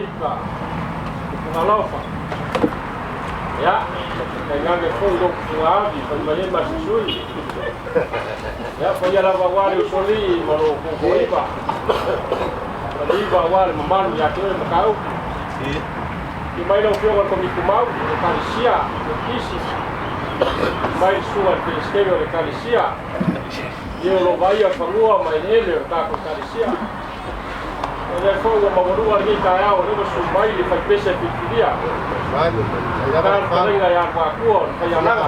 Ika Tupugalofa. Ia, tainane foi lou tufuga avi fai mai ai ma se sui. Ia, paia lava aua le usoalii ma lou tootooiva. Faliiva aua le mamalu ia te oe Mataupu. Afio mai lau Afioga i le Komiti Tumau o le Ekalesia Metotisi. Afio mai le Susuga i le Peresetene o le Ekalesia, e o lo o vaaia fanua ma eleele o le tatou Ekalesia. O lea foi ua maualuga lenei taeao o lea ua susu mai le faipese filifilia. Tala le fetalaiga ia Luatua o le Faialaga.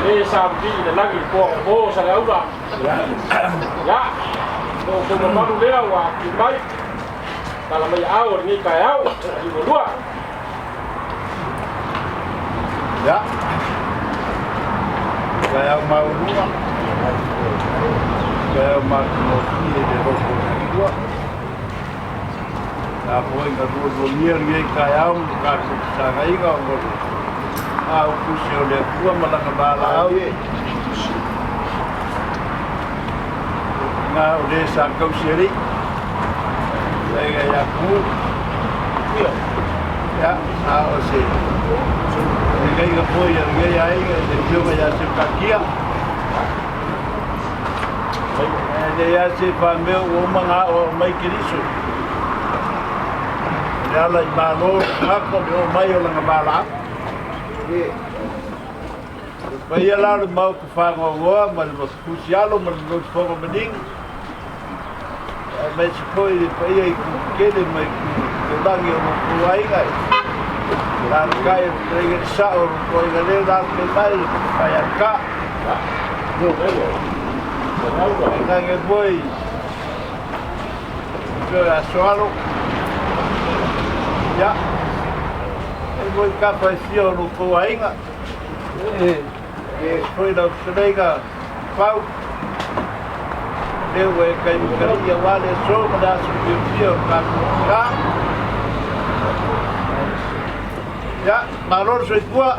Le sa vivii i le lagi i po po Saleaula. Ia, o outou mamalu lea ua afifio mai. Tala mai aao o lenei taeao, liugalua. Ia, taeao maualuga, taeao matagofie i le alofa o le Atua. Tapuaiga lualuagia lenei taeao ma le tatou fesagaiga ona o le aupuse o le Atua ma lana valaau. Na o le sa tausi alii. Aiga ia ku. Ia, a o se lenei foi a lenei aiga i le afioga ia Seukakia. E leai lava se faamea ua uma ona aoao mai Keriso. O le ala i malo le tagata o le oo mai o lana valaau. Le paia la o le Maota faanoanoa ma le Tusialo ma le Lotofoga Manini, aemaise foi le paia i Kutukele ma i Kutulagi o lo outou aiga, alaalatai o le fetalaiga i le Sao o lo outou aiga lea o le mai le Faialeka. Tainane foi le Asoalo, ia, e foi kapa e fia o lo outou aiga, e foi lau fetalaiga Pau, lea ua e kaimakali aua le aso ma le aso fiafia o le tatou tina. Ia, malo le soifua.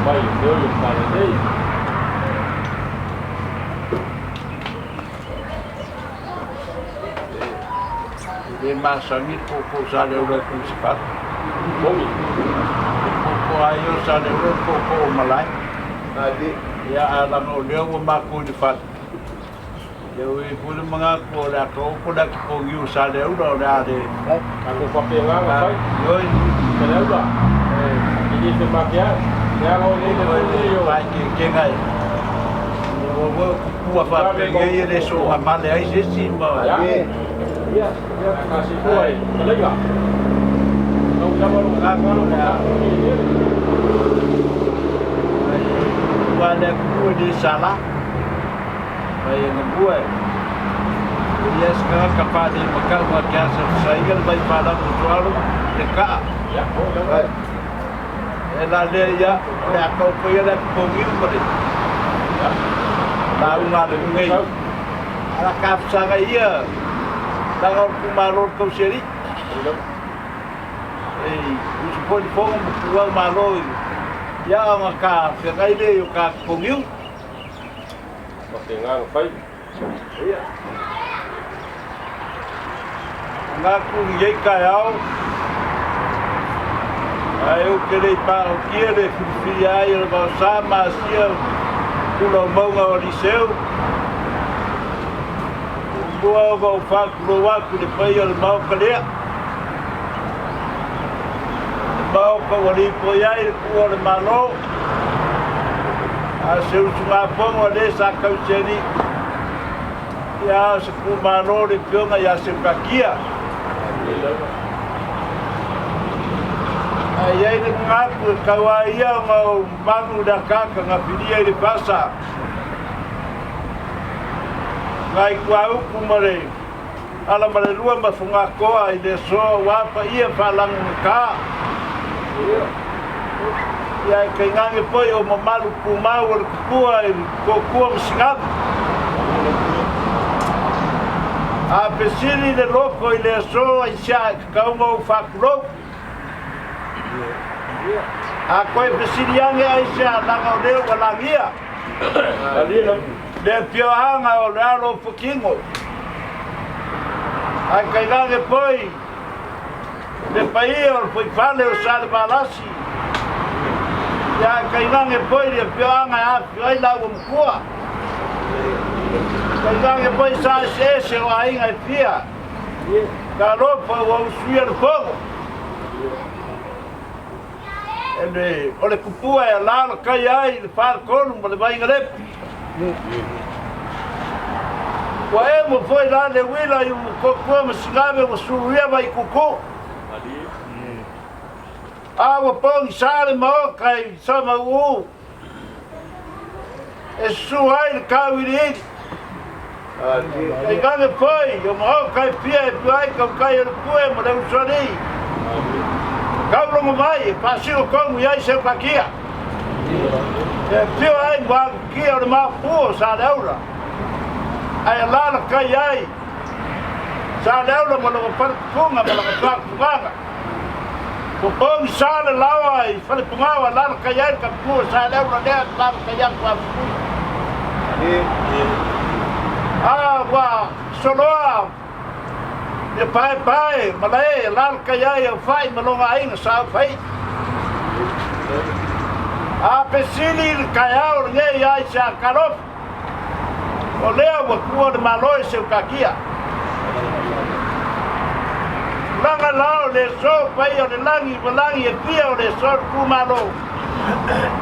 Mai o le E le masani le popo o Saleula i Tuisifatu. Le popo lava ia o Saleula o le popo o malae. Ia a laga o lea ua matou i le fale, ia ua i ai foi le manatu o le a taoto le atipogiu o Saleula o le a le... Tatou faapena ona fai. Ioe. Saleula. E le femateai. Leaga o le foi lenei o... Faaeteetega e. Ua ua faapenei e le sogamale ai se isi ma... Ia, kasi foi fetalaiga. Tau lava lo finagalo ma tatou eleele. Ua le atunuu e le sala. Mai e gabua e. Ia se tagata faalei matau ma ke asa fasaiga le vai falago tualo le kaa. E la lea ia, o le a taoto ia le atipogiu ma le lauga a le nei. Ala ka fasaga ia, laga o le itumalo o le tausialii. Ei, usu foi le fono ma puau malo i ia ona ka feagai lea i o ka atipogiu. Faapena ona fai. Ia. Manatu i lenei taeao, ae ou te le i paotia le filifilia ai o le Vaosa ma Asia Pula o Mauga o Aliseu, ua mua ona ou faatulou atu i le paia o le Maota lea, le Maota ua lipoi ai le tuua o le Malo, a o se usugafono a le sa tausialii. Ia o se pumalo le afioga ia Seukakia. Ae i ai le manatu e tau a ia ona ou manu i le akaaka na filia i le fasa. Nai tuaupu ma le ala ma le lua ma Fogatoa i le aso aua paia faalagogata. Ia e tainane foi o mamalu tumau o le tupua i Toatua ma Sinavu. A fesili le loto i le aso aisea e tatau ona ou faatulou. A koe fesili age aisea laga o lea ua lagia le afioaga o le alo o Fukigo. Ae kailage foi le paia o le fuaifale o Salevalasi, ia ae kailage foi le afioaga e afifio ai laua matua. Kailage foi sa eseese o aiga e fia. Talofa ua usuia le fono. E o le kupua e alalakai ai le faletolu ma le vaigalepu. Ua emo foi la le uila i Ulumotootua ma Sigave ua suluia Vaikuku. A ua pogisa le maota i Samau'u e susu ai le tauiliili. Tainane foi o maota e fia e pio ai tautai o le pue ma le usoalii. Taulogo mai e faasino tonu i ai Seukakia. E afio ai Muagututia o le Maopu o Saleaula, ae alalatai ai Saleaula ma lona faletupuga ma lona faatupugaga. Ua pogisa le laoa i Falepugao alalatai ai le kapupu o Saleaula lea e alalatai atu a Fukui. A ua soloa le paepae malae e alalatai ai Aufai ma lona aiga sa Aufai. A fesili i le taeao lenei ai se Talofa, o lea ua tuua le Malo i Seutakia. Tulaga la o le so paia o le lagi ma lagi e fia o le so le itumalo,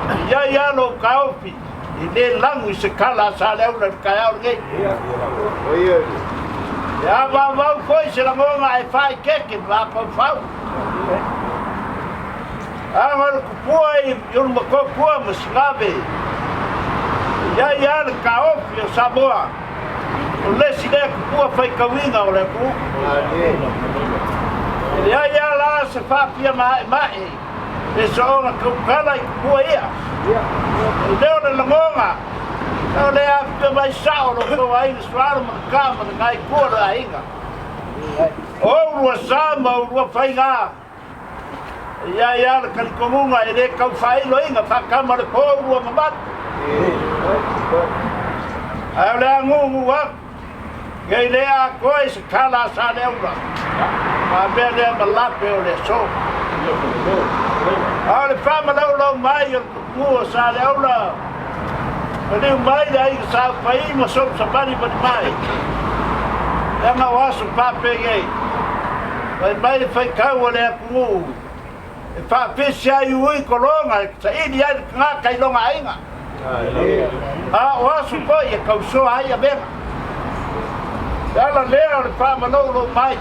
e i ai lava lou taofi e le lagu i se tala a Saleaula i le taeao lenei. E avaavau foi se lagona ae faaeteete ma mafaufau. Aga o le tupua i Ulumotootua ma Sigave, e i ai lava le taofi o Samoa, o le isi lea tupua faitauina o le atunuu. E leai lava la se faafia maemae e soona tautala i tupua ia. E le o le lagona, o le afifio mai sao o lo outou aiga Sualo ma le Ka ma le Gaikua o le aiga. O oulua sa ma oulua faiga. E i ai lava le talitonuga e le tau faailoina faatama le po ua mamalu. Ae o le agugu atu, nei le atoa i se tala a Saleaula, a mea lea ma lape o le aso. A o le faamalaulau mai o le tupu o Saleaula, maliu mai le aiga Sa Ufa'i ma sou savalivali mai, leaga o aso faapenei, fai mai le faitau a le atunuu e faafesi ai ui tologa e saili ai le tagata i lona aiga, a o aso foi e tausoa ai avega. Le ala lea o le faamaloulou mai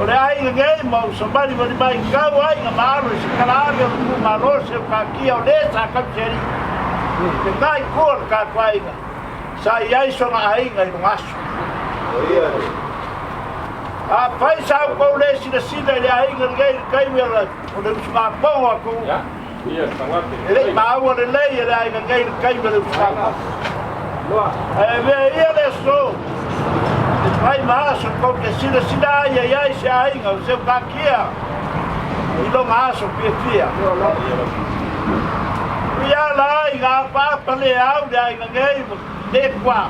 o le aiga nei ma ou savalivali mai tau aiga ma alo i se kalaave o le itumalo Seukakia o le sa tausi alii le nai kua o le tatou aiga sa i ai sona aiga i lona aso. Afai sa outou le silasila i le aiga lenei i le taimi o le usugafono a tou, e le i maua lelei e le aiga nei i le taimi o le usugafono. Ae avea ia le aso e fai ma aso tou te silasila ai e i ai se aiga o Seukakia i lona aso fiafia. Ui ala ai na apaapa le au le aiga nei ma le kua,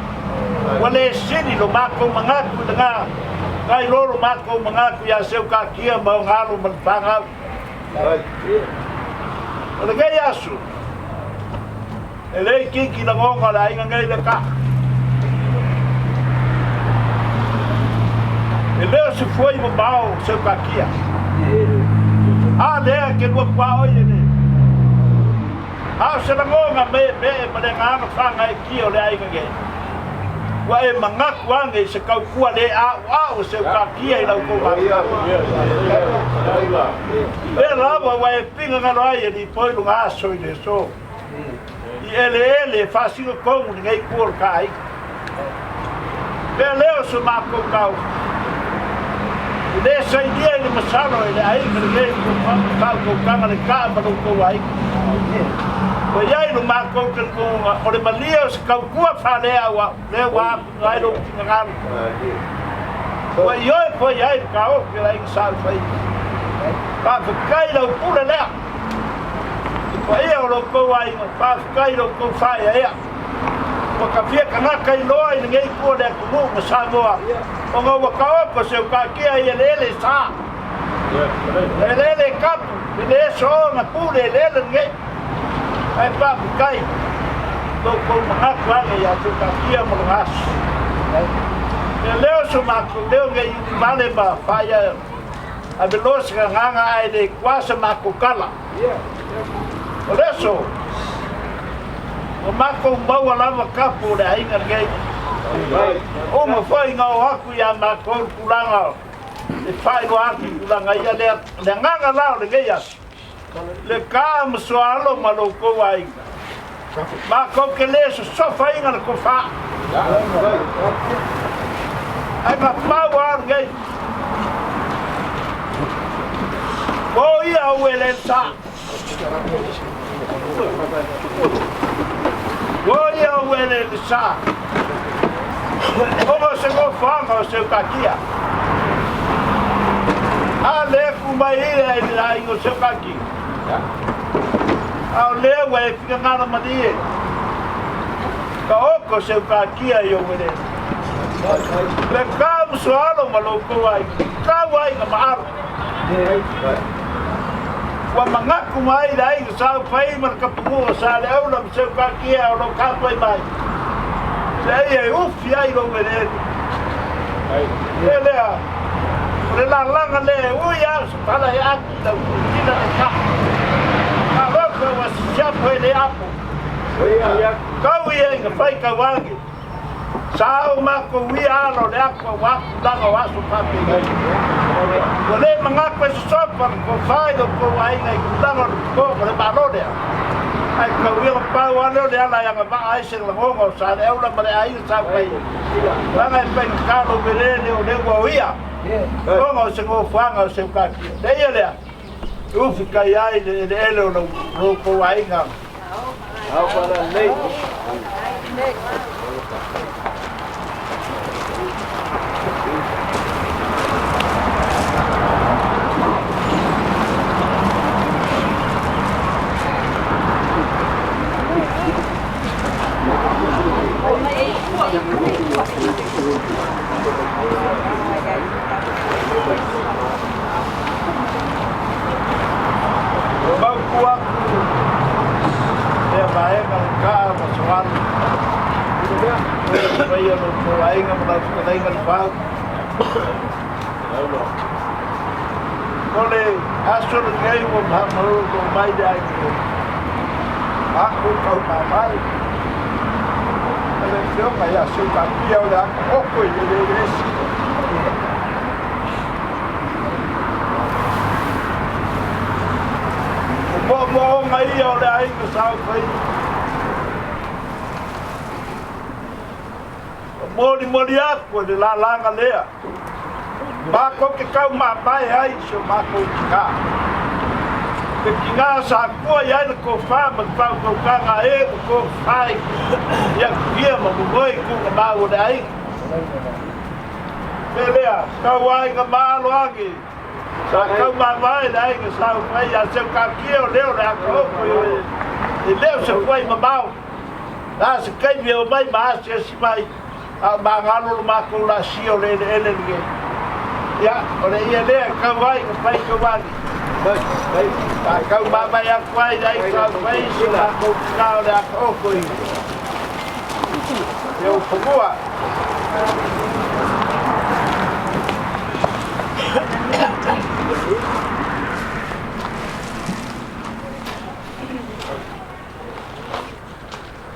ua le sili lo matou manatu i lena, nai lo lo matou manatu iā Seukakia ma ona alo ma le fanau. O lenei aso, e le itiiti lagona o le aiga nei le ka. E le o se fuai mamao o Seukakia. A lea ke lua kua oi e le. A o se lagona meemee ma le agaga faagaeetia o le aiga nei, ua e manatu ane i se tautua le a'ua'u e Seukakia i la outou mafutaga. Lea lava ua e finagalo ai e lipoi lona aso i le aso, i eleele e faasino tonu lenei itu o le ta aiga. Mea lea o so matou taofi, e le sainia i le masalo e le aiga lenei faautautaga le taa ma lo outou aiga. Ua i ai lo matou talitonuga o le malie o se tautua faaleauau lea ua afuga ai lou finagalo. Ua ioe foi ai le taofi o le aiga Sa Ufa'i. Faafetai lau pule lea. kou aiga, faafetai i lo outou faaeaea. Ua tafia kanaka iloa i lenei itu o le atunuu ma Samoa, ona ua taoto se utaatia i eleele sa. Eleele e tapu, e le soona pule eleele lenei. Ae faafetai lo outou manatu ane ia Seutatia ma lona aso. E leo so matou leo nei uli vale ma faia aveloa se gagana ae le kua se matou tala. O le aso, ua matou maua lava tapu o le aiga lenei. Uma foi na oo atu ia matou le tulaga e faailoa atu i tulaga ia lea. Le agaga la o lenei aso, le ka ma soalo ma lo outou aiga. Matou te le sosofaina le tofa. Ae na pau lava lenei. O ia au e le sa. O ia au e le sa. Ona o se nofoaga o Seukakia. A le ku mai ia i le aiga o Seukakia. A o lea ua e finagalo malie. Ka oko Seukakia i ou eleele. Le ka musoalo ma lo kou aiga. Kau aiga ma alo. Ua manatu mai le aiga sa ufai ma le kapunuu o Saleaula ma Seukakia o lo tapuai mai. Se ia e ufi ai lou eleele. E lea, o le lalaga lea e ui a o se pala e aki lau tila le ka. Ka loka ua sisiapo e le apo. Kau ia i nga fai kauage. Sa o makou ia alo le ako a waku laga o aso pape. Ua le manatu e sosofa le tofa i lo tou aiga i tulaga o le toto ma le Malo lea. Ae tau ia pau lava lea o le ala e agavaa ai se lagona o Saleaula ma le aiga sa fai. Leaga e faigata lou eleele o lea ua oia. Ona o se nofoaga o Seukakia. Le ia lea, e ufi kai ai le eleele o lo tou aiga. Mautu atu lea vaega le ka ma soalu. Faia lo tou aiga ma lau fetalaiga le fau. O le aso lenei ua mahamalolo mai le aiga. Aku kau mamai. Le afioga ia Seukakia o le aka oko i le le esi. O moomooga ia o le aiga sa ufai. O molimoli atu e le lalaga lea. Matou te tau mamae ai si o matou tina. Le tina sa tua i ai le tofa ma le faautautaga e ua tofa i atugia ma momoe i tuugamau o le aiga. Le lea, tau aiga ma alo age, sa tau mamae le aiga sa ufai ia Seukakia o leo le akaoko i oe. E leo se fuai mamao. A se taimi e omai ma asiasi mai, a o magalo lo matou laasia o le eleele lenei. Ia, o le ia lea e tau ai na fai tauagi. A tau mamae atu ai le aiga sa ufai si o matou tina o le akaoko i le ufanua.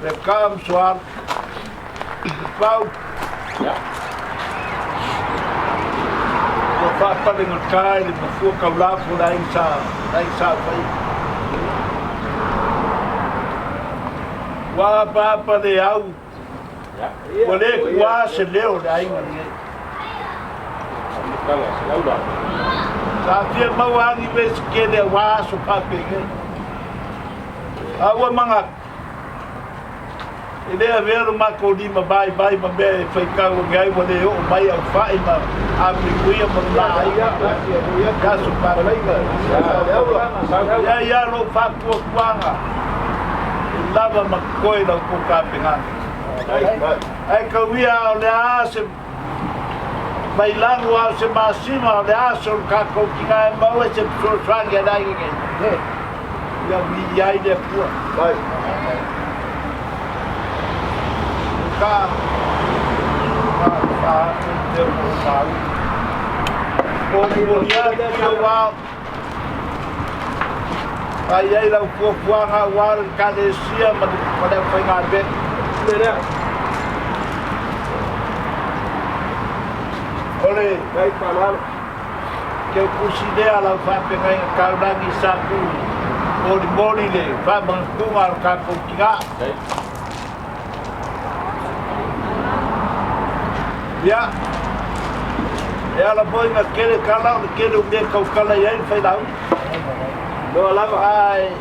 Le kam soal pau. Ua faapalegata i le mafua taulafu o le aiga sa aiga sa fai. Ua apaapa le au, ua le kuā se leo o le aiga lenei. Sa fia maua agi me se kele auā aso faapenei. A ua manatu, e le avea lo matou lima vaivai ma mea e faitau ane ai ua le oo mai au fa'i ma amuimuia ma lona aiga i aso faapenei. Ia ia lou faatuatuaga. E lava ma totoe la outou tapenaga. Ae tauia a o le a se vailago a o se masima a o le aso o le tatou tina e maua ai se fesoasoani a le aiga nei. Ia viia ai le Atua. Ka ka te o mau. O molia ki o wā Fai ai lau fuafuaga aua le Ekalesia ma le aufaigaluega. O le teutusi lea a lau faafeagaiga taulagi sa tu molimoli le faamanatuga o le tatou tina. Ia, e ala foi na tele tala o le tele o mea e tautala i ai le failauga. Loa lava ae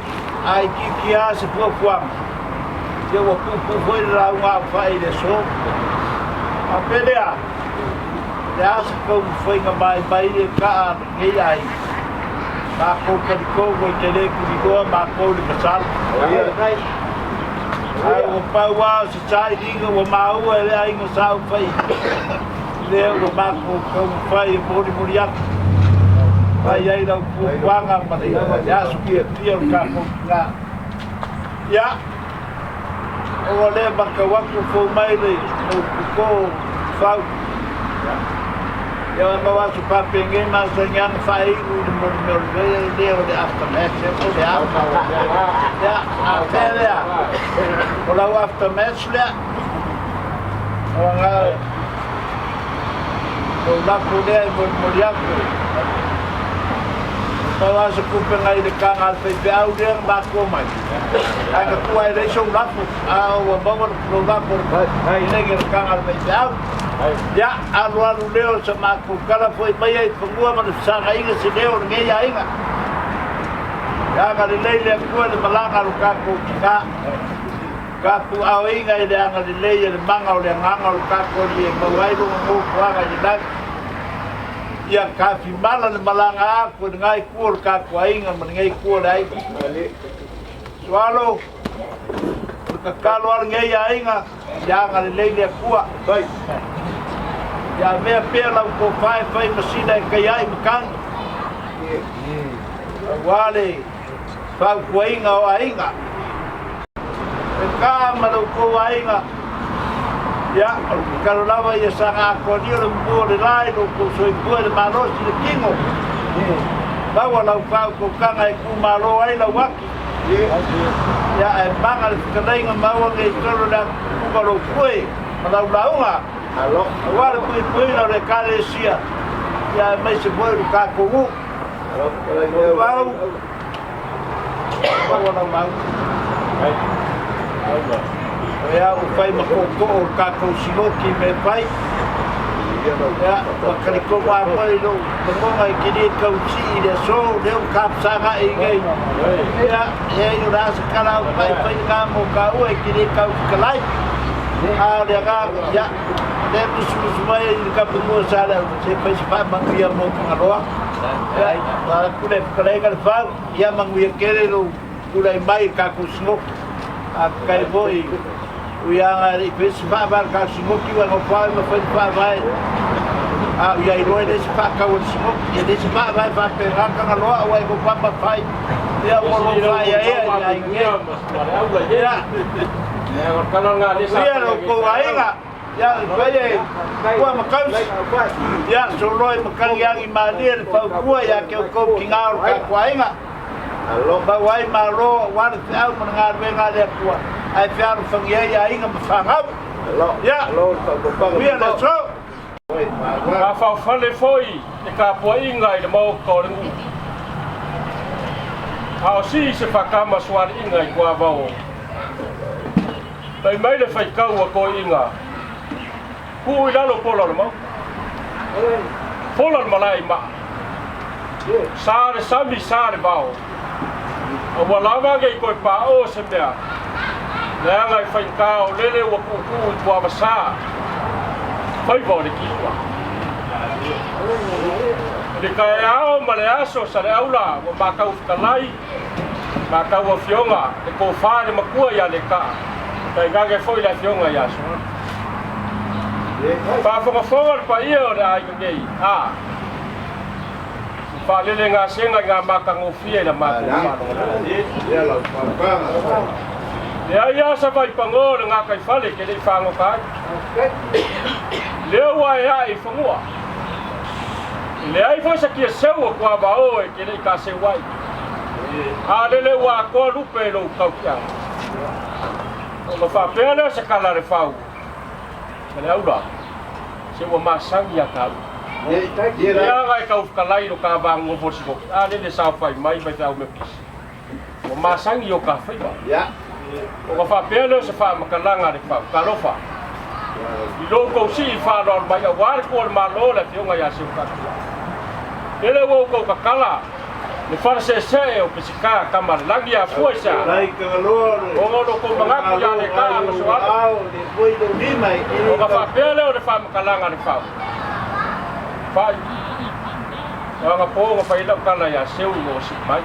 a itiiti lava se fuafuaga, ia ua puupuu foi le lauga aofai i le aso. A pele a, o le a se taumafaiga maimai e kaa a lenei aiga? Matou talitonu e te le tuliloa matou i le masalo. Ae ua pau lava o se sailiga ua maua e le aiga sa ou fai lea ua matou taumafai e molimoli atu. Fai ai lau fuafuaga ma le aso fiafia o le tatou tina. Ia, ona lea matau atu fou mai le ou toto fau. Ia ma aso faapengei masani ana faaiu i le mea o le lea o le aftermatch e po le a. Ia, a fea lea? O lau aftermatch lea. O nga o lako lea e molimoli atu. Pau a se kupenga i le kaga a le faifeau lea na matua mai. Ae na tua e leai sou lafo, a ua maua lou lafo i le kaga a le faifeau. Ia, alualu lea o sa matou tala foi mai ai i fanua ma le fesagaiga se leo o lenei aiga. Ia agalelei le Atua i le malaga a lo tatou tina. Tapuaoina i le agalelei e le maga o le agaga o le tatou Alii e maua ai lona nofoaga i le lagi. Ia tafimala le malaga atu i lena itu o le tatou aiga ma lenei itu o le aiga. Sualo, o le tatalo a lenei aiga, ia agalelei le Atua. Ia avea pea lau tofa e fai masina e taia ai matagi. Aua le fautuaina o aiga. E ka ma lo outou aiga. Ia, o le tatalo lava ia saga atoalia le mumu o le la i lo outou soifua i le malosi i le tino. Maua lau faautautaga e tumalo ai lau ati. Ia, ae maga le fetalaiga maua nei tolo le atutuga o lou pue ma lau lauga. Aua le puipuiga o le Ekalesia, ia aemaise foi o le tatou nuu. Pau, maua lau lauga. O ea ua fai ma tootoo o le tatou siloki i mea fai. Ia, ua talitonu lava foi i lou lagona e te le tau sii i le aso, lea ua tapasagai i nei. Ia, e ai o le a se tala au fai fai lena mo taua e te le tau fetalai. A o le agaga, ia, lea musumusu mai i le kapemua sa le au, se fai se faamanuia mo Fagaloa. Ia, ua le fetalaiga le fau, ia manuia tele lou tulai mai i le tatou sinoki. Faafetai foi uiaga e le i faia se faavae o le tatou sinoki ua nofo ai ma fai le faavae. A o iai loa e leai se faatau a le sinoki, e leai se faavae faapena Tagaloa aua e nofo ma fai. Ia ua lou faaeaea i aiga nei. Ia, manuia lo outou aiga. Ia, fai e ua ma kausi. Ia, soloa i matagi malie le fautua ia te outou tina o le tatou aiga. Mau ai malo aua le feau ma le galuega a le Atua, ae fealofani ai aiga ma fanau. Ia, manuia le aso. Mafaufale foi le tapuaiga i le maota o le nuu. A o sii se faatama sualiiga i tuavao. Fai mai le faitau a toeaiina, tuu i lalo pola o le maota. Fola le malae i maa. Sa le sami, sa le vao. A ua lava nei toe paʻo se mea, leaga e faigata o lele ua tuutuu i tuavasa faiva o le tiua. I le taeao ma le aso Saleaula ua matau fetalai. Matau afioga le tofa i le matua ia Lekaa, tainane foi le afioga ia Sua. Faafogafoga le paia o le aiga nei, a faalele gasega i ngā matagofie i la matou faalogologo. Leai lava sa vaipanoa o le gataifale ke le i fagota ai. Lea ua e ae i fanua. E leai foi sa kiaseu o tuavao e te le i taaseu ai. A lele ua atoa lupe i lou tautiaga. Ona faapea lea o se tala a le fau ma le aula, se ua masani ia taua. Leaga e taufutalai i lo ta vagonofo o le sinoki, a lele saofai mai faifeau Metotisi. Ua masani i o ta faiva. Ona faapea lea o se faamatalaga a le fau, Talofa, i lo outou sii faaaloalo mai aua le Tua o le Malo le Afioga ia Seufatia. Lele ua outou tatala le fale seesee o Peseta tama a le lagi e afua i se a? Ona o lo outou manatu ia Lekaa ma Soalo. Ona faapea lea o le faamatalaga a le fau, Fai. O ana po na fai ai lau tala iā Seu ina ua sii mai.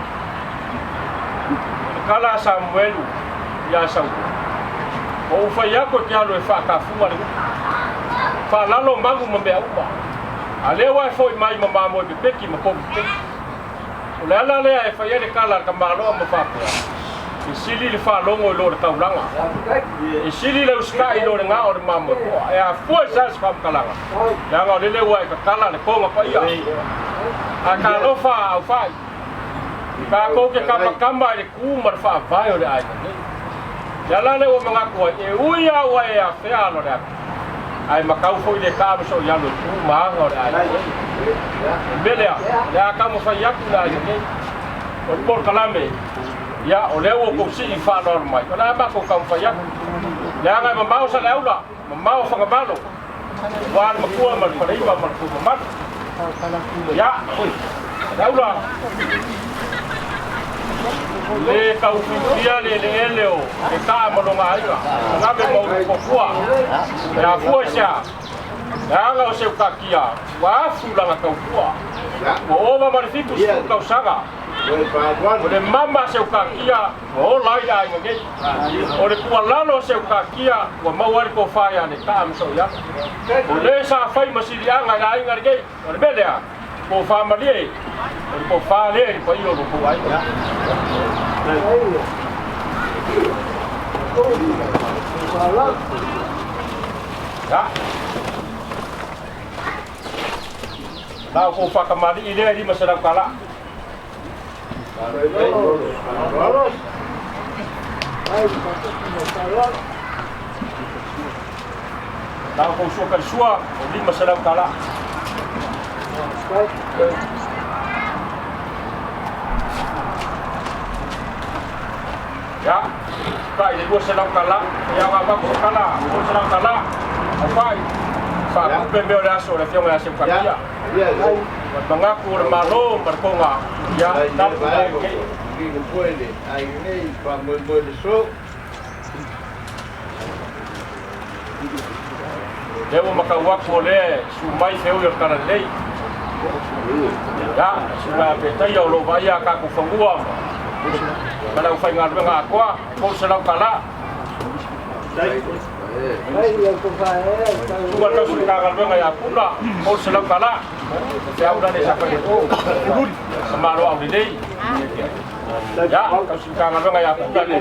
O le tala a Samuelu iā Saulo, Ua ou fai atu e te alu e faatafuga le nuu, faalalo manu ma mea uma, a lea ua e foi mai ma mamoe pepeki ma povi pepeki. O le ala lea e fai ai le tala a le tamaloa ma faapea, E sili le faalogo i lo le taulaga, e sili le usitai i lo le gao o le mamoe poa. E afua i se a se faamatalaga? Leaga o lele ua e tatala le toga paia. Ae talofa a aufai, tatou te kamakama i le ku ma le faavae o le aiga nei. Le ala lea ua manatu ai, e ui lava ua e afea alo le atu, ae matau foi le taamiso i lalo i ku ma aga o le aiga nei. O le mea lea, o le a taumafai atu le aiga nei. O le polokalame, ia, o lea ua outou sii faaaloalo mai, o le a matou taumafai atu. Leaga e mamao Saleaula, mamao Fagamalo, Aua le matua ma le faleiva ma le tou mamalu. Ia, le aula. Le taufiufia le eleele o le taa ma lona aiga. Tagave ma ulu fuafua. E afua i se a? Leaga o Seutakia ua afu lana tautua. Ua ova ma le 70 tausaga. O le mama a Seutakia ua ola ai le aiga nei. O le tuualalo a Seutakia ua maua ai le tofa ia Lekaa ma Soiala. O le sa fai ma siliaga i le aiga lenei, o le mea lea, tofa malie, o le tofa lea i le paia o lo outou aiga. Ya. Na o kou whakamali'i lea e 500 tala. Na o kou sua kalisua o 500 tala. Ya, kai le 200 tala, ia ngā mako tala, 200 tala, au whai, whaakupe mea o le aso o le afioga ia Seukakia. Ma le manatu o le Malo ma le tonga ia tapu le aiga nei. Lea ua matau atu o lea e su mai feoi o le Talalelei. Ia, susuga ia Petaia o lo o vaaia a tatou fanua ma le aufaigaluega atoa, $300. Susuga le tausi Matagaluega ia Puna, $300. Feau la le sa fai o Ululi, sa malo aulelei. Ia, tausi Matagaluega ia Puna, $300.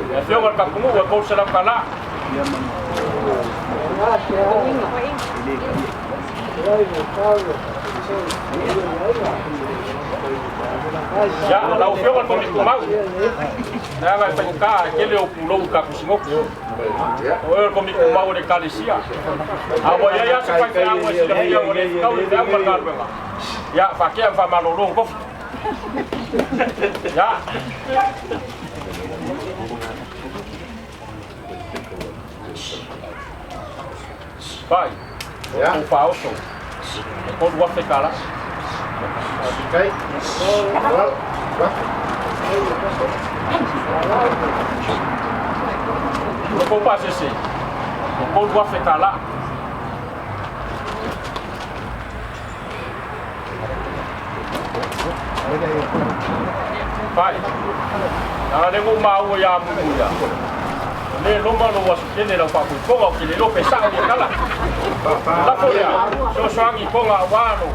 Le afioga i le Tapunuu e $300. Ia, lau Afioga i le Komiti Tumau, leaga e faigata e tele o pulou i tatou sinoki. O oe o le Komiti Tumau o le Ekalesia. A ua i ai lava se faifeau e silafia ua le fetau le feau ma le galuega, ia, faatea ma faamalolo tofi. Ia. Pai, o faaoso, e $3,000. O kou pasese, e $3,000. Fai. A le mo ma ua ia mu ia. Le loma lo wasu tele lau faafoifoga o ke le iloa pe sa'o ia tala. Lafo lea, soasoagi i poga auā lo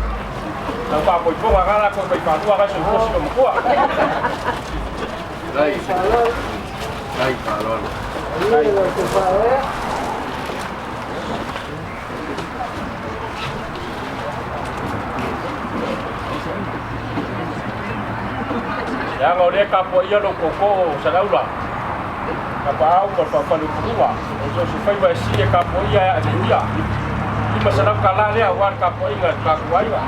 lau faafoifoga ga lakou mai faalua ga soifuasi lo makua. Leaga o lea e tapuaia lou tootoo o Salaula, Tapaau ma le Faaufaleupuluga, o so o se faiva e sili e tapuaia e ae meia. $500 tala lea aua le tapuaiga a le tatou aiga.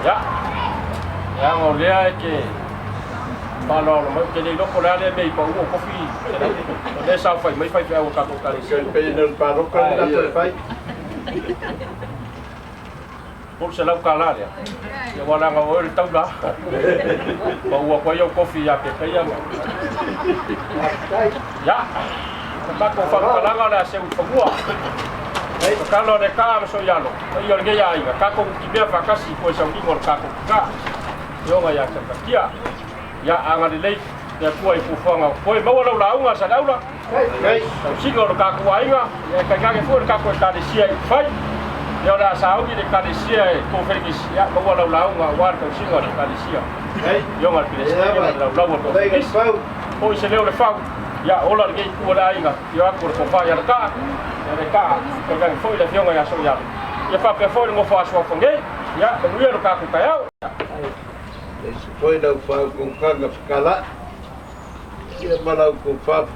Ia, leaga o lea e te faaaloalo mai, ou te le iloa po o le a lea mea i pau o kofi o lea e saofai mai faifeau o tatou ekalesia. $300 lea. Ia ua leaga o oe le taula. Pau atu ai au kofi ia Pepeia ma. Ia, o le matou faamatalaga o le a seu i fanua. Tatalo a le kaa ma soialo, paia o lenei aiga, tatou utimea faatasi i koe sauniga o le tatou tina. Afioga ia Satatia. Ia agalelei le Atua i fuafuaga o koe. Maua lau lauga Saleaula, tausiga o le tatou aiga, ia e tainane foi le tatou ekalesia i Upufai. Ia o le a sauni le ekalesia e Tou Felikisi, ia maua lau lauga aua le tausiga o le ekalesia. Afioga i le Peresetene ma le laulau a Tou Felikisi. Foi se leo le fau, ia ola lenei itu o le aiga, afio atu o le tofa ia Letaa, ia Letaa, tainane foi le afioga ia Soialo. Ia faapea foi le nofo a Suafa nei, ia manuia lo tatou taeao. E isi foi lau faaukaukanga fekala'i, ia ma lau kofa,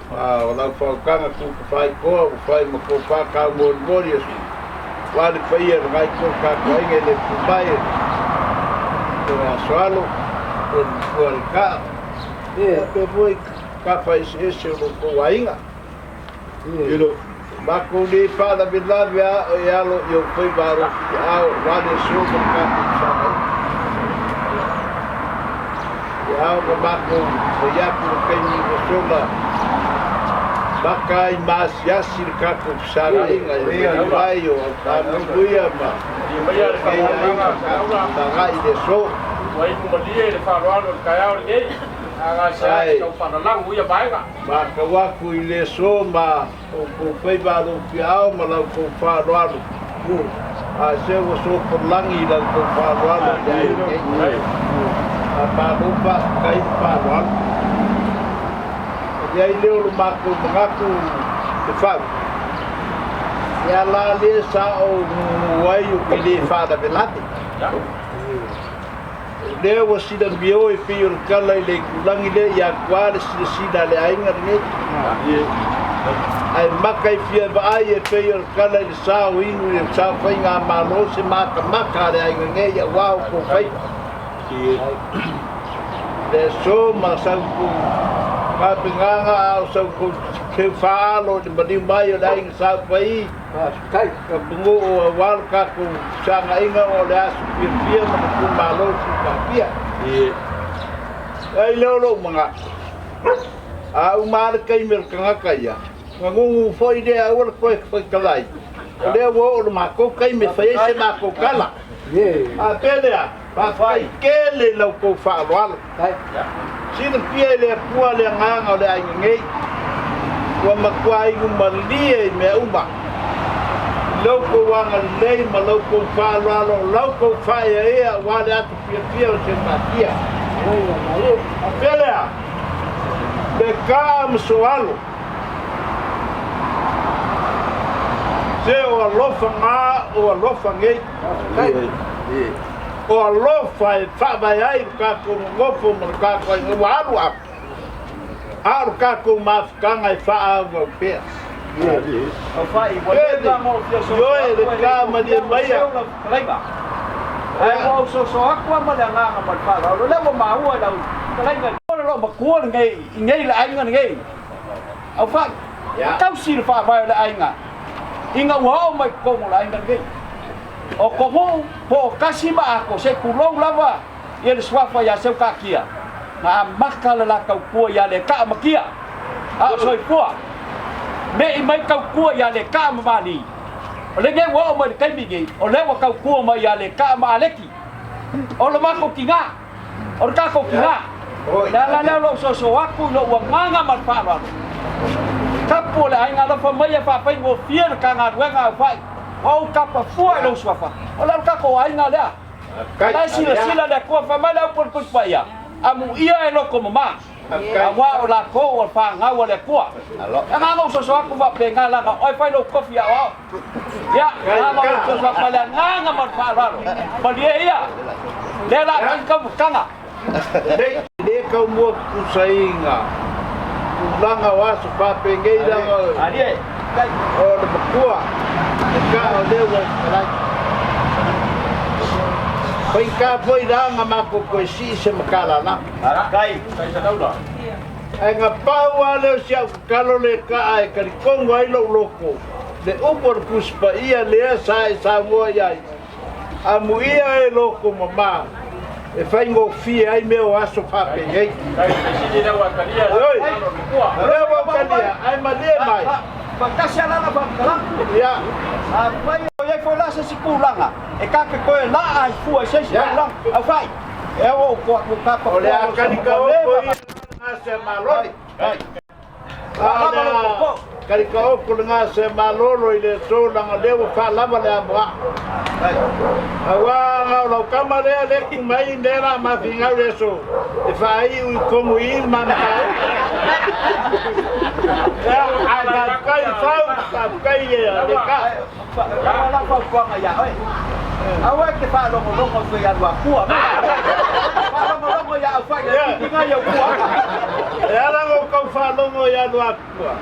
o lau faautaga tuukafaitoa ua fai ma kofa taumolimoli e aua le paia o lenei itu o le tatou aiga e le pue mai e le aso alo, e le matua le kaa, faapea foi tafa eseese o lo outou aiga. Matou le faalavelave a o e alo i ou faiva alofiaao aua le aso ma le tatou fesagai. E ao ona matou fai atu le taimi ua sola maka ai ma asiasi le tatou fesagaiga i le mai o Autamuimuia ma lenei aiga tatou fesagai i le aso. Ua inu malie le faaaloalo i le taeao lenei, a gase ai tau faalalagu ia vaega. Matau atu i le aso ma outou faiva alofiaao ma la outou faaaloalo, a se ua sopolagi i la outou faaaloalo i le aiga nei. A malo faafetai le faaaloalo. E i ai lea o lo matou manatu le fau, ia la lea sa ou gugu ai ou te le faalavelave. O lea ua silamio e pei o le tala i le itulagi lea ia atuā le silasila a le aiga lenei. Ae maka i fia vaai e pei o le tala i le sa o inu i le sa o faigamalo se matamata a le aiga nei auā outou faiva. Le aso ma sautu tapenaga a o sautu teufaalo i le maliu mai o le aiga Sa Ufa'i. Tapunuu auā le tatou fesaagaiga o le aso fiafia ma le itumalo o Siutapia. Ai lea o lou manatu, a uma lava le taimi o le tagata ia, ona gugu foi lea aua le toe faitala ai, o lea ua oo i le matou taimi e fai ai se matou tala. A pea lea, faafetai tele i la outou faaaloalo. Silafia e le Atua le agaga o le aiga nei, ua matua inu malie i mea uma. I lo outou agalelei ma lo outou faaaloalo, o la outou faaeaea aua le ato fiafia o se matia. A pea lea, le kaa ma soalo, se o alofa gā o alofa nei. O alofa e faavae ai lo tatou nonofo ma le tatou aiga ua alu alu, a o le tatou mafutaga e faaauau pea. Ioe le ta malie maia. Ae ua ou soso atu lava ma le agaga ma le faaaloalo, o lea ua maua i lau fetalaiga o le loomatua lenei i nei le aiga lenei, Aufai, tausi le faavae o le aiga ina ua oo mai totonu o le aiga lenei. O Kovuu po o Kasi ma Ako, se i tulou lava ia le suafa ia Seukaakia, na amata le la tautua ia Letaa ma Kia, a o soifua. Me'i mai tautua ia Lekaa ma Mali. O lenei ua oo mai i le taimi nei, o lea ua tautua mai ia Lekaa ma Aleki. O lo matou tina, o le tatou tina. O le ala lea o lou soso atu i lou agaga ma le faaaloalo. Tapu o le aiga alofa mai e faafaigofie le ta galuega aufai. Ua ou tapa fua i lou suafa. O le tatou aiga lea. O la e silasila le Atua, fai mai le upu a le Tusi Paia, Amuia e loto mama. Aua o latou o le fanau a le Atua. E agaga ou soso atu faapena leaga oe fai lou tofi aoao. Ia, agaga ou soso atu ma le agaga ma le faaaloalo. Malie ia, lea la fai le taumafataga. E le tau mua tutusaiga tulaga o aso faapenei leaga o le matua e ka o lea ua fetalai. Faigata foi la matou toe sii se matalala. Ae na pau lava lea o si au tatalo le kaa e talitonu ai lou loto, le upu a le Tusi Paia lea sa e saunoa i ai, Amuia e loto mama e faigofie ai mea o aso faapenei. Oi, o lea ua ou talia, ae malie mai. Ia. Afai o i ai foi la se isi tulaga e ta te toe laa ai fua i se isi tulaga, aufai. E o ko ko ka O le a kali ka oko ia nga se malolo. A kali ka oko le nga se malolo i le so langa lea ua faalava le amoa. Aua nga o lau kama lea le ku mai ne la mafingau le so e faaiu i komu i ma matau. Ia, ai ka kai fau, ka kai e le ka. Ua fautuaga ia oe. Aua e te faalogologo i alu akua. Faalogologo ia au fai le tiga ia kua. E ala ngo kau faalogo i alu akua.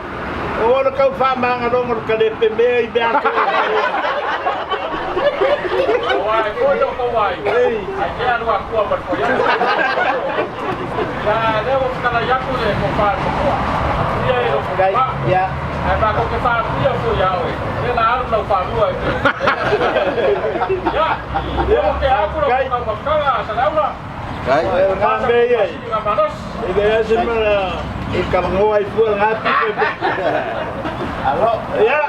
O le kau faamagalogo le kalepe mea i mea atu. Wai, ko yo ko wai. Ai ke alu akua ma ko ya. Ya, le o kala yaku le ko pa ko. Ia e ko pa. Ya. Ai ba ko ke pa ia fo ya oe. Le la alu lau pa lua e. Ya. Ia o ke aku lo ko ka kala sa laula. Kai. Nga me ia. Nga manos. E le ase ma e kalangoa i fua ngā pipe. Alo. Ia,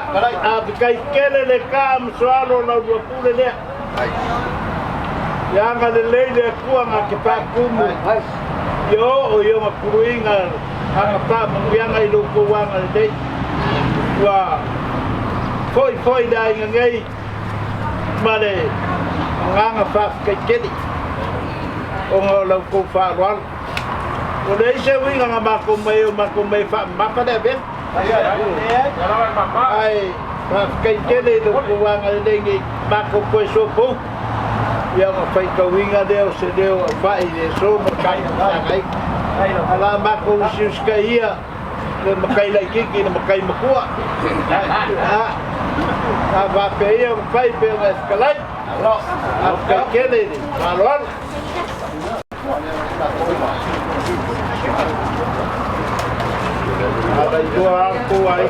a kai kele le ka msoalo lau lua pule lea. Ia nga le lei le akua nga ke pākumu. Ia o o ia nga puruinga anga pā manguianga i lou wanga le nei. Ua foi foi la inga ngei ma le nganga whawhikai keli. O ngā lau kou whaaloalo. O le ise uiga nga mākou mai o mākou mai whaamapa le avea. Ia la wai mama. Ai, whawhikai kele i lou kou wanga le nei ngei mākou koe so pou. Ia nga whaikauinga lea o se leo au whai le so ma kai ngai. Ala mākou usiusika ia le makai laikiki le makai makua. A whapea ia o whai pe o eskalai. A whai kele i le whaloalo. Ala i tua aku ai.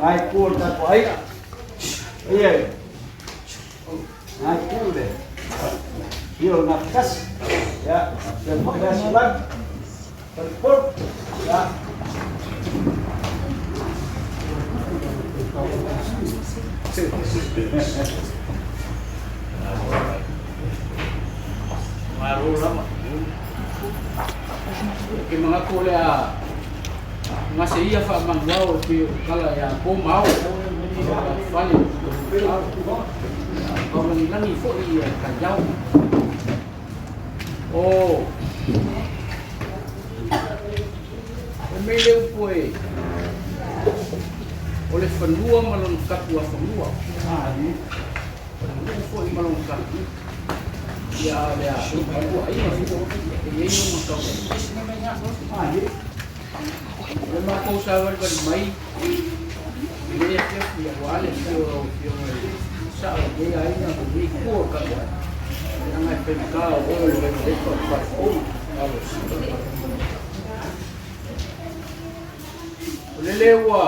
Ai ku ta ko ai. Ia. Ai ku le. Ia na kas. Ya, dan keberhasilan. Berpur. Ya. Malo lava. Ke mga kule a nga se ia wha manguau o te kala ia po mau. Fale taulagilagi foʻi ia kaiao o o mei le upu e o le fanua ma lona tapuafanua o le nuu foʻi ma lona tapu ia lea uluaiga e iai lona tau o le makou savalivali mai i lenei afiafi auā le afio o lau Afioga i le Saʻo o lenei aiga ma lenei itu o le tatou aiga leaga e faigata o oe o le vaivalepa o le falefoulu alo o lele ua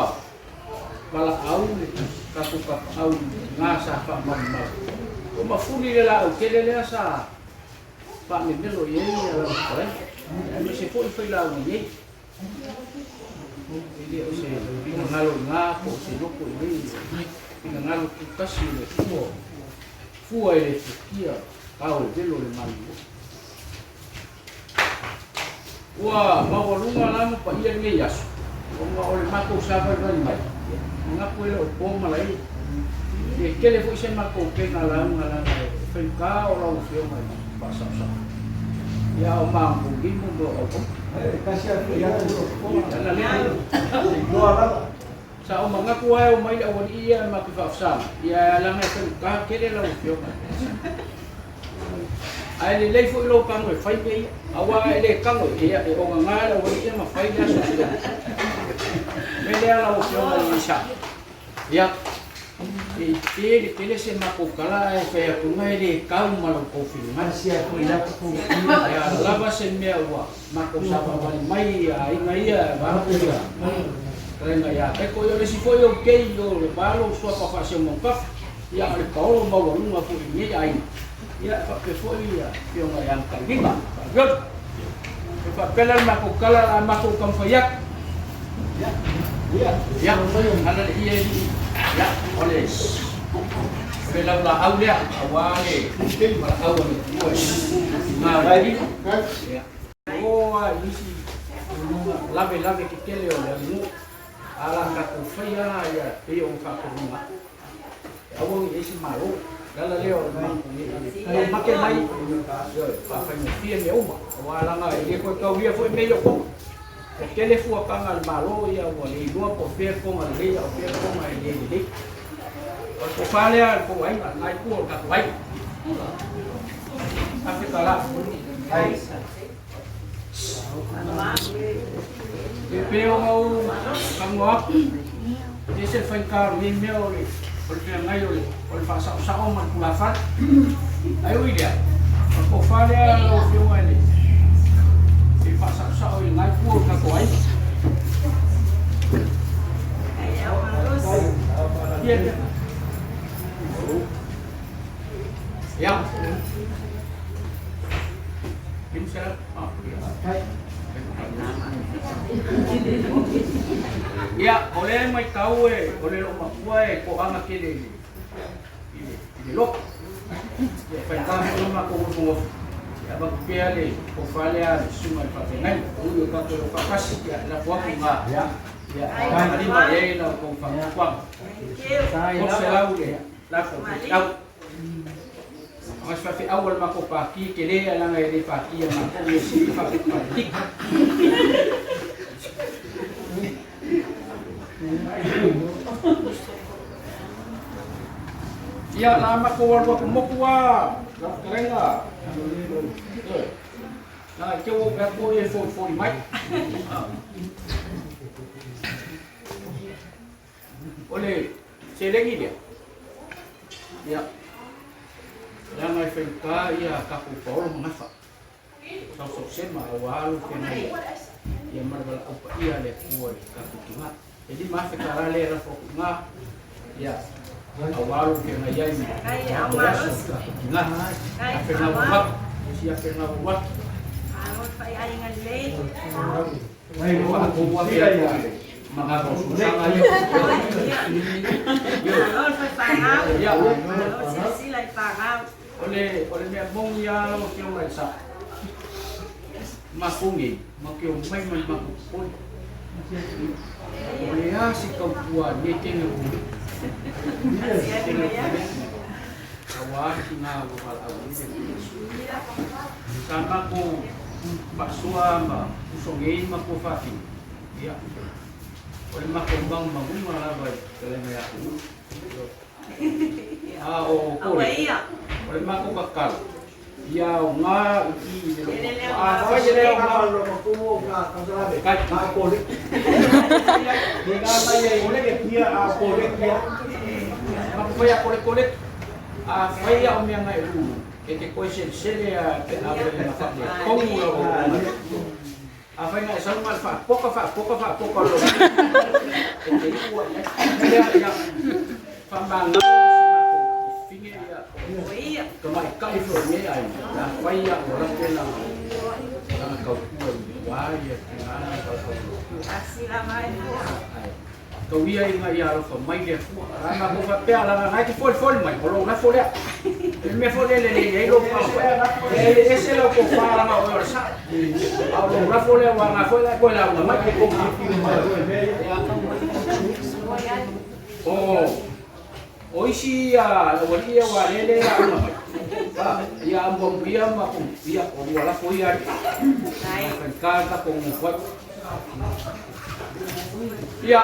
valaau le tatou tapaau i gā sa faamaumau ua mafuli le laau tele lea sa faamemelo i ai lau fetalaiga aemaise foi failauga nei e le o se finagalo i gā po o se loko i nei finagalo tutasi o le Atua fua e le fukia ao e velo le malolo ua maualuga la ma paia lenei aso ona o le matou savalivali mai manatu e le o po malaia e tele foi se matou pega lauga laga e faigata o lau Afioga i faasaosao ia o magulimu ma o auauna sa ou manatu ae o mai le aualii ia ma te faafesaga ia laga e faigata tele lau Afioga ae lelei foi lou tago e fai mea ia auā e lē tago ia e ogagā le aualii ia ma fai le aso me lea lau Afioga i sa ia e tele tele se matou tala ae fai atuga e lē tau ma lau tou finagalo ia lava se mea ua matou savalivali mai aiga ia vaeatu ia fetalaiga ia Peko ia o le isi foi ou kei o le valo suafa faaseumautafa ia o le paolo maualuga foi i lenei aiga ia faapea foi ia Afioga ia Taulima Faavioli e faapea la le matou tala la matou taumafai atu ia ala le ia ia o le laulaau lea auā le valaau a le Atua i ia o a isi lave lave tetele o le atunuu a la tatou faia ia pei ona faatonuga e aua ne i ai se malo le ala lea o le matou make mai faafaigofie mea uma auā laga e le toe taulia foi mea i o e tele fuataga a le Malo ia ua le iloa po o fea le toga lelei a o fea le toga e le lelei o le tofa lea a le tou aiga lena itu o le tatou aiga $1,000 e pei ona ou talanoa atu e ese le faigata o lenei mea o le feagai o le faasaosao ma le tulafale ae ui lea o le tofa lea lau Afioga i le faasaosao i lena itu o le tatou aiga. Ia. Ia, o lea e matau e o le loomatua e toaga tele i le loto. Ia, e faigata foi lo matou nofonofo. Ia, avatu pea le tofa lea a le susuga i le faafeagaiga. Ui o tatou e o faatasi, ia, lafo atu i ina. Ia, lima i ai la outou faatuatuaga. 300 le lafo feau. Mas faafeau a le matou pati tele ae laga e le pati a matou e sili faapatiki. Ia la matou alu atu motu a lau fetalaiga. Na te ua pea ko e folifoli mai. O le seleni lea, ia, leaga e faigata ia tatou paolo ma gafa. Saosaosema auā lou feagai ia ma le valaau paia a le Atua i le tatou tina. E $5,000 lea e lafo atu i ina, ia, auā lou feagai ai ma tatou aso i le tatou tina. Afe na ua atu, isi afe na ua atu. Ua atu ma gava o suasaga ia. Ia, o le mea moni lava lau Afioga i le Sao, matou nei, matou te omai ma le matou popole. O le a se tautua a lenei teine o Koviti? Tele o mea auā tiga ua valaauina e le Atua. Sa matou faasoa ma usogei ma matou faafina, ia, o le matou magumaguga lava i le fetalaiga ia Ulu. A o Kore, o le matou tatalo, ia aoga i i i le loto. Afai e le aoga, kai. Matou fai a kole kole, afai a o mea na e lulu, e te toe selesele a pe a fai na faaletonu lau auaunaga. Afai na e sau na o le faapoka faapoka faapoka o lou e te iu ai i ai. Lea ia faamagalo si matou fafine ia o tamaitai foi o lenei aiga, afai lava ua lape lana tautua i ua ia tina na valaauina. Ae Tau ia ina ia alofa mai le Atua. A matou faapea, leaga na e te folifoli mai, o lou lafo lea. I le mea foi lea e lelei ai lou faaofai, e ese lau tofa leaga o oe o le sao. A o lou lafo lea, aua na foi la e toe lauga mai. O isi ia aualii ia ua lele e lauga mai, ia amuamu ia ma ia o lua lafo ia alii. E faigata le tatou nofo ai. Ia,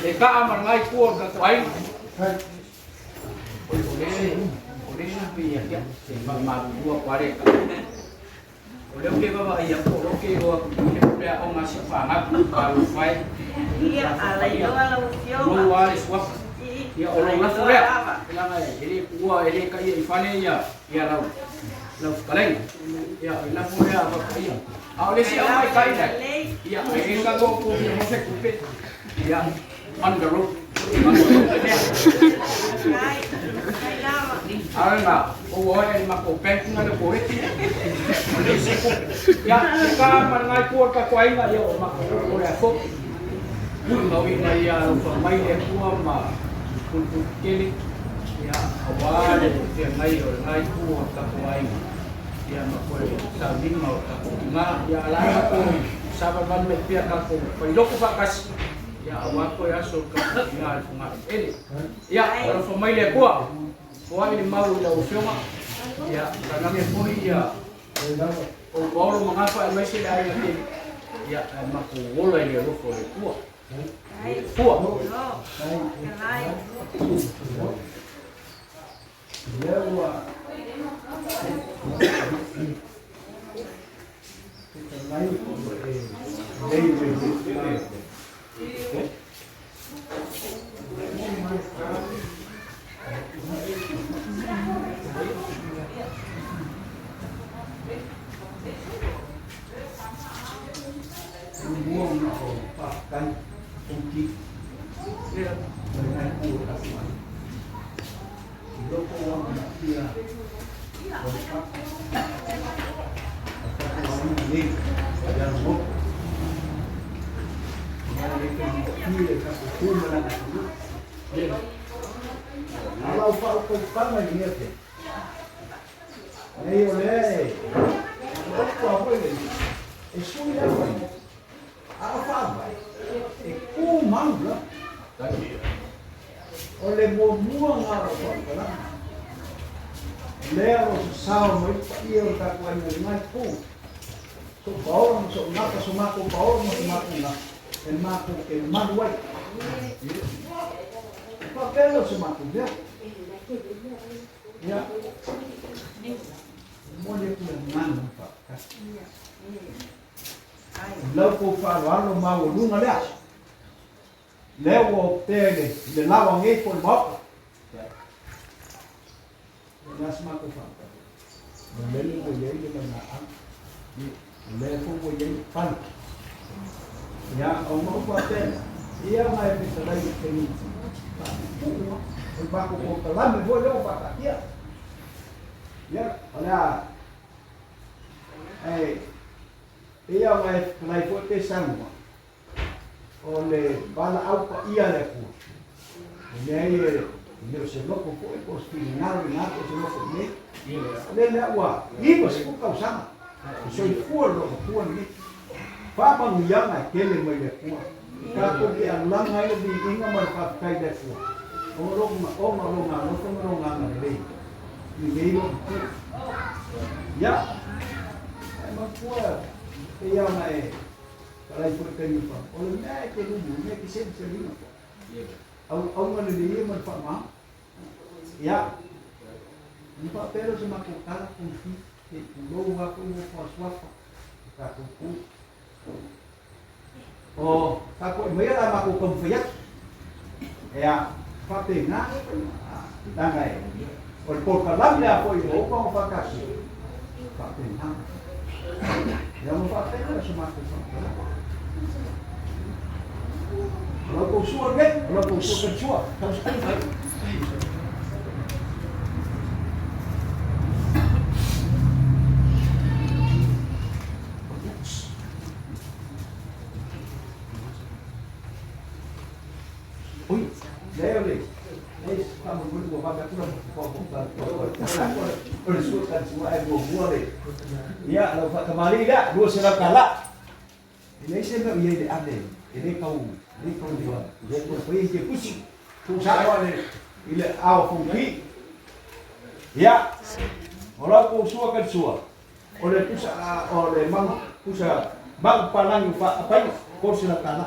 e kaa ma lenā itu o le tatou aiga. O le o le isi mea ia te au, se i faamalulu atu lava le kaa. O lea ou te vaavaai atu, o lea ou te iloa atu i le pule aoga a si au fanau, talofa e. Tulou lava le suafa. Ia, o lou lafo lea, leaga e le tuua, e le taia i fale ia lau lau fetalaiga. Ia, o le lafo lea a Papaia. A o le isi aumaikai lea, ia, e le tatou outou fia maua se tupe, ia, on the road. On the road le mea. A o lena, o ua oe le matou bank na le koleti. O le isi tupe. Ia, e ka ma lenā itu o le tatou aiga, ia, o matou o le a foi. Tau ina ia alofa mai le Atua ma puipui tele, ia, aua le feagai o lenā itu o le tatou aiga, ia ma toe sauniga o tatou tina, ia a la e matou savalivali mai pea tatou failoto faatasi, ia aua toe aso o le tatou tina i le fogaeleele. Ia, alofa mai le Atua, foai le mau i lau Afioga, ia, tainane foi ia o Paolo ma Gafa aemaise le aiga tele, ia, ae matou ola i le alofa o le Atua. Soifua. Muamua ona o faafetai Fonoti o lenei itu o le tatou aiga. I loko ua amanaia o le papa o le tatou aiga nei i Alamagoto. Ina le faigofie le tatou tu ma le atunuu. A lau faautautaga i lenei afiafi, nei o lea e opo a foi le e sui lea mai. A o faavae e tumau lava. O le muamua lena o lau faamatalaga. O lea o lo o sasao mai le paia o le tatou aiga i lena itu. Sou paola ma sou gafa, so matou paola ma so matou gafa, e matou te malu ai. E faapea lea o se matou mea. Ia, e momoli atu le agaga faafetai. I lau tou faaaloalo maualuga lea, lea ua opea i le laoa nei po o le Maota. O le a se matou faamatalaga? O lele ua i ai le laulaau, o lea foi ua i ai le fale. Ia, ona ou faapea lea, ia na e fetalai i le taimi faapupuu lava, o le matou polokalame foi lea ua faataatia. Ia, o le a, ae pei lava ona e fetalai foi pe saunoa, O le valaau paia a le Atua, e leai e le o se loto foi po o se finagalo i ina po o se loto i inei. O lea lea ua 90 tausaga o soifua le loomatua lenei. Faamanuiaga e tele mai le Atua. Tatou te alaga ai le viiga ma le faafetai i le Atua, ona o Lona alofa ma Lona agalelei i lenei loomatua. Ia, ae manatua pei lava ona e talai foi i le taimi ua fano, o le mea e te lumu, o le mea e te seluselu foi, auauga lelei ia ma le faamama. Ia, ona faapea lea o se matou tala, Kofi, se i tulou lava foi mo Suafa, le tatou tu. O tapuai maia la matou taumafai atu. Ea, faapena leaga e o le polokalame lea foi ua uma ona faataatia, faapena. Ia ona faapea lea o se matou faamatalaga. O la outou sua lenei, o la outou sua talisua, tausikai. Ia, lau faatamalii lea, $200. E leai se mea o i ai i le ave, e le tau, le tau, le tau faia i te pusi. Tuusao le i le ao fongi. Ia, o lau kou sua ka sua. O le pusa o le mau pusa mau palangi faapaina $300.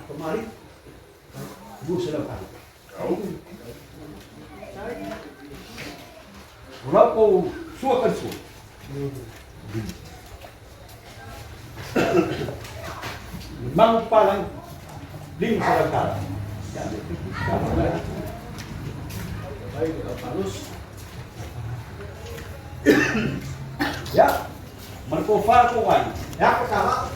Kamari, $200. O lau kou sua ka sua. Le mau palangi, $500. Ia, ma le tofa tou ai, e afa tala.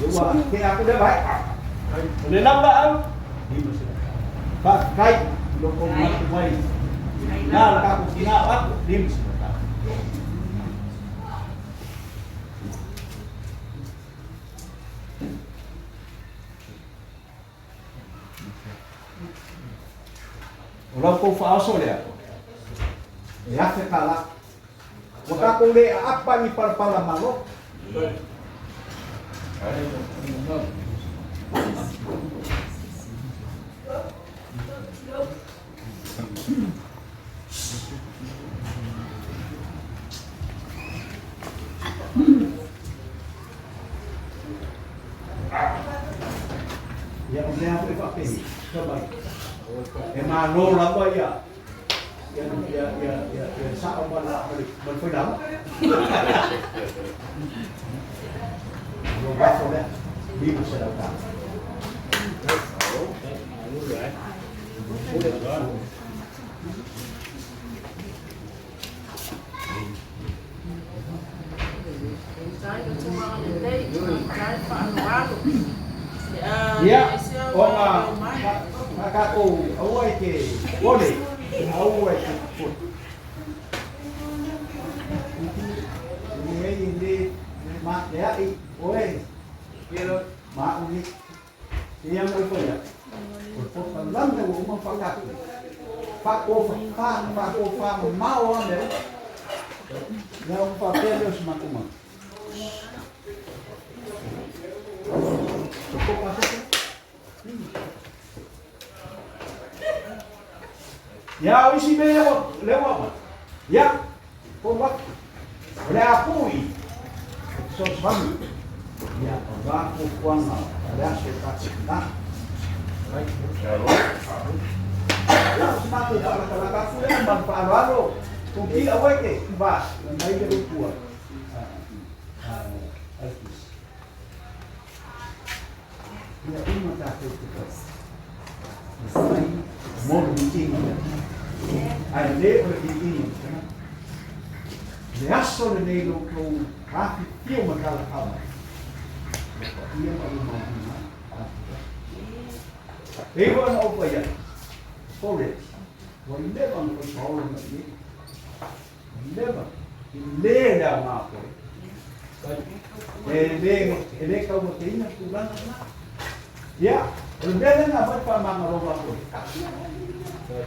Ua ke aku lea vai. O le lau laau, faafetai i lo tou manatu mai i le tatou tina o atu, $500. O la outou faaoso lea, e $1,000. Ua tatou le aapa i palapala malo. Ia, o mea foi faapeni, mai. E malo lava ia ia ia ia ia ia sao ma la ma le ma le failauga. O lo wafo lea, $500. Ia, ona a tatou aua e te ole, aua e te popole. Leai e le matea'i oe ma a'u nei. Ia ma ifo ia. O le polokalame ua uma ona faataatia. Faatofafa, faatofa mamao lava mea uma. Ia ona faapea lea o si matou mau. Ia, o isi mea lea ua, lea ua aumai. Ia, tonu atu. O le a pui e fesoasoani. Ia, aua fuafuaga o le aso o tatou tina. Ia, o se matou faalatalata atu lea ma le faaaloalo. Tuki aua e te va, mai le upu a a le Tusi. Ia uma tatou te tau. E fai mo le viiga o le Atua. Ae le o le viiga o le tagata. Le aso lenei lo outou afifio ma talafau mai. Paia ma ua mauina ai. E iwa na ou fai atu, College, ua leva ona fai paolo mai i nei. Ua leva, e le le aoga o College. E le, e le taumateina le tulaga lena. Ia, o le mea lea na aumai faamagaloga atu ai, taatia loa lenei mea.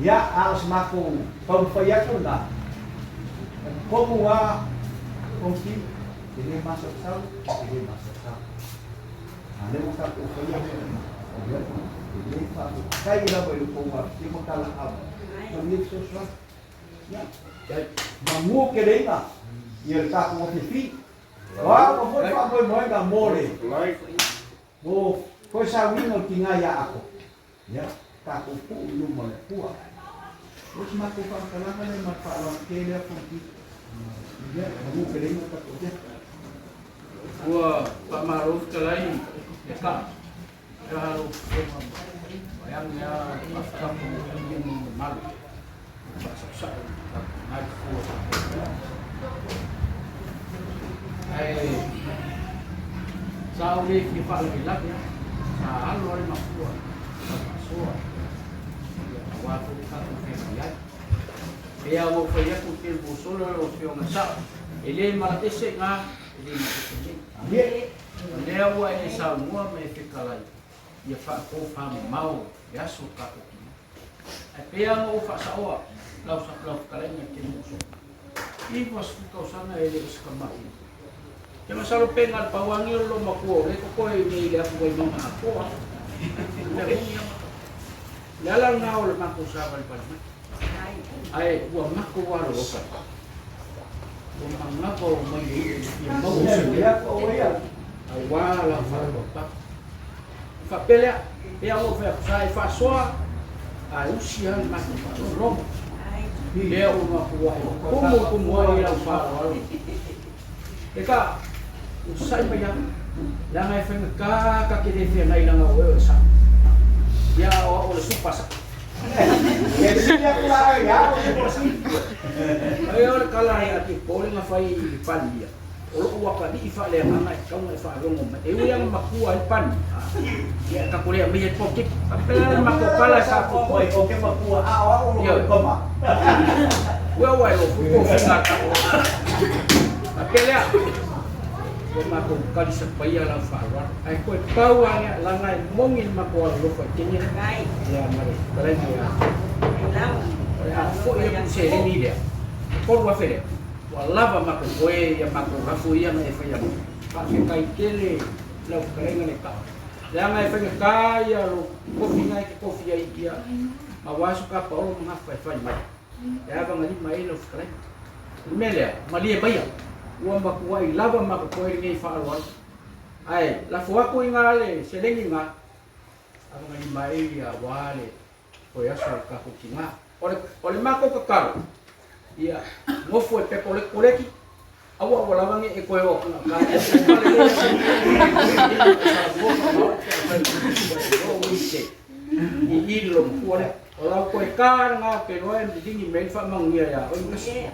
Ia, a o se matou taumafai atu lena, e talitonu lava Fonoti, e le masalosalo, e le masalosalo. A o lea ua tatou faia mea uma, o lea ua lelei. Faafetai lava i lo outou afifio ma talaaga ma lenei fesoasoani. Ia, manu keleina ia le tatou afiafi. O a uma foi faamoemoega mo le mo toe sauiga o le tiga ia Ako, ia tatou tuu i luma o le Atua. O se matou faamatalaga lea ma le faaaloalo tele atu i ia manu keleina le tatou afiafi. Ua faamalo fetalai e ka ia lau Afioga Vaiane a faafitaga i le mamalu faasaosao nai fua. Ae sa ou le fia faalavelave lava, sa alo lava le mafua sa faasoa ia aua foi le tatou feagai ai. Pei lava ua ou fai atu i le tele solo lau Afioga sao, e le malaese i ina, e le malaese nei. O lea ua e saunoa ma e fetalai ia faatofamamao le aso o tatou tina. Ae pei lava ona ou faasaoa lau fetalaiga i le taimi ua sola, 90 tausaga e le o se tamai. Ke masalo pe na o le pau lava lenei o le loomatua o lea e totoe i inei i le afu Vaimauga atoa. O le mea moni lava. O le ala lena o le matou savalivali mai. Ae ua matou alolofa, ua manava o mai le i'a i le fia maua o se mea aua lau faapaupau. Faapea lea, pei lava ona ou fai atu, sa e faasoa ae usi lava le matou faalogologo. Lea ua mafua ai, tumu tumu ai lau faaaloalo. Eka, ua sa'i mai lava, leaga e faigata ta te le feagai leaga o oe o le saʻu. Ia a o au o le supa saʻu. E sili atu la oe ia au o le sili. Ai o le tala ia te Pole na fai i le Palemia, o lo'u atalii faaleagaga e tatau ona e faalogo mai. E ui lava ina matua ai le Palemia, ia tatou le aumaia le polokiki. Faapea le matou tala e faafoefoe. O ke matua a o au o lou tama. Ua ua e lofu tofiga a tatou. Faapea lea, ua matou talisapaia lau faaaloalo. Ae toe pau lava lea, leaga e moni le matou alolofa i teine ia ma le fetalaiga ia O le a foi atu le seleni lea, $3,000 lea, ua lava matou toe ia matou lafo ia na e faia mai. Faafetai tele lau fetalaiga le tau. Leaga e faigata ia lou tofi na e te tofi ai ia ma ua aso ka paolo ma gafa e fai mai. E avagalima ai lau fetalaiga. O le mea lea, malie maia, ua matuai lava matou toe lenei faaaloalo. Ae lafo atu i ina le seleni lena, avagalima ai ia aua le toe aso o le tatou tina. O le matou tatalo, ia nofo e pepa o le koleki, aua aua lava ne i e toe o atu gauta ia uma lenei aso i i le lomatua lea. O lau toe ta lena ou te iloa e liligi mai ai le faamanuia ia oe ma kasi.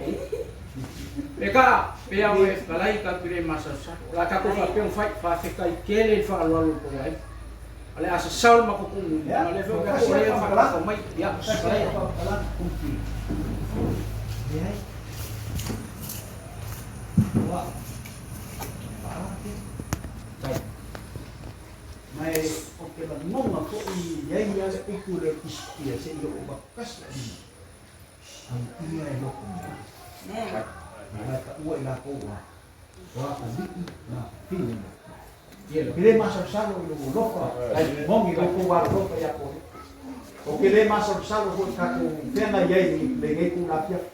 Peka, pei lava ua e fetalai tatou te le masalosalo. O le a tatou faapea ona fai, faafetai tele i le faaaloalo o tou aiga. O le a sasao le matou tumu, ona o lea foi ou te o lea e faatafa mai. Ia, fetalai. Ma e o te lagona foi i ai lava le upu lea o le Tusi Paia seia oo matasi le alii auia e loko mai. Aua e taua i latou a o atalii ma fafine mai. Ou te le masalosalo i lou alofa, moni lou tou alolofa ia Kore. Ou te le masalosalo foi i tatou feagai ai i lenei itula afiafi.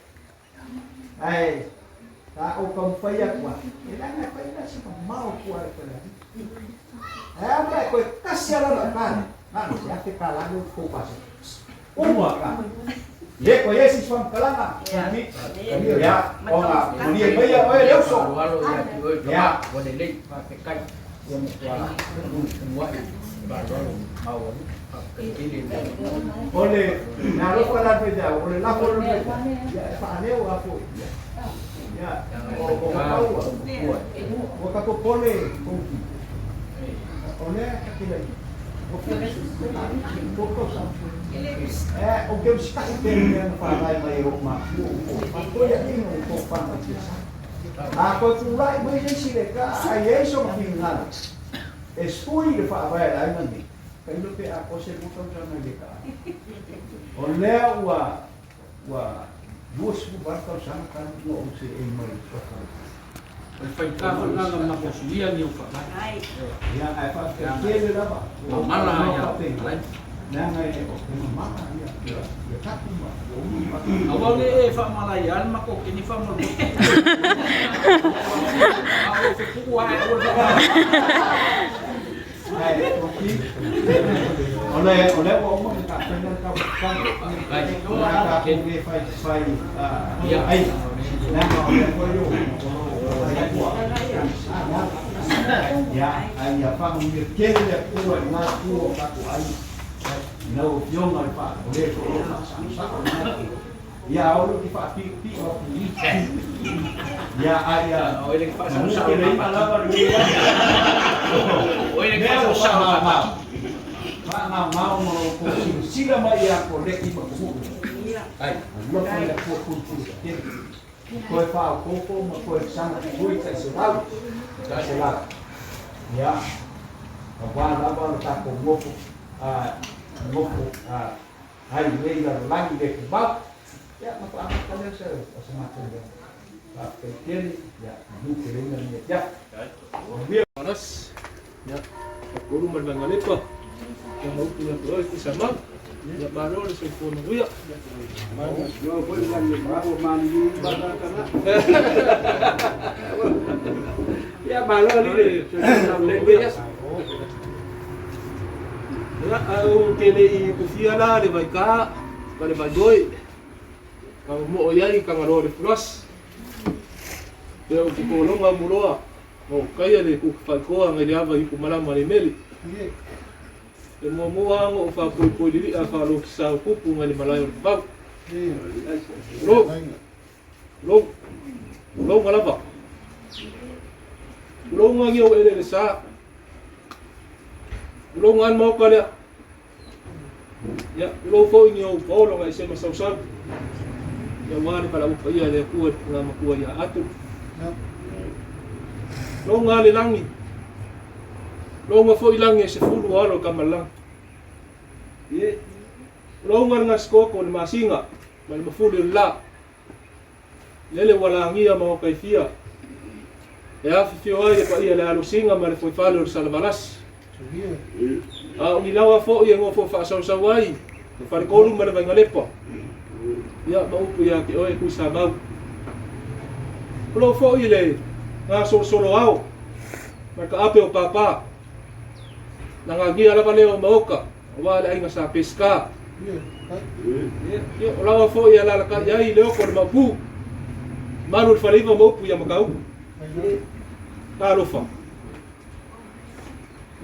Ae sa ou taumafai atu ai, e leaga e fai lea se mamao tua i Falealili. Ae a mea e toe tasi lava lau tala, na o se afe tala lea o tou pasese. Uma ka. Le koe ai se isi faamatalaga. Ia, ona malie maia oe le uso. Aloalo ia te oe tama, ua lelei, faafetai, ua matua tumutumu ai faaaloalo maualuga, faafetai tele i le O le alofa la le faifeau, o le lafo lea o le faifeau, ia e faaleo lava foi. Ua tatou pole kouki. O lea ta te lai. O Ou te usitai pea i mea na faavae mai e ou matua o tou faatoeaiina o tou fana i sa. A toe tulai mai se isi le kaa a i ai sona finagalo e sui le faavae a le aiga nei, tailo pe atoa se 2 tausaga i le kaa. O lea ua ua 28 tausaga talu ona ou seei mai i Suafa. O le faigata foi lena na matou suia ni ou faavae. Ia, ae faafetai tele lava. Mamala ia Alai. Leaga e mamala ia tapu ma ua umi ma. Aua ne i e faamalaia le matou kenifa ma le motu. A o lou fepu'u lava e aua le faamalaia. Ae ok. O le o lea ua uma ona tapena le taumafataga. O le a tatou le fai fai ai. Leaga o lea foi o lo o lea ua ia ae ia faamanuia tele le Atua i lena itu o tatou aiga. I lau Afioga i le fa o le foi o lo o faasaosao lena itu. Ia aua lou te faapiopio atu i Ia a ia manuteleina lava lenei mea ua faamaomao. Faamaomao ma lo outou silasila mai ia Koleki ma Tuuu. Alofa le Atua puipui tele. Toe faaopoopo ma toe saga tutui tai selau. Tai selau. Ia, aua lava lo tatou nofo, nofo, ai nei lalolagi le tumau. Ia, ona faamata lea o se matou leo. Faafetai tele, ia, manu teleina lenei afiafi. Manuia. Manas, ia, Tolu ma le Vaigalepa, ia ma upu ia te oe Tuisamau, ia malo le soifua manuia. Ia malo alii le soifua manuia. Ia, ae ou te le i tufia la le Vaika ma le Vaioi, na momoo i ai Tagaloa o le Fulasi. Pea ou te tologa muloa, ma ou taia le kuki faitoa nai le ava i upu malama le mele. E muamua lava ona ou faapoipoi lili'a faalokisa o tupu nai le malae o le vavau. Tulou, tulou, tulouga lava. Tulouga ni ou eleele sa. Tulouga le maoka lea. Ia, tulou foi ni ou paolo ngai se masausau. Ia ua le valaau paia le Atua i le tina matua ia Atu. Tulouga le lagi. Tulouga foi lagi e 10 o alo o Tamalelagi. Tulouga le gasikooko le masina ma le mafuli o le la. Lele ua lagia ma oka e fia, e afifio ai le paia le alosiga ma le foifale o le Salavalasi. A o ni laoa foi e nofo faasausau ai le faletolu ma le Vaigalepa, ia ma upu ia te oe Tuisamau. O lo o foi le gasolosolo ao ma le taape o Papa, na gagia lava lea o Maoka aua le aiga sa Pesika. Ia, o laoa foi e alalatai ai le oko o le Maopu, malu i le faleiva ma upu ia Mataupu. Talofa.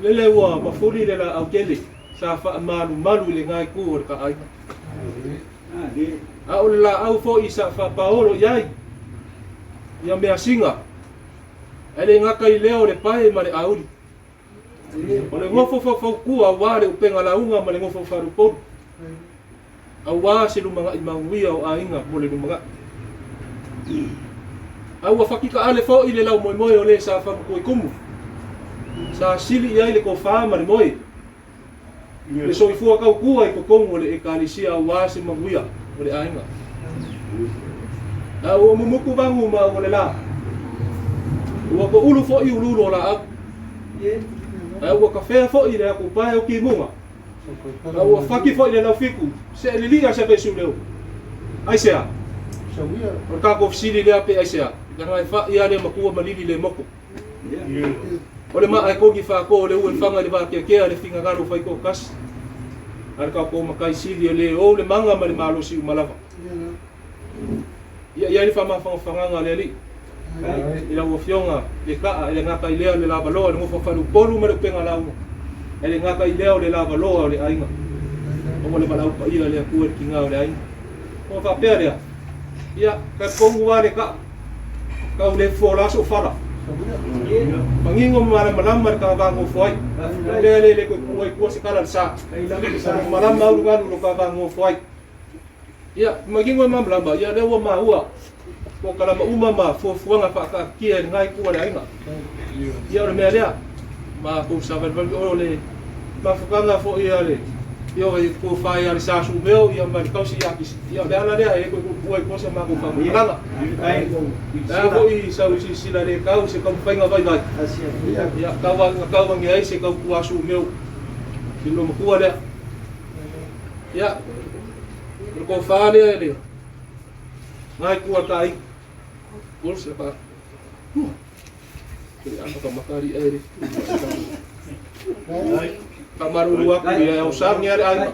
Lele ua mafuli le laau tele sa faamalumalu i lena itu o le ta aiga. A o le laau foi sa faapaolo i ai ia measina, ae le gata i lea o le pae ma le auli. O le nofo faufautua aua le upega lauga ma le nofo faalupolu, aua se lumanai manuia o aiga mo le lumanai. A ua fakitaale foi le laumoemoe o le sa famatua i tumu, sa sili i ai le tofa ma le moe, le soifua tautua i totonu o le Ekalesia aua se manuia o le aiga. A ua mumutu vagu ma ua le la, ua toulu foi uluulu o laau, ae ua tafea foi le atupae o timuga, a ua faki foi le laufitu, se lilia se vaisu leo. Aisea? O le tatou fesili lea pe aisea? Leaga e fai lava le matua ma lili le moto. O le maa e kogi faato o le ue faga i le vakeakea le finagalo fai toatasi a le tatou matai sili e le ou le maga ma le malosi uma lava. Ia i ai le faamafagafagaga a le Alii i lau Afioga le kaa e le gata i lea o le lavaloa o le nofo faleupolu ma le upega lauga, e le gata i lea o le lavaloa o le aiga, aua le valaau paia a le Atua i le tiga o le aiga. Ona faapea lea, ia, talitonu lava le kaa. Kau le fola so fala. Mangingo malamalama le kavagofo ai. Lea le le koe kua kua se kala le sa. Malama ulu galu lo kavagofo ai. Ia, mangingo e malamalama, ia lea ua maua. Po kalama uma ma fuafuaga faakaatia i lengai kua le aiga. Ia o le mea lea, ma kou savalivali o le mafukaga fo'i a le ia o ko fai a le sa sumeo ia ma le kausi ia kisi. Ia o le ala lea e koe kua i kosa ma kou whakamutalaga. La fo'i sau i sila le kau se kau whainga vai vai. Ia kau kau ngi ai se kau kua sumeo. Silo makua lea. Ia o ko wha lea le ngai kua tai. Bolsa pa. Ia makamakari ai le. Kamaruru aku ia au sa ngi ale ai.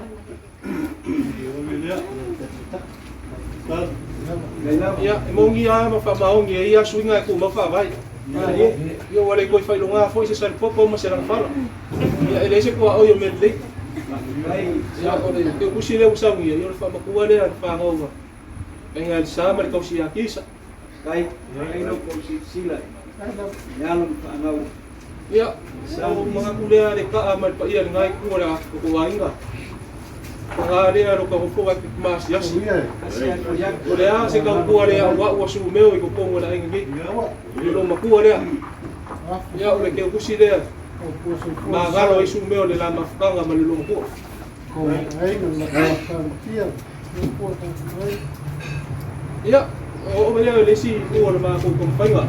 Ia e mongi a ma fa maongi ia suinga ku ma fa vai. Ia wale koi fai longa foi se sal popo ma se lang fala. Ia ele se ko o yo me le. Ia o le ke kusi le usa ngi ia le fa makua le fa ngau. Enga le sa ma le kausi a kisa. Kai, kai lo ko si sila. Ya lo pa ngau. Ia, o mga kulea le kaa ma le paia le ngai kua le ko wainga. Nga le ro ka hofo wa mas yasi. O le a se ka kua le wa wa su meo i ko kongo la ingi. I lo makua le. Ia o le ke kusi le. Ma galo i su meo le la mafukanga ma le lo makua. Ia, o o le le si o le ma ko ko.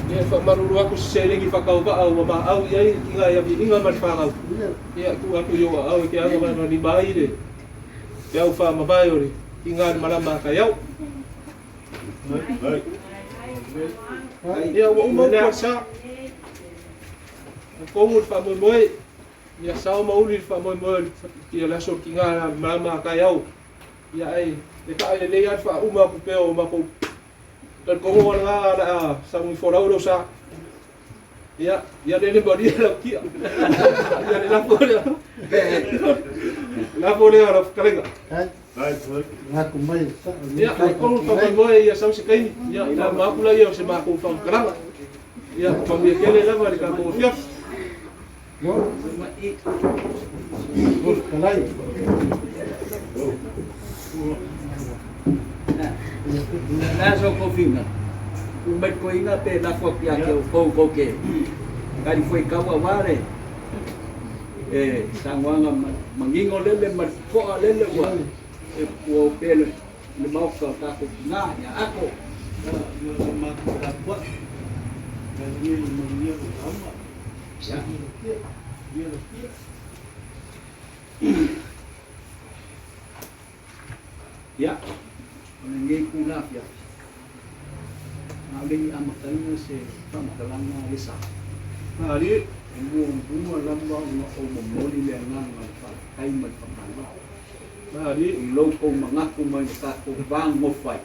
Ia fa maruru aku se lengi fa kau ba au ma au ia i nga ia vi inga ma fa ngau. Ia ku aku yo au ke anga ma ni mai le. Ia u fa ma vai ore inga ni malama ka yau. Ia ua uma ko sa. Ko ngu fa mo moi. Ia sao ma uli fa mo moi ia la so ki nga malama ka yau. Ia ai le ka le le ia fa uma ku pe o ma ko Kan ko ngo nga la sa ngi fo lau sa. Ia ia le le body la kia. Ia le la fo le. La fo le la kalenga. Ia ko fa mo ia sa se kaini. Ia la ma kula ia se ma ko fa kalanga. Ia pa mi kele la va le ka ko fia. La so ko finga. U mai ko inga pe la ko pia ke ko ko ke. Kari foi kawa ware. E sangwanga mangingo lele ma ko lele wa. E ko pele le mau ka ka ko nga ya ako. Ya. Ya. O le ngai ku la fia. Na le a mataina se whamakalanga le sa. Ali E mua mua lava ona o momoli le agaga o le faafetai ma le faamalo. Ali I lou kou magaku mai le tatou vagofo ai.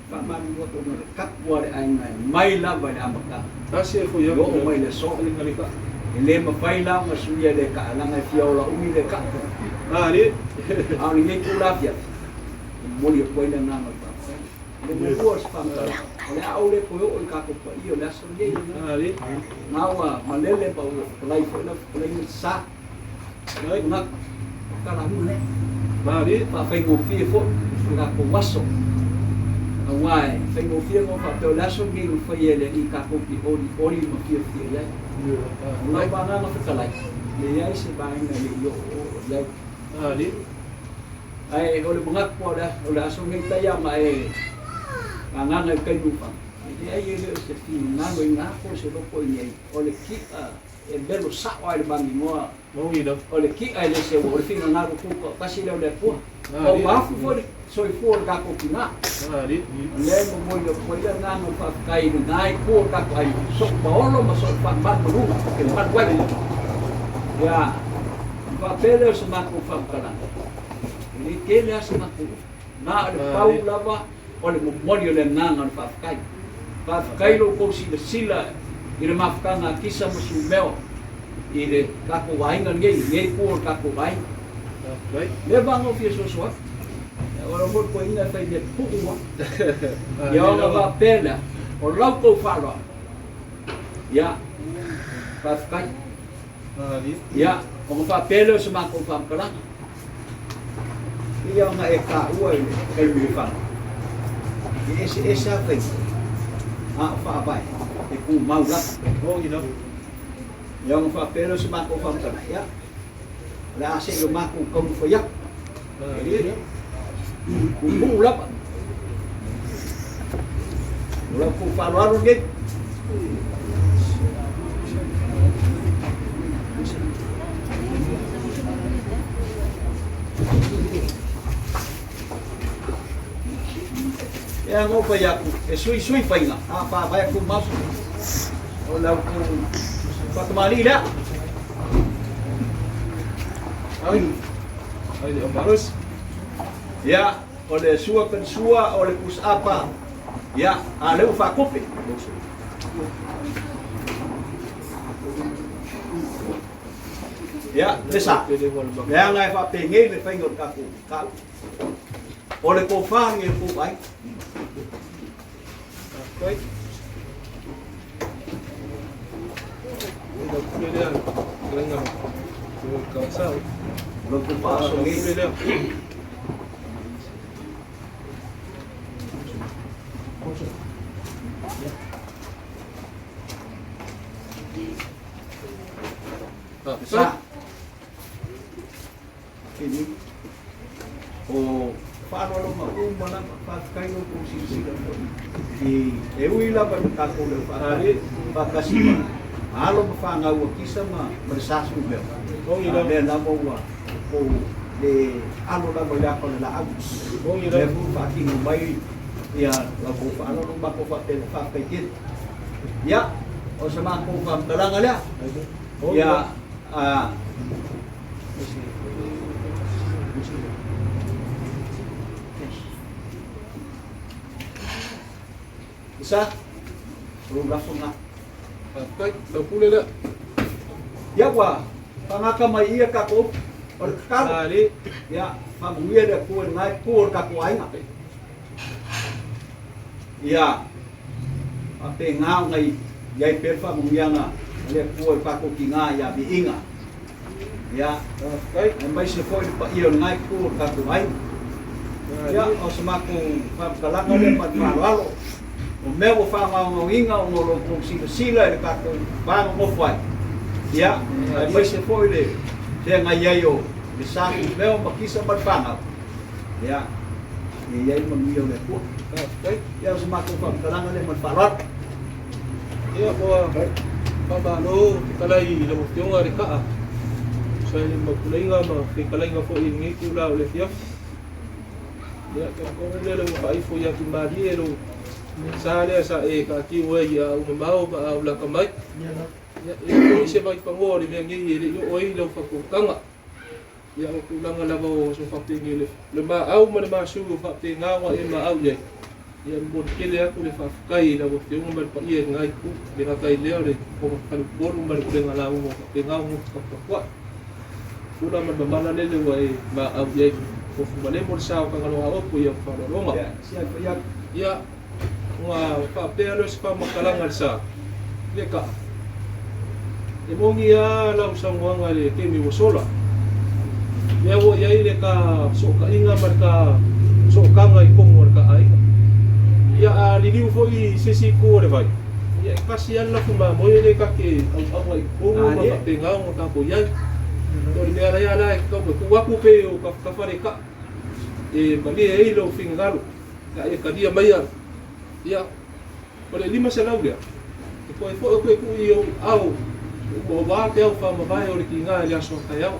Faamalulu atu ona le kapu a le aiga e mai lava i le amataga. Tasi e fo ia E oo mai le aso. Ngalika. E lē mafai la ona suia le kaalaga e fia ola umi le kapu. Ali A o lenei tulaga afiafi, e momoli atu ai le agaga o le faafetai. Le muamua o se faamatalaga, o le a ou le toe oo i tatou paia o le aso lenei. Ali Na ua malele pa ua fetalai foi lau fetalaiga le sa. Ai Manatu, kalamu le. Ali Faafaigofie foi o tatou aso. Auā e faigofie ma faapea o le aso lenei ua faia e le Alii tatou te olioli ma fiafia i ai. O lau agaga fetalai, leai se vaega e le i oooo i ai. Ali Ae o le manatu o le aso lenei taia ma e agaga i taimi ufaga. E leai e le o se finagalo i gā po o se loko i ai. O le ki'a e melo sa'o ai le magigoa. Mongi la. O le ki'a e le se ua o le finagalo tuto'atasi lea o le Atua. O Ali ua afu foi le soifua o le tatou tinā. Ali O lea e momoli atu ai le agaga o le faafetai i lenā itu o le tatou aiga. So'u paolo ma so'u faamalumaluga e malu ai. Ia, ona faapea lea o se matou faamatalaga. E le tele lava se matou upu. Na o le pau lava o le momoli o le agaga o le faafetai. Faafetai lo outou silasila i le mafutaga a Kisa ma Sumeo i le tatou aiga lenei, lenei itu o le tatou aiga. Ai Lea vaega o fia soasoa atu. O lau foi toeaina e fai mea pupuu lava. Ia ona faapea lea, o lau tou faaaloalo. Ia, faafetai. Ia, ona faapea lea o se matou faamatalaga. Ia ona e taua i le taimi ua fano, e eseese lava faiga, a o faavae e tumau lava. Ia ona faapea lea o se matou faamatalaga, ia, o le a se i o matou taumafai atu. Puupuu lava. O lau tou faaaloalo lenei. E ana ou fai atu, e suisui faiga, a faavae atu mau. O lau tou faatamalii lea. Ai, ai le malosi. Ia, o le sua kanisua, o le pusapa, ia, a lea ua faakope. Ia, le sa, leaga e faapengei le faiga o le tatou kau. O le tofa lenei o le tou aiga. O lo tou faaso nei. Sa. Fili. O faaaloaloga uma lava, faafetai lo outou silasila foi i e ui lava i le tatou leo faatasi ma alo ma fanau a Kisa ma le Sa Sumeo. A lea lava ua ou le alo lava i le ata o le laau. Lea foi ua faatino mai ia la outou faaaloalo ma matou faapea faafetai tele. Ia, o se matou faamatalaga lea. Ia, a Isa, o lou lafo lena. Faafetai, lau pule lea. Ia ua faagata mai ia tatou upu. O le tatalo, ia faamanuia le Atua i lena itu o le tatou aiga. Ia faapena ona i ai pea le faamanuiaga a le Atua i le tatou tina ia Viiga. Ia, aemaise foi le paia o lena itu o le tatou aiga. Ia, o se matou faamatalaga lea ma le faaaloalo. O mea ua faagaogaoina ona o lo outou silasila i le tatou va nonofo ai. Ia, aemaise foi le feagai ai o le sa tumeo ma kisa ma le fanau. Ia, ia i ai le manuia o le Atua. Faafetai. Ia, o se matou faamatalaga lea ma le faaaloalo. Ia, ua faamalo fetalai i lau Afioga le Kaa, tusa ai ma puleiga ma fetalaiga foi i lenei itula o le afiafi. Ia, talitonu lea ua faaifo ia Tumalie lou sa lea sa e taatiu ai i aau mamao ma aau lata mai. Ia, e leai foi se vaipanoa o le mea nei e le i oo ai lau faautautaga. Ia, o tulaga lava o aso faapenei, le maau ma le masu o faapena ona e maau i ai. Ia, e momoli tele atu le faafetai i lau Afioga ma le paia i lena itu, e le gata i lea o le Fofoga Faleupolu ma le Pulega Lauga o faapena ona nofo taputapuai. Pula ma le mamala lele ua e maau i ai. Tofu malemo le sa o Tagaloa Aopo i au faaaloaloga. Ia, ona faapea lea o se faamatalaga i le sa, le kaa. E moni lava lau saunoaga i le taimi ua sola. Lea ua i ai le ta sootaiga ma le ta sootaga i totonu o le ta aiga. Ia, a liliu foi i se isi itu o le vai, ia e tasi lava le lafu mamoe lea ta te auauna i totonu ma faapena ona tatou i ai. O le mea lea la e tatau ona tuu atu pe o tafatafa le kaa e malie ai lou finagalo, a ia talia maia, ia, O le 500 lea, e toe foi atu e tuu i ou aao uma aua te au faamavae o le tiga i le aso a taeao.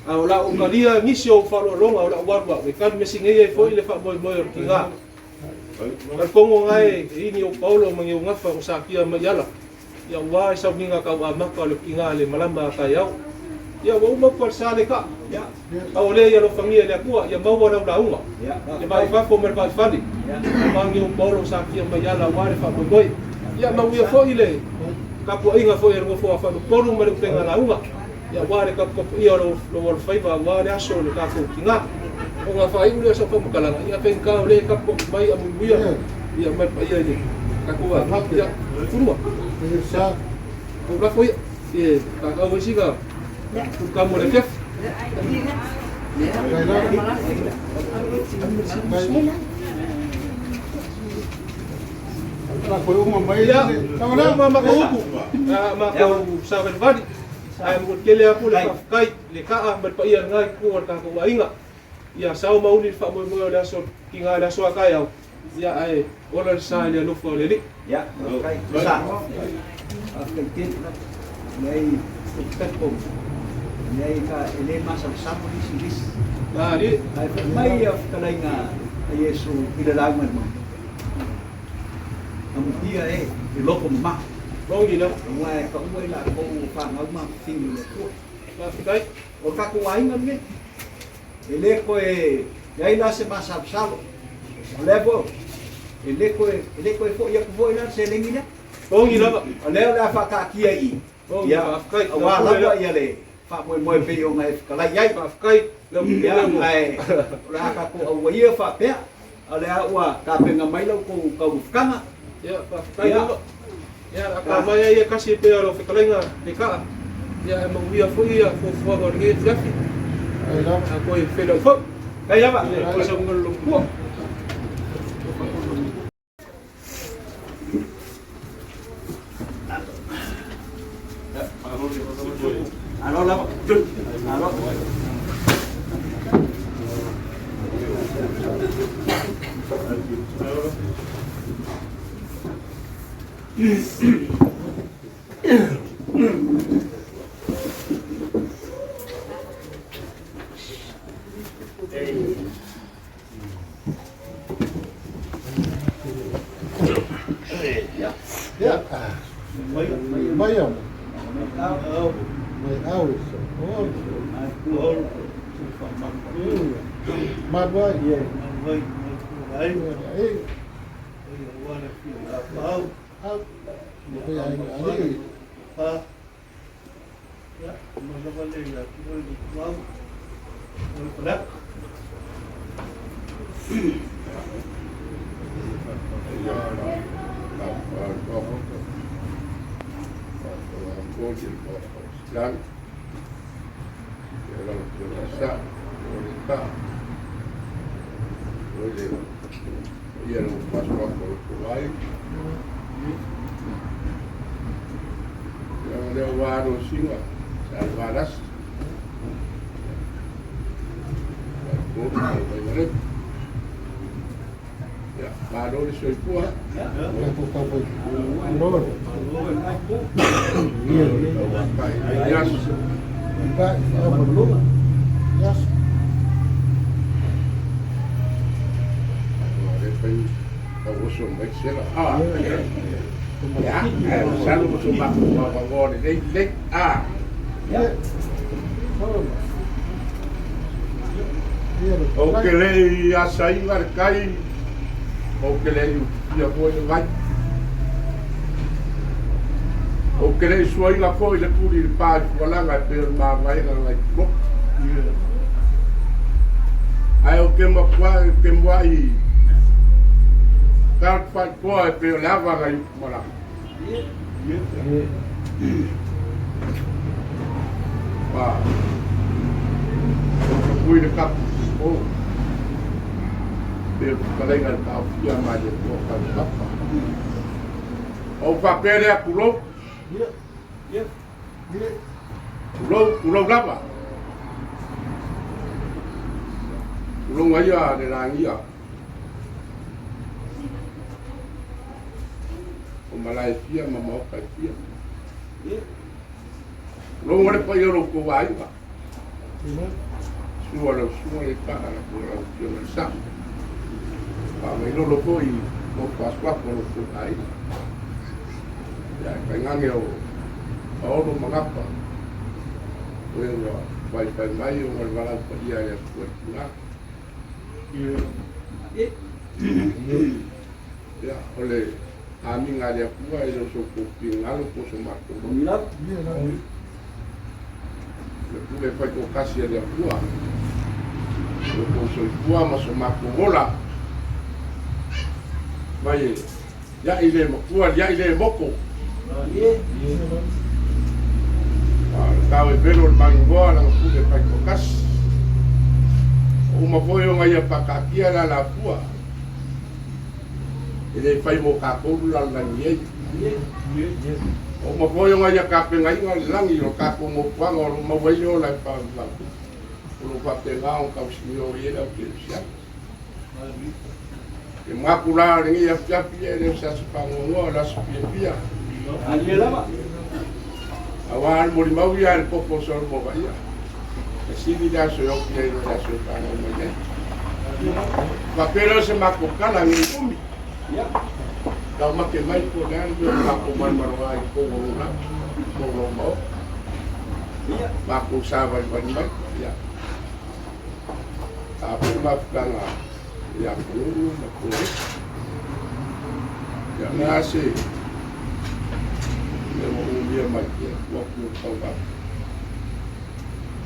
A o la ou talia nisi o ou faaaloaloga o lau alu au e tali mesinei ai foi le faamoemoe o le tiga. Talitonu na e ini o Paolo ma ni ou gafa o satia mai ala. Ia ua i sauniga tau amata o le tiga le malama a taeao. Ia ua uma atu a le sa le kaa. Ia. Pau o lea ia alofagia e le Atua ia maua lau lauga. Le vaai fafo ma le vaai fale. Aua ni ou paolo sa kia mai ala aua le faamoemoe. Ia mauia foi le tapuaiga foi a le nofo a Faleupolu ma le upega lauga. Ia aua le taputapuia o lou alofaiva aua le aso o le tatou tina. Ona faaiu lea o sau faamatalaga, ia faigata o lea e taputapu mai amuimuia ia ma le paia i le tatou aiga. Ia, Pulua, ou lafo ia, e tatau ai sina pulutamu o le afiafi. Ia, uma matou upu, matou savalivali. Ae momoli tele atu le faafetai i le kaa ma le paia o lena itu o le tatou aiga. Ia sao ma uli le faamoemoe o le aso tina i le aso a taeao, ia ae ola le sa i le alofa o le Alii. Ia, faafetai. Sa. Faafetai tele. Leai, ou te talitonu, leai ka e le masalosalo nisi i nisi. Malie. Ae fai mai ia fetalaiga a Iesu i le lauga i le mauga. Amuia e i loko mamalu. Logi lava. Aua e paua i latou ua fanau mafafine i le Atua. Faafetai. O le tatou aiga lenei, e le toe i ai la se masalosalo. O lea foi, e le toe, e le toe foi atu foi la le seleni lea. Logi lava. O lea o le a faataatia i i. Logi, Ia, faafetai. aua lava ia le faamoemoe pei ona e fetalai ai. Faafetai. Lau Ia, Afioga. ae o le a tatou auaia faapea. A o lea ua tapena mai la outou taumafataga. Ia, faafetai Ia. lava. Ia, a ka mai ai e tasi pea o lau fetalaiga le kaa. Ia, e manuia foi ia fuafuaga o lenei afiafi. A toe feiloai foi. Faafetai lava. Ia, toe saunoa le matua. Malo lava. Malo. Ia. Mai au. Mai au. Malu ai. Ai. Au. Mai ai ai. Malo le soifua. Tatou tau fai. Malo. Yes. Vai, vai. Yes. Le fai tauoso mai sela. Ah. Ya, salu mo ma ma ma ma le le ah. Ia. Ia. O ke le i asaina le kai, o ke le i ia foi le vai. O ke le i suaina foi le puli i le pā i fualaga e pei o le mavaega nai tuloka. Ae o ke makuai, o ke muai tau faitoa e pei o le ava nai upu malaga. Pa, o ka pui le kapu, o, pe o fetalaiga le taofia ma le Atua faipapa. O faapea lea tulou, Ia. Ia. tulou, tulou lava. Tulou aia le lagia. O malae fia ma maoka e fia. Tulou le paia o lou tou aiga. Sua lau susuga le kaa la kou lau afioga i le Sao. Faamailolo foi mo faasoafa o lou tou aiga. Ia e tainane o Paolo ma Gapa. O e ua faifai mai ona o le valaau paia e le Atua i tina. Ia, o le amiga a le Atua e le o so outou finagalo po o so matou loto. Le pule faitoatasi a le Atua, lo outou soifua ma so matou ola, mai e iaʻi le matua, liaʻi le moko. A o le tau e velo le manuloa lana pule faitoatasi. O uma foi ona ia faataatia le alafua, e le fai mo tatou le lalolagi ei. O uma foi ona ia tapenaina le lagi o le tatou nofoaga o lo o maua ai le ola e faavavau, o lo o faapena ona tausinio i ai le au kerisiano. E manatu la o lenei afiafi e le o se aso faanoanoa, o le aso fiafia. Aua le molimau ia a le popo o Solomona ia, e sili le aso e ofi ai i lo le aso e fanau mai ai. Faapea lea o se matou tala nei umi. Taumate mai po o le a le mea o matou malomaloa ai i totonu o lou lava, po o lou maota. Matou savalivali mai, ia. A foi mafutaga ia Punuu ma Koleki. Ia o le a se mea ua umia mai ia tuu atu i le tauvao.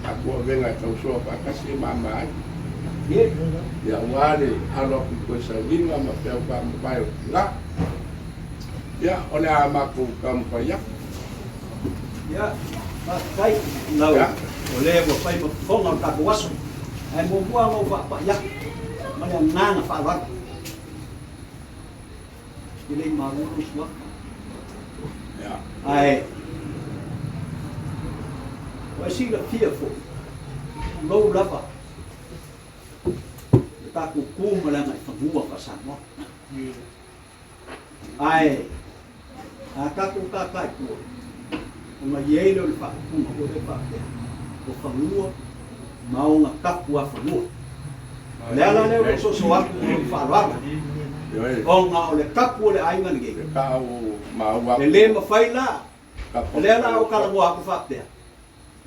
Tatou avega e tausoa faatasi e mama ai. Ia aua le alo atu i toe sauniga ma feau faamavae o tina. Ia o le a matou taumafai atu. Ia, faafetai lau o lea ua fai ma fofoga o le tatou aso. Ae muamua ona ou faapai atu ma le agaga faaaloalo. E le i maua lou suafa. Ae ua e silafia foi, tulou lava le tatou tu ma le agaifanua faa-Samoa. Ae a tatou kākā i tua, ona i ai lea o le faaupuga foi lea faapea, o fanua ma ona tapuafanua. O le ala lea o lou soso atu ma lou faaaloalo, ona o le tapu o le aiga lenei, e le mafai la, o lea la a ou talanoa atu faapea,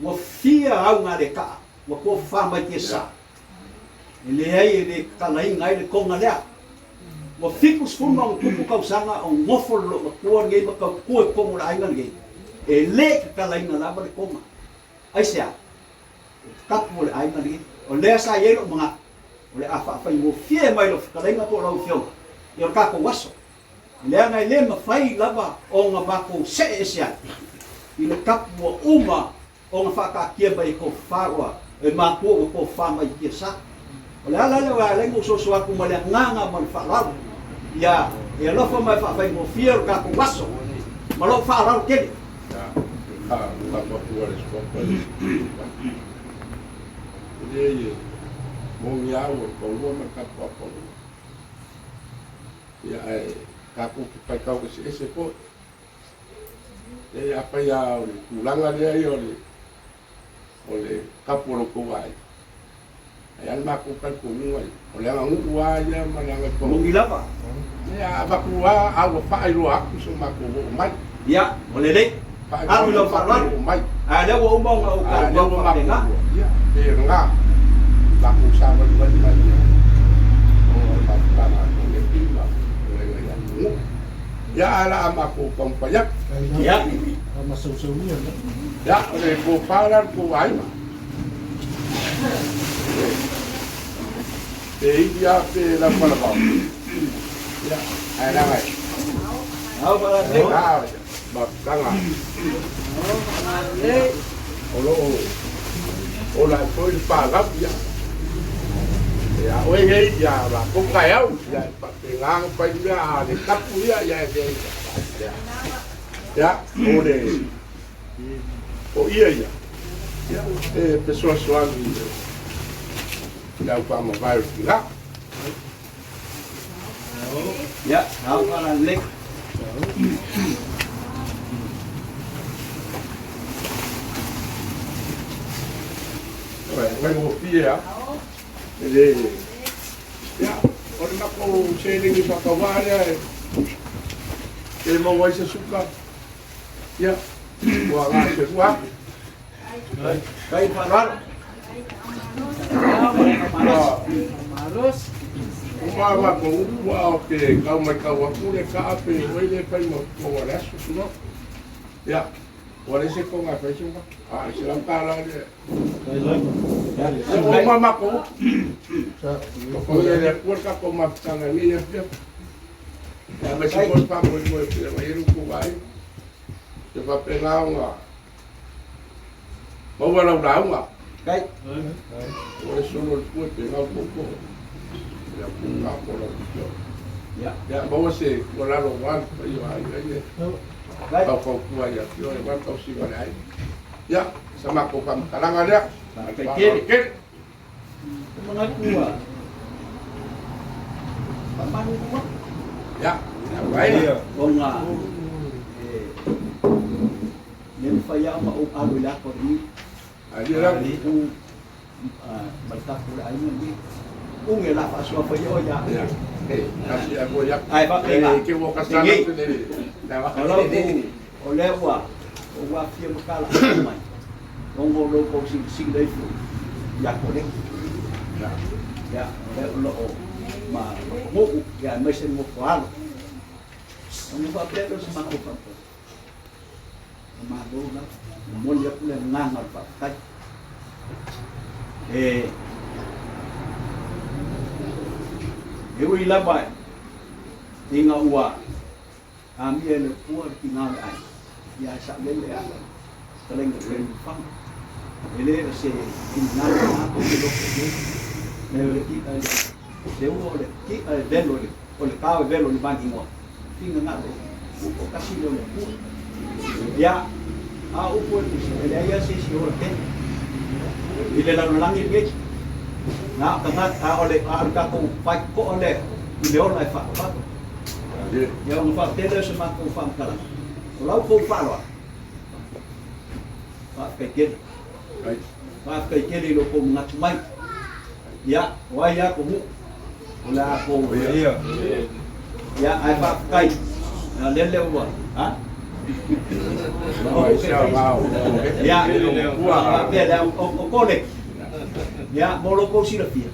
ua fia auga le kaa, ua tofafa mai tiasa, e leai e le tatalaina ai le toga lea. Ua 70+ tausaga o nofo le loomatua lenei ma tautua i totonu o le aiga lenei, e le i tatalaina lava le toga. Aisea? O le tapu o le aiga lenei. O lea sa i ai lou manatu, o le a faafaigofie mai lau fetalaiga po o lau afioga i o le tatou aso, leaga e le mafai lava ona matou see ese ai i le tapu ua uma ona faataatia mai e tofa ua e matua ua tofa mai i tiasa. O le ala lea ua ala ai ona ou soso atu ma le agaga ma le faaaloalo ia e alofa ma e faafaigofie lo tatou aso ma lou faaaloalo tele. Ia ae tatou te faitau eseese foi. Leai, afai lava o le tulaga lea ia o le, o le kapu o lo outou aiga, ae a le matou talitonuga ia, o le aganuu lava ia ma le agaifanua. Moni lava. Ia, a avatu lava, a ua faailoa atu so matou oo mai. Ia, ua lelei. Alu i lau faaaloalo. Ae o lea ua uma ona ou talanoa faapena. Ia, e pei o lena, matou savalivali mai ia, ona o le mafutaga a Koleki ma le Fetalaiga ia Punuu. Ia, ae o le a matou taumafai atu. Ia. Ia, o le tofa lea a le tou aiga. Pe ivi lava pe laupalapau. Ia, ae leaga e. Na mafutaga. O lo o ola ai foi le palau, ia. Ia oe nei, ia latou taeao, ia e faapena ona fai mea, a le tapu ia, ia e leai se Ia, o le, o ia ia, ia, e fesoasoani i le au faamavae o le tina. Ia, au faalalelei. Oi, faigofie lava. E le, ia, o le matou seleni faatauva lea e, e maua ai se suka, ia, ua gaselua atu. Kai faaaloalo. Uma matou upu a o te tau matau atu le kaa pe oi le fai ma fofoga o le aso. Ia, Ua leai se toga e fai se uafu. A o le $100 lea. Ua uma matou upu. Ua le Atua le tatou mafutaga i lenei afiafi. Aemaise foi le faamoemoe e pei ona i ai lo outou vaaiga. Ia faapena ona maua lau lauga. Ua le solo le pue pe gau popo. Ia puka po lau afioga. Ia maua se tuualalo aua le paia o aiga ia e faufautua i afioga aua le tausiga o le aiga. Ia, sa matou faamatalaga lea. Faafetai tele. Manatu ua faamanu uma. Ia, ia, ona le mafai lava ona ou alu i le ata o le niu. U ma le tapu o le aiga lenei. Uge la faasoa fai oe ia. Ae faapena. Lenei. O lau o lea ua ou afia ma tala mai ona o lo outou silasila ifo ia Koleki. Ia, o lea o lo o ma Matamuu, ia aemaise le nofo alo. Ona faapea lea o se matou faamataga. Malo lava, momoli atu le agaga o le faafetai. E, e ui lava ina ua amia e le Atua le tiga o le aiga, ia ae saolele lava le fetalaiga i le faga. E le o se finagalo lena tou te loto i ai. E o le ti'a i le seua o le ti'a e velo i le o le tao e velo i le vanigoa, finagalo o toatasi lea o le Atua. Ia, a o upu e tusa, e leai lava se isi e ola tele i le lalolagi lenei. Na o tagata, a o le, a o le tatou faitotoa lea i le ola e faavavave. Ia ona faapea lea o se matou faamatalaga, o la outou faaaloalo, faafetai tele. Faafetai tele i lo outou manatu mai. Ia, o ai lava tou nuu, o le a tou... Ia, ae faafetai, lele ua... Ha? Ia, faapea lea, o Koleki, ia, mo lo outou silafia,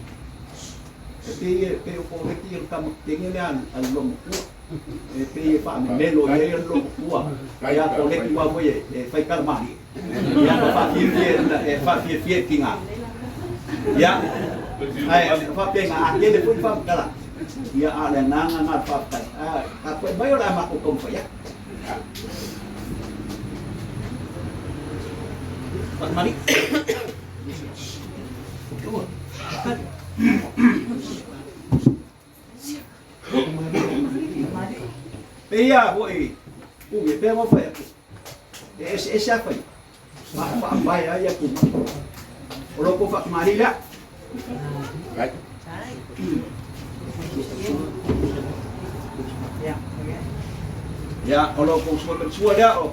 e pei e pei o Koleki o le tama tetene lea a le loomatua. E pei e faamemelo i ai le loomatua ia Koleki aua foi e fai tala malie. Ia ma faafiafia e faafiafia i tiga. Ia, ae faapena, a tele foi faamatalaga, ia a o le agaga lena o le faafetai. Ae tapuai mai o le a matou taumafai atu. Fakamali. Pei a foi uge pea ua fai atu. E eseese a fai. Ma faavae ai atu. O lo kou faakamali lea. Ia, o lo kou sua sua lea o.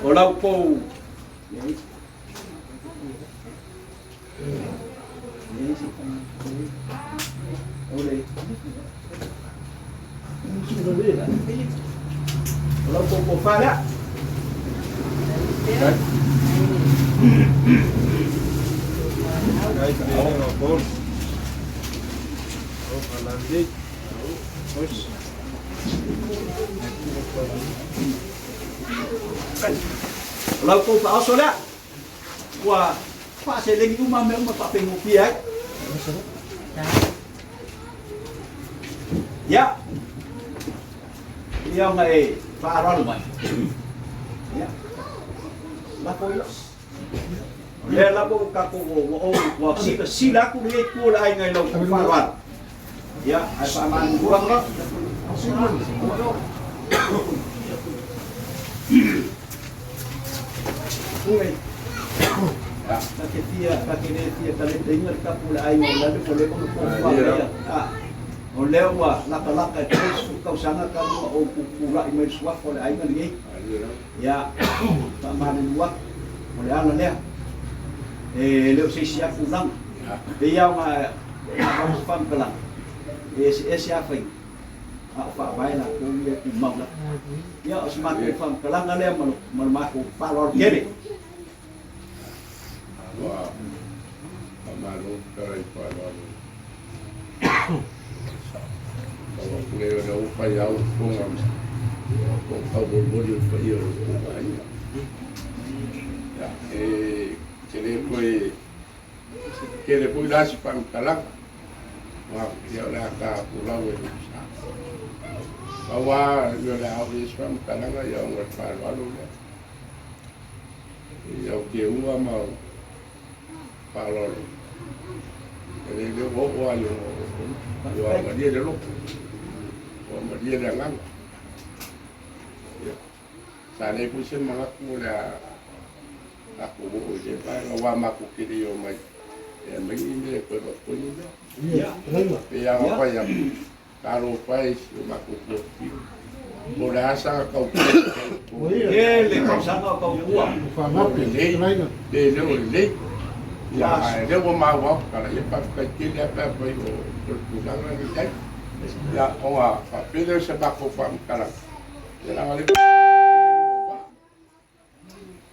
O lau kou O lau kou tofa lea. O lau kou faaoso lea. Ua faaseleni uma mea uma faafaigofie ai. Ia, ia ona e faaaloalo mai. Ia, lafo ia. O lea lava ua tatou ua ou ua silasila atu lenei itu o le aiga i lau faaaloalo. Ia, ae faamalulu atu. Ta te fia, ta te le fia taletaina le tapu o le aiga o lale ua leva ona tofa mai a. O lea ua latalata e 30 tausaga talu ona ou pupulai mai le suafa o le aiga lenei. Ia, faamalulu atu, o le ala lea. E le o se isi atu tulaga. E pei lava ona avatu se faamatalaga, e eseese lava faiga, a o faavae latou ia e tumau lava. Ia, o se matou faamatalaga lea ma le matou faaaloalo tele. Ua faamalo fetalai faaaloalo. Nei o le ua fai au fofoga o taumolimoli o le paia o le tou aiga. Ia, e te le toe tele foi la se faamatalaga, ia o le a ta pulau e le sa. Pau lava le mea o le a oo i ai se faamatalaga, ia ona o le faaaloalo lea. Ia o teuga ma o faaaloalo, e le leo ua oo lava i ona oo, ua malie le loto, ua malie le agaga. Ia, sa leai foi se manatu o le a tatou oo i lea vaega, aua matou te le i omai e aumai ni mea e toe avatu ai ni mea. Pei lava ona fai atu, talofa e i si o matou tuafafine, po o le a sana tautua Tele tausaga o tautua. Lelei pe le o lelei. Ia, ae lea ua maua atu tala, ia faafetai tele lava pe afai o le tulaga lea i ai. Ia, ona faapea lea o se matou faamatalaga, ia leaga o lea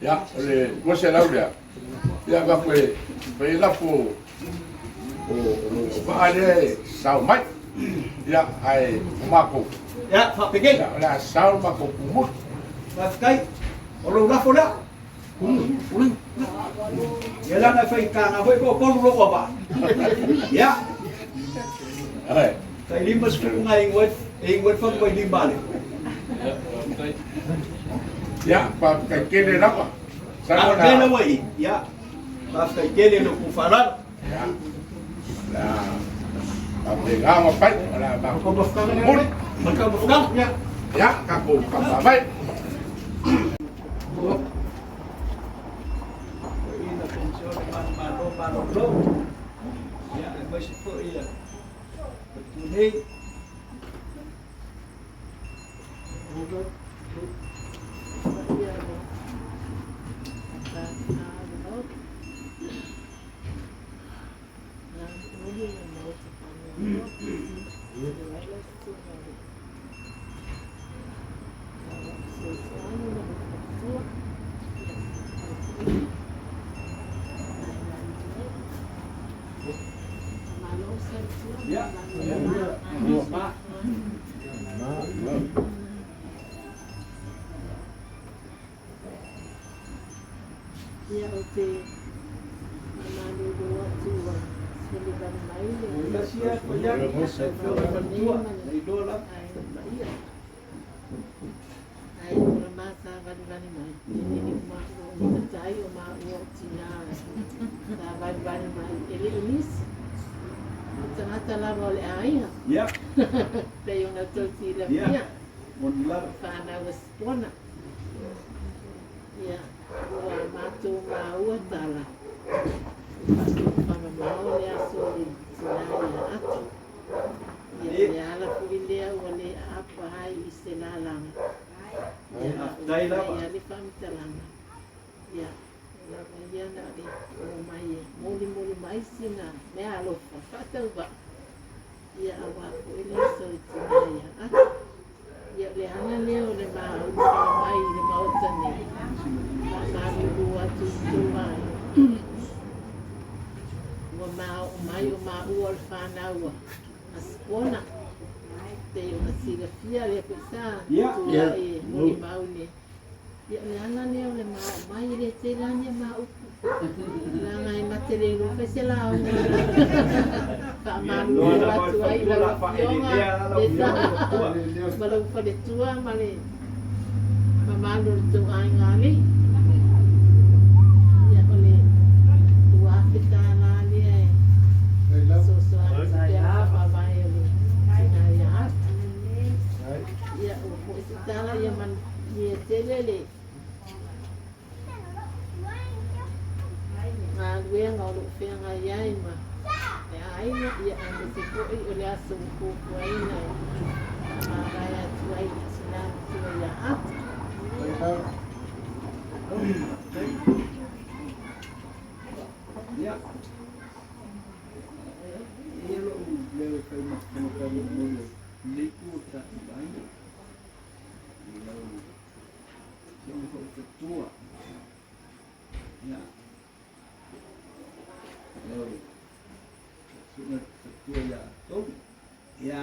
Ia, o le 200 lea, ia avatu e fai ai lafo o lou vaa lea e sao mai. Ia, ae o matou, Ia, faapenei. Ia, o le a sao le matou tumuli. Faafetai. O lou lafo lea. Ia leaga e faigata foi po o tolu lou avaa. Ia. Ai. Tai 50 na e inu ai e inu ai le fatu vailima a le. Ia, faafetai tele lava. A o le mea ua i, ia, faafetai tele i lo outou faaaloalo. Ia, o le a faapena ona fai, o le a matou muli. Ia, tatou faamavae. Ina penisione manumalo malolo, ia, aemaise foi ia Matua nei. Ia, ma. Ia o te malulu atu ua selevale mai le Tasi a ko ia, matua, nei loa lava. Ai maia. Ai o le māsāvalivali mai, e le o maua o ni matai o maua o tinā sāvalivali mai, e le i nisi. O tagata lava o le aiga. Ia. Pei ona tou silafia. Ia. Moni lava. Whanau a Sipona. Ia, ua matou maua tala. Whakamamao le aso o le tinā ia atu. Ia, o le ala foi lea ua le aapa ai i se lalaga. Ia, Faafetai lava. Ia le faamatalaga. Ia, o lava ia na o le oo mai e molimoli mai sina meaalofa faatauvaa. Ia, auā foi le aso o le tinā ia atu. Ia, o le ala lea o le ma ulufale mai i le Maota nei, faamalulu atu i tou aiga. Ua ma oo mai o maua o le fanau a Sipona, pei ona silafia lea foi sa tulai e molimau le. Ia, o le ala lea o le ma oo mai, e le tele lava ni ma upu. Leaga e ma te le iloa fai se lauga. Faamalulu atu ai i lau Afioga le sa ma lou faletua ma le mamalu o le tou aiga alii. Ia, o le $2,000 lea e fesoasoani pea faamavae o le tina ia Atu. Ia, ua foi se tala ia manuia tele le galuega o lo o feagai ai ma le aiga, ia aemaise foi o le aso ua fuafuaina e faamavae atu ai le tina matua ia Ata. Ia, e i ai lou leo e fai ma taumolimoli o lenei itu o le tatou aiga i lau Afioga foi fetua. Ia, lau susuga fetua ia Tony. Ia,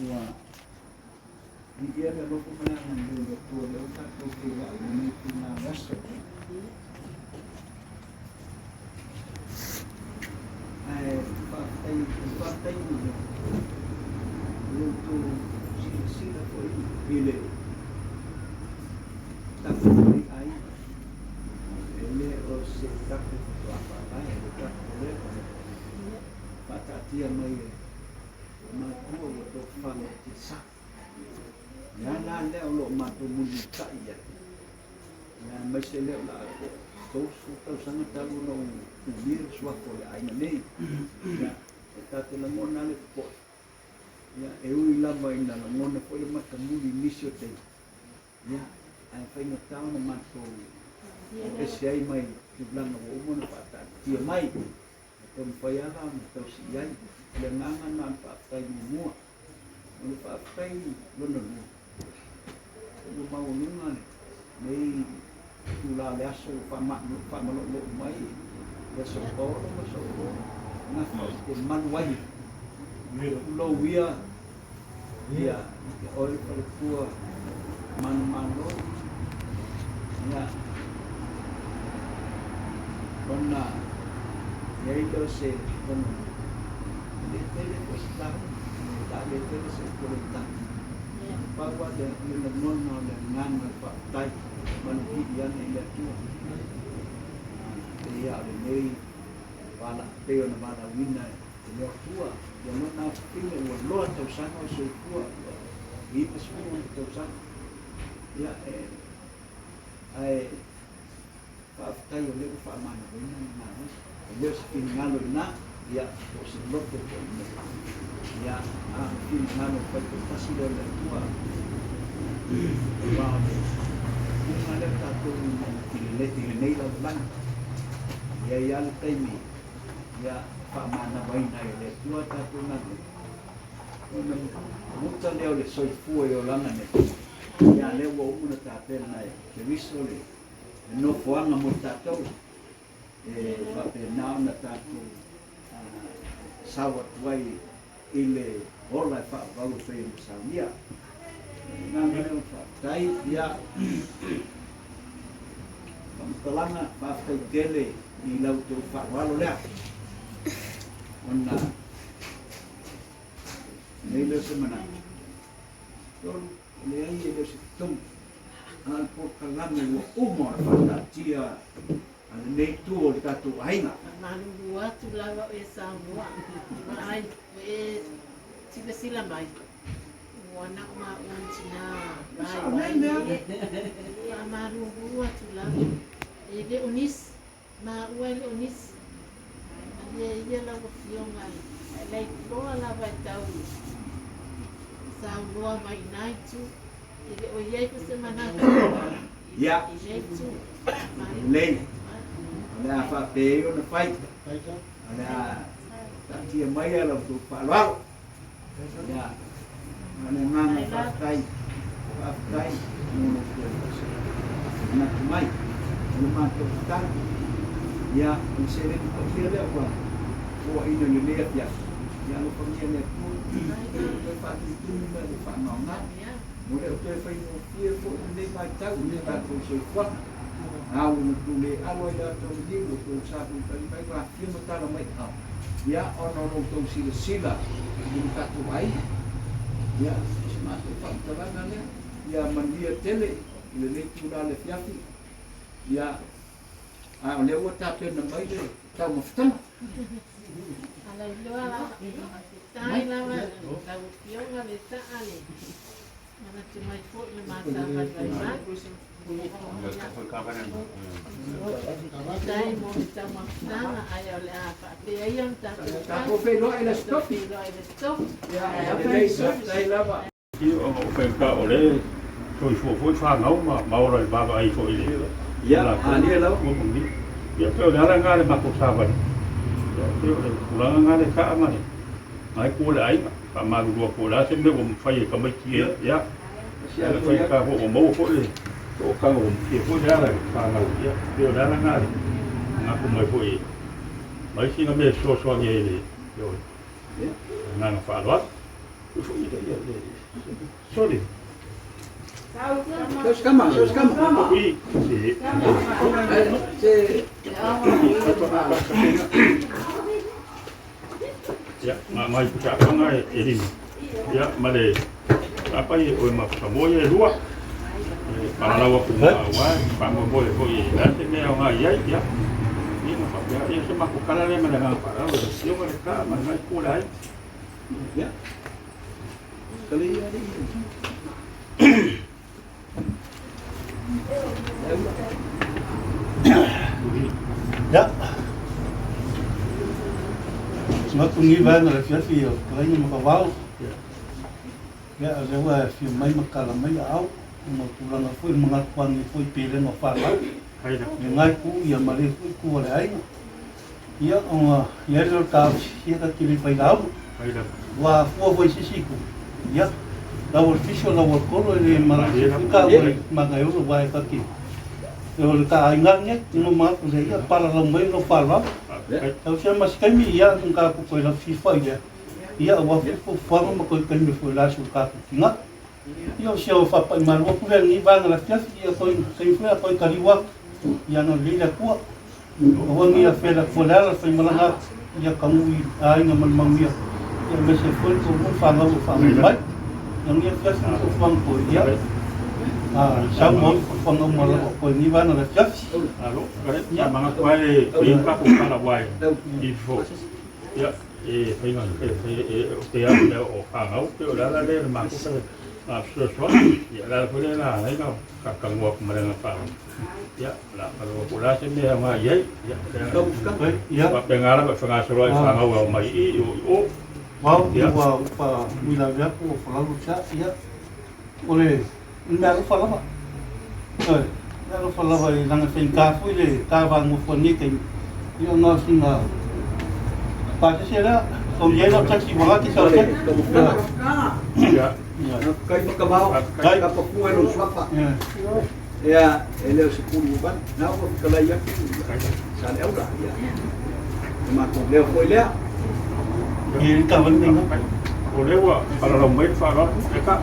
Ua viia le alofa ma le agalelei o le Atua lea ua tatou feiloai i lenei itula aso. Ae faafetai, faafetai i le outou silasila foi i le tatou nei aiga. E le o se tatou faatoa faavae, o le tatou leva faataatia mai e matua ua tofala i tiasa. Le ala lea o lo o matou mulimulitai i ai, ia aemaise lea o le a 30 tausaga talu ona ou umia le suafa o le aiga nei. Ia, e ta te lagona lava le popoe. Ia, e ui lava ina lagona foi le matamuli i nisi o taimi, ia, ae faigata ona matou o ese ai mai tulaga ua uma ona faataatitia mai. E taumafai lava ona tausi i ai. O le agaga lena o le faafetai muamua. O le faafetai lona lua, ua maualuga lenei itula o le aso ua faamalolou mai le Aso Paolo ma Aso Gafa ou te malu ai. Tulou ia, ia oe le faletua manumalo, ia, ona i ai lea o se lagona, e le tele foi se taua, o le a le tele se upu a le tala. Pau lava lea, o le lagona o le agaga o le faafetai ma le vili ane i le Atua. Pei lava o lenei pei ona valaauina e le Atua ia lona afafine ua loa tausaga o soifua, ua 96 tausaga. Ia, e, ae faafetai o lea ua faamanaoina le galuega. E le o se finagalo i ina, ia, po o se loto foi i inei. Ia, a o le finagalo faitoatasi lea o le Atua, aua o le uga lea o tatou i lenei lalolagi. E i ai lava le taimi, ia, faamanavaina ai e le Atua tatou galuega, ona muta lea o le soifua i olaga nei, ia, lea ua uma ona tapena e Keriso le nofoaga mo tatou e faapena ona tatou sau atu ai i le ola e faavavau e pei ona saunia. O le agaga lea o le faafetai. Ia, faamatalaga, faafetai tele i la outou faaaloalo lea, ona nei lea o se manatu. Tolu, e leai e le o se totogi, a o le polokalame ua uma ona faataatia a lenei itu o le tatou aiga. Faamalulu atu lava oe Samoa, vaai ua e silasila mai, ua na o maua ni tina vaivai. Faamalulu atu lava, e le o nisi, maua e le o nisi. Malie ia lau Afioga e laitiloa lava e tau saunoa mai i na itu, e le o i ai foi se manatu i lea itu. Lelei, o le a faapea ai ona fai, o le a taatia mai a la outou faaaloalo. Ia, o le agaga faafetai, faafetai mo lo outou manatu mai. O le matou tatalo, ia, o le seleni paia lea ua foaina i lenei afiafi, ia alofagia e le Atua, toe faatutumu ma le faagaoga. Ua le o toe faigofie foi lenei vaitau i le tatou soifuaga. A ua matou le alo ai latou i liu, ua outou sapuipali mai ua afifio ma tala mai ao. Ia, ona o lo outou silasila i lo tatou aiga. Ia, o se matou faamatalaga lea. Ia manuia tele i lenei itula le afiafi. Ia, a o lea ua tapena mai le taumafataga. Alailoa lava, faafetai lava lau Afioga le taa le manatu mai foi le matavaivai. Faafetai mo le taumafataga, ae o le a faapea ia ona tatou Tatou feiloai i le Aso Tofi. Feiloai i le Aso Tofi. Ia, lelei, faafetai lava. Ona o faigata o lea e soifua foi fanau ma ola i le vaavaai foi i le Ia, malie lava. Ia, pei o le ala lena o le matou savali. Ia, pei o le tulaga lena le taa ma le na itu o le aiga. Faamalulu atu o le a se mea ua mafai e tamaiti ia. Ia, le faigata foi ua maua foi le toataga ua matie foi le ala i fanau. Ia, pei o le ala lena le manatu mai foi mai sina mea e fesoasoani ai i le agaga faaaloalo. Sorry. Kama, kama. Ia, ma mai pusa e e lima. Ia, ma le apa i o ma sa mo e lua. E palalaua ku ma wa, pa mo mo e foi e la te mea o ngā iai, ia. Ia ma fa ia se ma ku kala le ma le ngā pa o le ma le ka ma ngai ku lai. Ia. Kali ia ni. Ya. Matu ni vai na fia fi o kalai ma kawau. Ya a lewa fi mai makala mai au ma tulanga foi mga kuangi foi pele no whalau. Le ngai ku ia mare foi ku o le ainga. Ia o ia le ka ia ka kili pai lau. Wa fua foi sisi ku. Ia lau o fisio lau o kolo le mara ka o le manga e olo wa e kaki. E o le ka ainga nge ngo ma ku le ia para lau mai no whalau. Tau sia mas kaimi ia nga ku koe la FIFA ia. Ia wa fu fuanga ma koe kaimi fu la su ka ku tinga. Ia o sia o whapa i malua ku ni vanga la fiafi ia koe kaimi fu koe kariwa. Ia no le la kua. O wangi ia whela kua le ala whai malanga ia kangu i ainga man manguia. Ia me se fu ko mu whanga o whanga mai. Ia ngia fiafi ko fuanga ko ia. Ah, sa mo ko fuanga mo la ko ni vanga la fiafi. Alo, ia mga ku ai e pa ku kala wai. I fo. Ia e whainga e e o te au le o whangau pe o lala le ma ku ka a so so ia la ko le la ai ka ka ka ngua ku mare nga pa. Ia la pa lo ku la se me nga ia ia. Ia. Pa pe ngala pa whanga so ai whangau au mai i o o. Wau, ia wa pa mila via ku o falalu cha ia. O le mea alofa lava. Oi, mea alofa lava i langa whainga fui le ka va ngo fo ni te. Ia ngā singa. Pa te se la, o ia lau taxi wanga te sa te. Ia. Kai makavao, Kai. ka papu e lo suafa. Ia. Ia, e le o se kulu ban. Na o kala ia ku. Sa le aula ia. E ma ko leo foi lea. Ia ka wani nga. O le ua palalau mai le faaaloalo e ka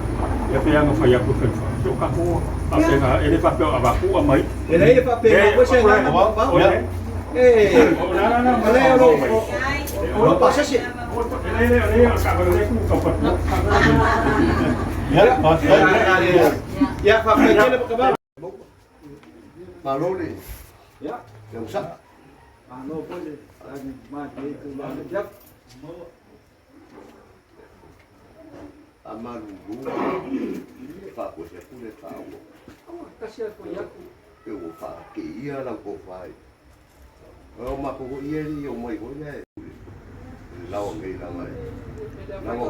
ia pe aga fai aku fai fa so ka ko a pe ga e le faapea avaku a mai E le ia fa pe ko se na ma pa. o le E. o la la la O le o lo o lo pa se se. o le le le ka ba le ku ka pa Ia, pa se. Ia fa pe kele ka ba. Malo le Ia. le usa. Ma no po le ma ke ku la le ja. A malulu. Fa ko se ku le fa o. Kasi ko ia ku. Pe o fa ke ia la ko fa. O ma ko ia ni o mai ko ia. La o ngai la mai.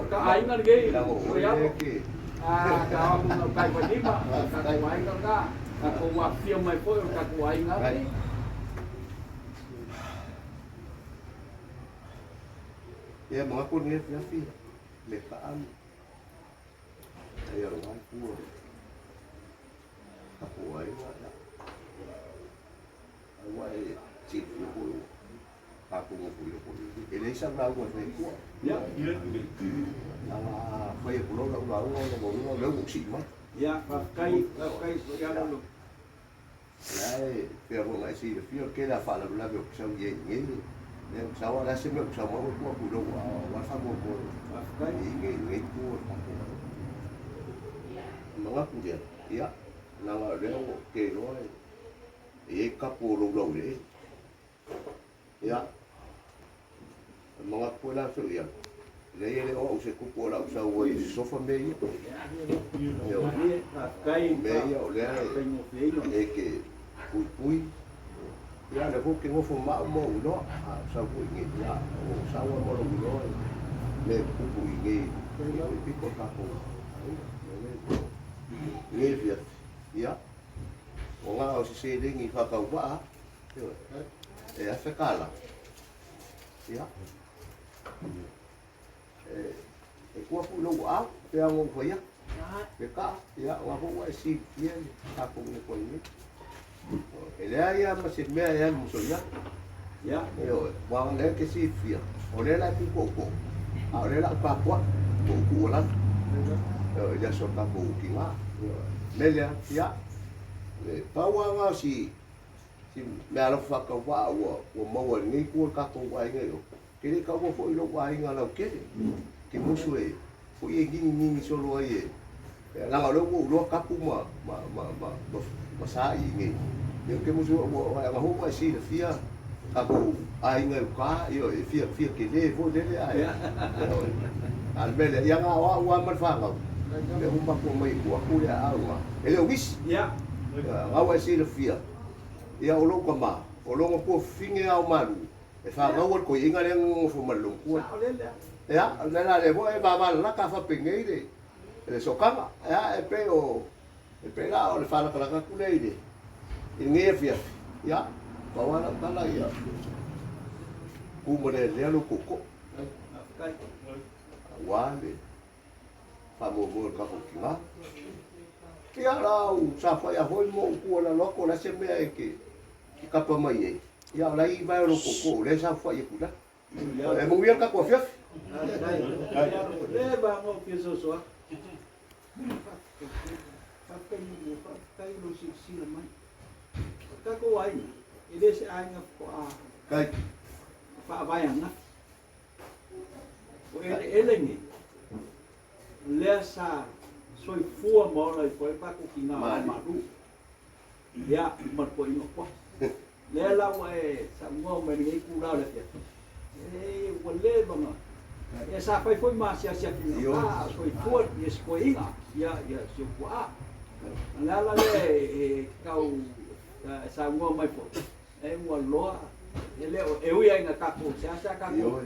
Ka ainga le ge. La o O ke ke. Ah, ka o no kai pa lima, ka ko ainga ka. Ka ko wa fia mai foi ka ko ainga. Ia mga ko ni fia fi. Le fa am. Ai o mai ku. Ka ko ai wa ya. Ai wa e ti yo ko. Ka ko mo ko yo ko. E le sa la wa ne ku. Ia. Ah, fai ko lo la la la la la la la si mai. Ia, fa kai kai ia lo. Lai, pe ro ngai si le fia ke la fa la la yo sa ye nge. Le sa wa la se me sa wa ko ku lo wa wa fa mo ko. Kai. Nge nge ku ka ko. Mga ku dia. Ia, na nga le o ke lo e. E ka po lo lo le. Ia. Mga ku la so ia. Le le o se ku po la sa o i sofa me ia. Ia. Kai Me ia o le kai mo fe no. e ke pui pui. Ia le ho ke ngofo ma mo ulo a sa ko nge ia o sa wa mo lo ulo le pu pu nge i pi ko ka ko. Nge fia. Ia. O ngā o se se lengi whakau waa. E a whakala. Ia. E e kua pu lo a pe a ngo ia. Pe ka ia o ngā hoa e si ia ka ko nge ko ni. E lea ia ma se mea ia muso ia. Ia. E o wa le ke si fia. O le la ku ko ko. A o le la pa kwa. ou tuualalo i le aso o le tatou tiga. Mea lea, ia, le pau lava lena o si si meaalofa faatauvaa ua ua maua i lenei itu o le tatou aiga i o. Ke le taua foi i lou aiga lautele, ke musu e foi e ngingingingi solo ai e leaga o lea ua ou iloa kapu ma ma ma ma ma, ma sa'i i nei. Ia ke musu ua ua foi ua e silafia tatou aiga i uta, ia e fia fia tele foi lele ae a o le mea lea, ia na o au lava ma le fanau, lea ua matou omai e tuu atu le aau i ina. E le o nisi. Na ua e silafia, ia o lou tama, o lona tuafafine lava o Malu, e fanau le toeaina lea na nonofo ma le loomatua. Ia, o le mea la lea foi e vavalalata a faapenei le le sootaga. Ia, e pei o e pei la o le faalatalata atu lea i le i lenei afiafi. Ia, pau lava lau tala ia tu ma lealea lou tootoo. Aua le faamoemoe o le tatou tina. Ia la u saofai lava foi ma ou tuualalo atu o le a se mea e te kapa mai ai. Ia o la e i vae o lou tootoo o lea e saofai atu i lalo. E manuia le tatou afiafi. Faafetai i lou silasila mai. O le tatou aiga, e le se aiga faatoa faavae ananafi. O eleele nei, o lea sa soifua ma ola ifo ai le tatou tina o Malu. Ia, ma le toeaina o Toa. Lea la ua e saunoa mai lenei itula o le afiafi, e ua leva ona ia sa fai foi ma asiasi atu i gauta a o soifua ia si toeaina ia ia si ou tuaa. O le ala lea e tau saunoa mai foi, e ua loa e le o e ui ai ina tatou seasea tatou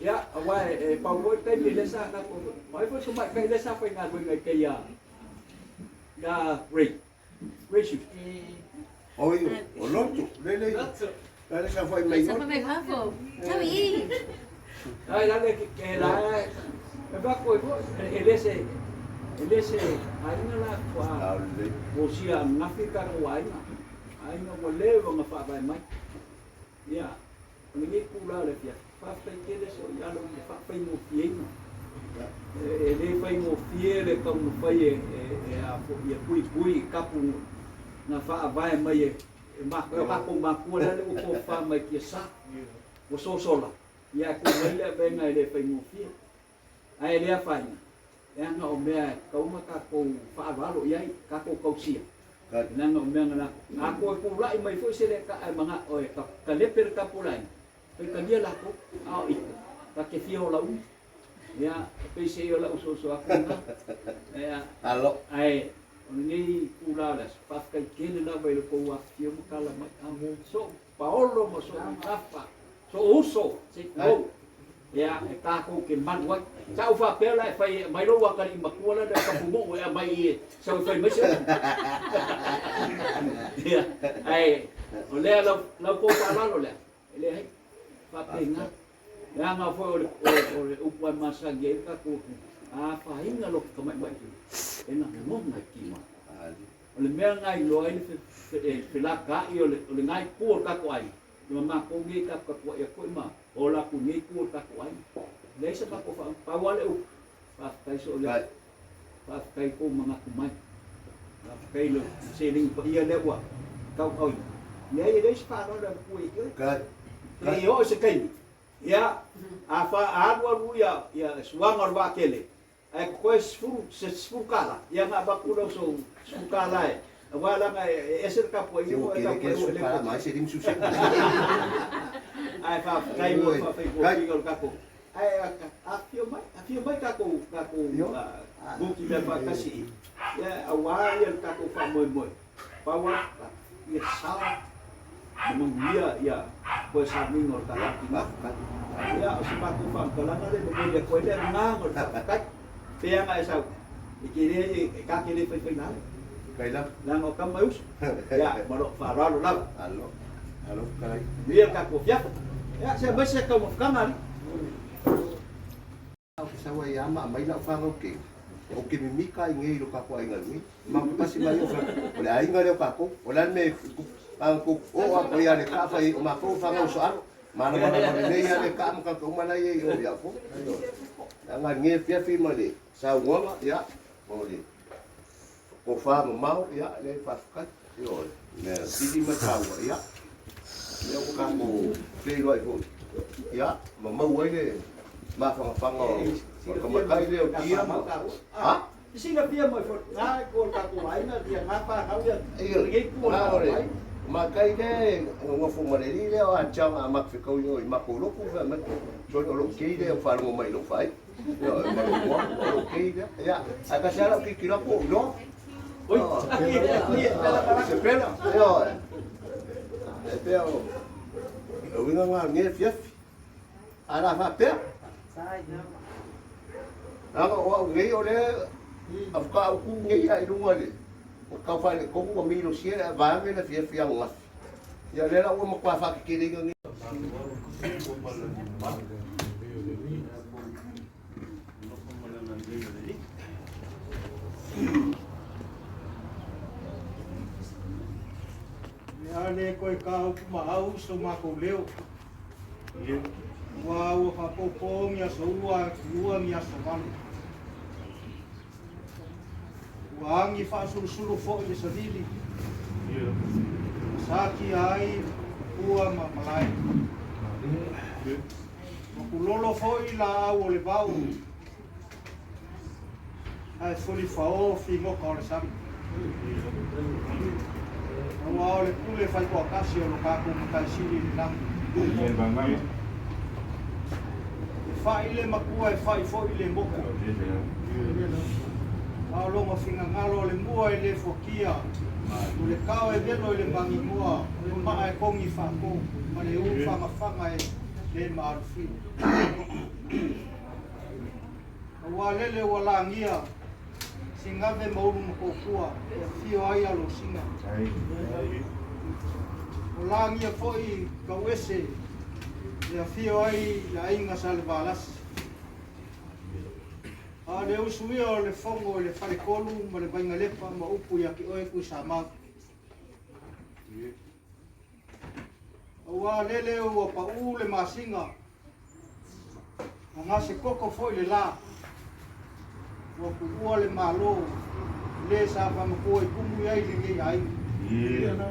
ia aua e pau foi le taimi lea sa tatou o ai foi le tamaitai lea sa faigaluega i tai ia ia Ray Ray Schuster. Oi, o lotu, lele. Lele sa fai mai. Sa mai fafo. Tawi. Ai la le ke la e va ko e le se e le se aiga la kwa o sia ngafi ka ko aiga. Aiga ua leva ona faavae mai. Ia, o lenei itula o le afiafi, faafetai tele so i alo i le faafaigofieina. E le faigofie le taumafai e, e, e, a foi, e puipui i kapu na faavae mai e, e matou, e tatou matua lea ua tofa mai tiasa, ua sosola, ia e tuu mai le avega e le faigofie. Ae le afaina, leaga o mea e tatau ona tatou faaaloalo i ai, tatou tausia, leaga o mea na latou. A toe tulai mai foi se le taa e manao e talepe le tapulaaina, faitalia latou, a o ita, ta te fia ola umi. Ia, e pei se i o lau soso atu lena. Ia, ae o lenei itula o le aso, faafetai tele lava i lo outou afifio ma tala mai. So paolo ma so gafa, so uso, se i tulou. Ia, e tatou te malu ai. Sa ou faapea la e fai e aumai lou atalii matua la lea o Tapunuu e aumai i sau e fai mai se upu. Ia, ae o lea lau, lau tou faaaloalo lea, e leai, faapena. Leaga foi o le, o, o le upu a masani ai le tatou atunuu, a afaina lota tamaimai tino, e lagona e kima. O le mea lena e iloa ai le felataai o le, o lena itu o le tatou aiga, Ma matou nei tatou tapuai atu foi ma ola atu i lenei itu o le tatou aiga. Leai se matou faa, pau lava le upu, faafetai Soolea, faafetai i tou manatu mai, faafetai i le seleni paia lea ua tauaoina. Leai, e leai se faaaloalo e avatua ia te oe. Se i oo i se taimi, ia, a fa, a alu alu ia, ia suaga o le vaatele, Ae totoe se $10, ia ona avatu lea o sou $10 e, aua leaga e ese le tapuaiga ma le tapuaiga ua le Ae faafetai mo le faafaigofieina o le tatou. Ae afifio mai, afifio mai tatou tatou buki mea faatasi i, ia aua ia le tatou faamoemoe. Pau lava ia sao ma manuia ia toe sauniga o le tatou tina. Ia, o se matou faamatalaga lea e momoli atu ai le agaga o le faafetai. Pe ana e sau, e te le, e ta te le faifaina ai. Leaga o tama e uso. Ia, ma lou faaaloalo lava. Manuia le tatou afiafi. Ia, se aumai se taumafataga alii. Ou te sau ai lava ma aumai lau fanau keu, ou te mimika ai nei i lo tatou aiga nei. Ma ou te pasi mai ai, o le aiga lea o tatou. O le a le mea e tupu? A outou oo atu ai lava i le kaa fai ai, o matou fanau soalo. Malamalama lelei lava le kaa ma tagata uma la e i ai i o ia outou. Leaga lenei afiafi ma le saunoaga, ia, o le tofa mamao, ia, lea e faafetai. Ioe, mea sili ma taua, ia, lea ua tatou feiloai foi, ia, ma maua ai le mafanafana o le tamaitai lea o Tia ma... Ha? Silafia mai foi na ko le tatou aiga ia na fanau ia lenei itu o le tatou aiga. Matai lea e nonofo ma le alii lea o Atiaga a matou fetau i matou lotu fai mai sole o lou kei lea ua faalogo mai i lou fai ma lou igoa o lou kei lea ia ae tasi lava lau tilotilo atu ou iloa se pela ioe e pea o le uiga lena o lenei afiafi a la faapea leaga o au nei o lea faatoa ou tu nei lava i luga i le ua tau faaletonu ua milosia le vaeane le afiafi ananafi. Ia lea la ua matua faateteleina nei. Ia le koe ka upu ma au so makou leo. Ua ua faapopo ni aso ua ua ni aso valu. Ua agi faasulusulu foi le savili. Na satia ai pua ma malae. Ua kulolo foi laau o le vao ae fulifao figoka o le sami. Aua o le pule faitoatasi o lo tatou Matai Sili i le lagi. E fa'i le matua e fa'i foi le moko. A o lona finagalo o le mua e le fuatia, o le kao e velo i le magigoa, o le maa e kogi faato, ma le ū fagafaga e le maalofia. Aua lele ua lagia Sigave ma Ulumatootua e afio ai Alosina. Ua lagia foi Tauese e afio ai le aiga Salevalasi. A o le usuia o le fono i le Faletolu ma le Vainalepa ma upu ia te oe Tuisamau. Aua lele ua paʻū le masina, ua gase koko foi le lā, ua tuua le Malo le sa faamatua i tumu i ai lenei aiga.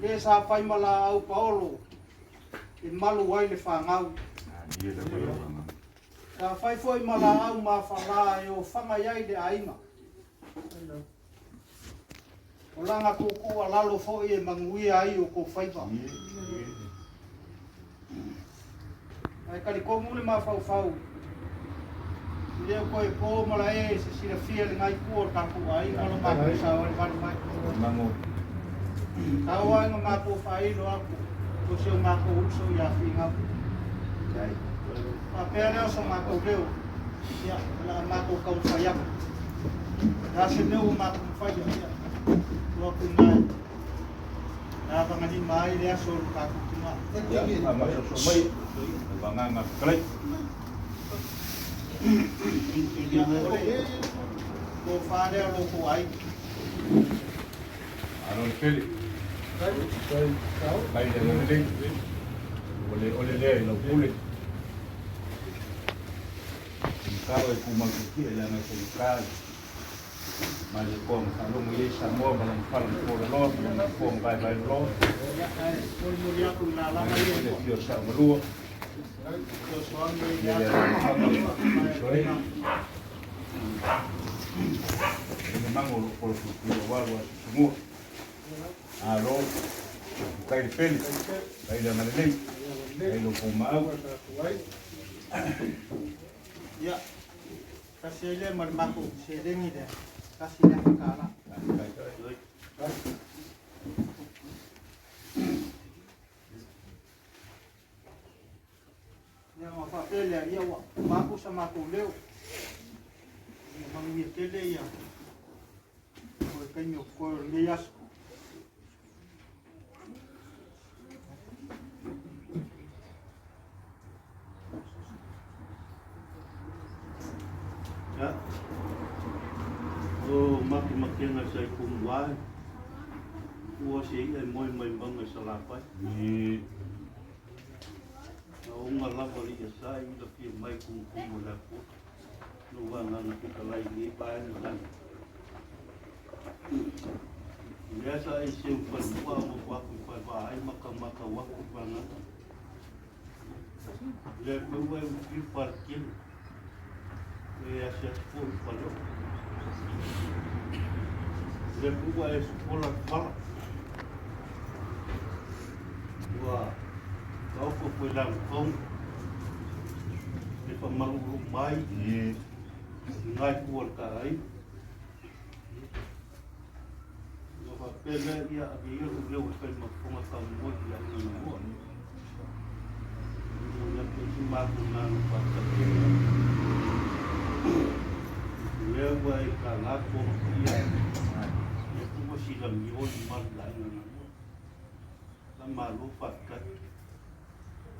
Le sa fai ma laau paolo e malu ai le fanau. Sa fai foi ma laau mafala e ofaga i ai le aiga. O lana tuutuualalo foi e manuia ai o tou faiva. Ae talitonu le mafaufau, e le o toe po malae e se silafia i lena itu o le tatou aiga lo matou savalivali mai. Tau lava ina matou faailo atu o si o matou uso ia Finau. Faapea lea o so matou leo, ia, o le a matou taumafai atu. Le a se mea ua matou mafaia, ia, tuu atu i ina e avagalima ai le aso o lo tatou tina. Ia, masoso mai, le vagana fetalai. Ia, o le tofa lea o lo outou aiga. Malo le pele. Mai le agalelei. Ua le ole lea i lau pule. Faigata e tumau tietie leaga e faigata le malietoa na faalogo i ai Samoa ma lana fala na tolaloa ma lana nofoa na vaevaeloloa. Mai le afio o Sa'omalua, ia le alaalafaga o Uso e. Le mago o loo polopuipui aua lua aso fanua. Malo, faafetai le pele, faafetai le agalelei, faafetai lo outou maau. Ia, tasi ai lea ma le matou seleni lea, tasi le afe tala. Ia ona faapea lea, ia ua uma atu sa matou leo. Ia manuia tele ia o le taimi o totoe o lenei aso. Ia. O makemakega sa i Pumua, ua se i'a e moe mai mauga i Salafai. Aoga lava le ia sa i la fia mai kumukumu o le Atua. Lou agaga fetalai i lenei vaega lani. I lea sa e seu falua a nofo atu i Falevaai ma taumatau atu i Vagata. Lea foi ua e ufi le faletele. E asiasi foi i Faleolo. Lea foi ua e sopola le fala. Ua taoto foi lagatonu le famalulu mai i ngai tua o le taai. Ua faapea lea ia ave ia lou leo e fai ma fofoga taumua i le aiga na lua. Momoli atu ai si matou agaga faafetai. O lea ua e tala toga paia ia ua silamio le mamalu o le aiga na lua. La malo faafetai.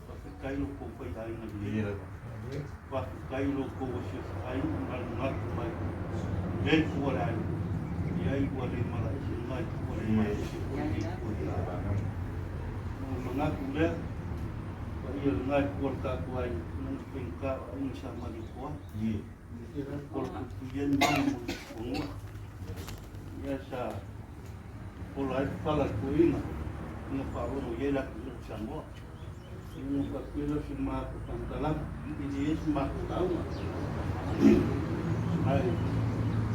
Faafetai lo kou faiaiga lelei. Faafetai lo kou asiasi aiga ma le manatu mai le itu o le aiga. Ia ai ua le malaese lena itu ua le malaese foi lenei itu o le aiga. O le manatu lea, paia lena itu o le tatou aiga, lana faigata o aiga sa Malietoa. O le puipuia ni mana mo le fanua. Ia sa ola ai le pala le toeaina ina faalogo i ai le atunuu o Samoa. Ina faapea lea o si matou faamatalaga, e leai se matou lauga. Ae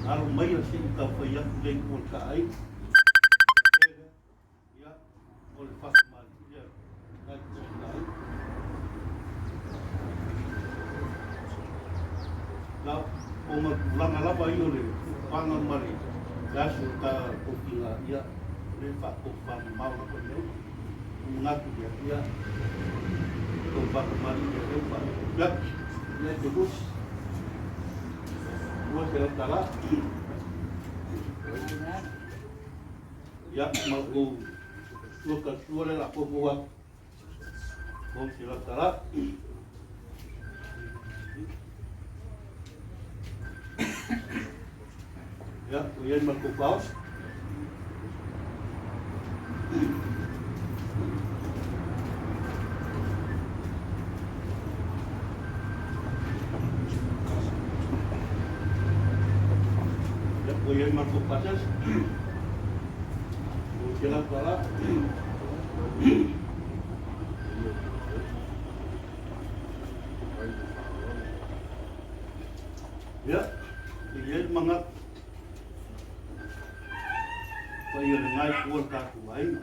alo maia se i tau fai atu lea i tua o le taaiga. Faapea lea, ia, o le faafomali'i lea i tua o le taaiga. La, o ma tulaga lava ia o le fuafuaga ma le aso o ta tofiga, ia, o lea e faatofamamao lava mea uma. O manatu lea, ia, tou faatamalii lea lea ua faaiu atu. Ia, te lusi. $200. Ia, ma kou tua taltua lea la popo atu. $300. Ia, ua i ai ma le tou paosi. Ia, ua i ai ma le tou pasese. $200. Ia, e i ai le manatu, paia lena i tua o le tatou aiga.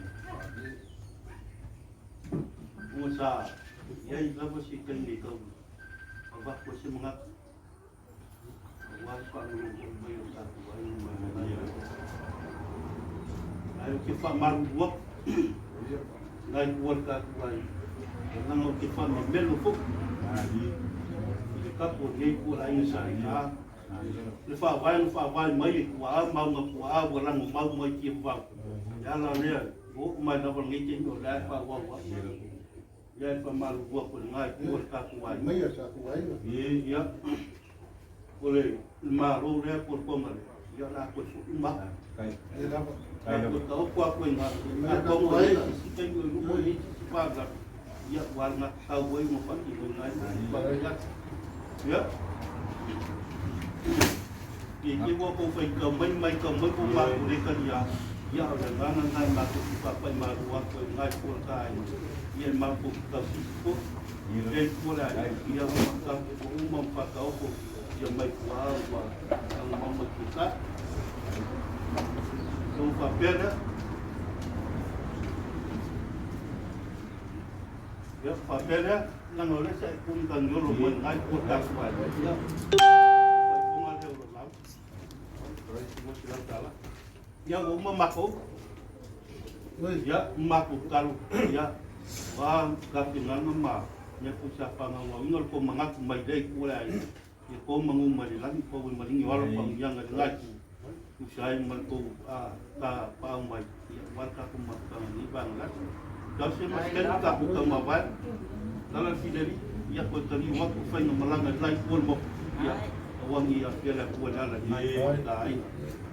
Ua sa i ai lava se taimi e tau avatu ai se manatu, aua le faalogologo mai o le tatou aiga ma le aiga. Ae ou te faamalulu atu, lena i tua o le tatou aiga, leaga ou te faamemelo foi i le tapu o lenei itu o le aiga sa ina. Le faavae na faavae mai e tuaa mau na tuaa ua lago mau mai Tiafau. Le ala lea ua oo mai lava lenei taimi o lea e faaauau ai. Lea e faamalulu atu i lena itu o le tatou aiga. Ia, o le Malo lea po o le Tonga lea, ia o le a toe foi uma atu. A toe taoto atu i ina, atonu o i ai se isi taimi o i luma o i ai se isi faalavelave, ia ua alagatatau ai ona faatinoina ai le atu. Ia, i te i ua tou faitau mai ma matau mai ua matou le taliā, ia o le agaga lena e matou te faapai-malu atu ai i lena itu o le ta aiga, ia e matou te tausisi foi i lea itu o le aiga, ia ma tatou uma ma faataoto ia mai tua ua lagomau mai tua. Ona faapea lea, ia faapea lea, leaga o lea sa e kuni tagiolo mai lena itu o le tatou aiga, ia, faaifoga lea o lou lauga. $200. Ia, ua uma matou. Ia, matou tatalo, ia, ua tapenaga ma mea foi sa faagaugauina le tou manatu mai lea itu o le aiga, ia tou manu mai le lagi, tou e maligi o alo faamanuiaga i lena itu, tusa ai ma le tou paau mai, ia, aua le tatou mafutaga i lenei vaega lasi. Tau se masiteni tatou taumavae, lala le fileli, ia toe taliu atu faiga malaga i le la itu o le motu, ia, aua ne i afea le Atua i le ala i lena itu o le ta aiga.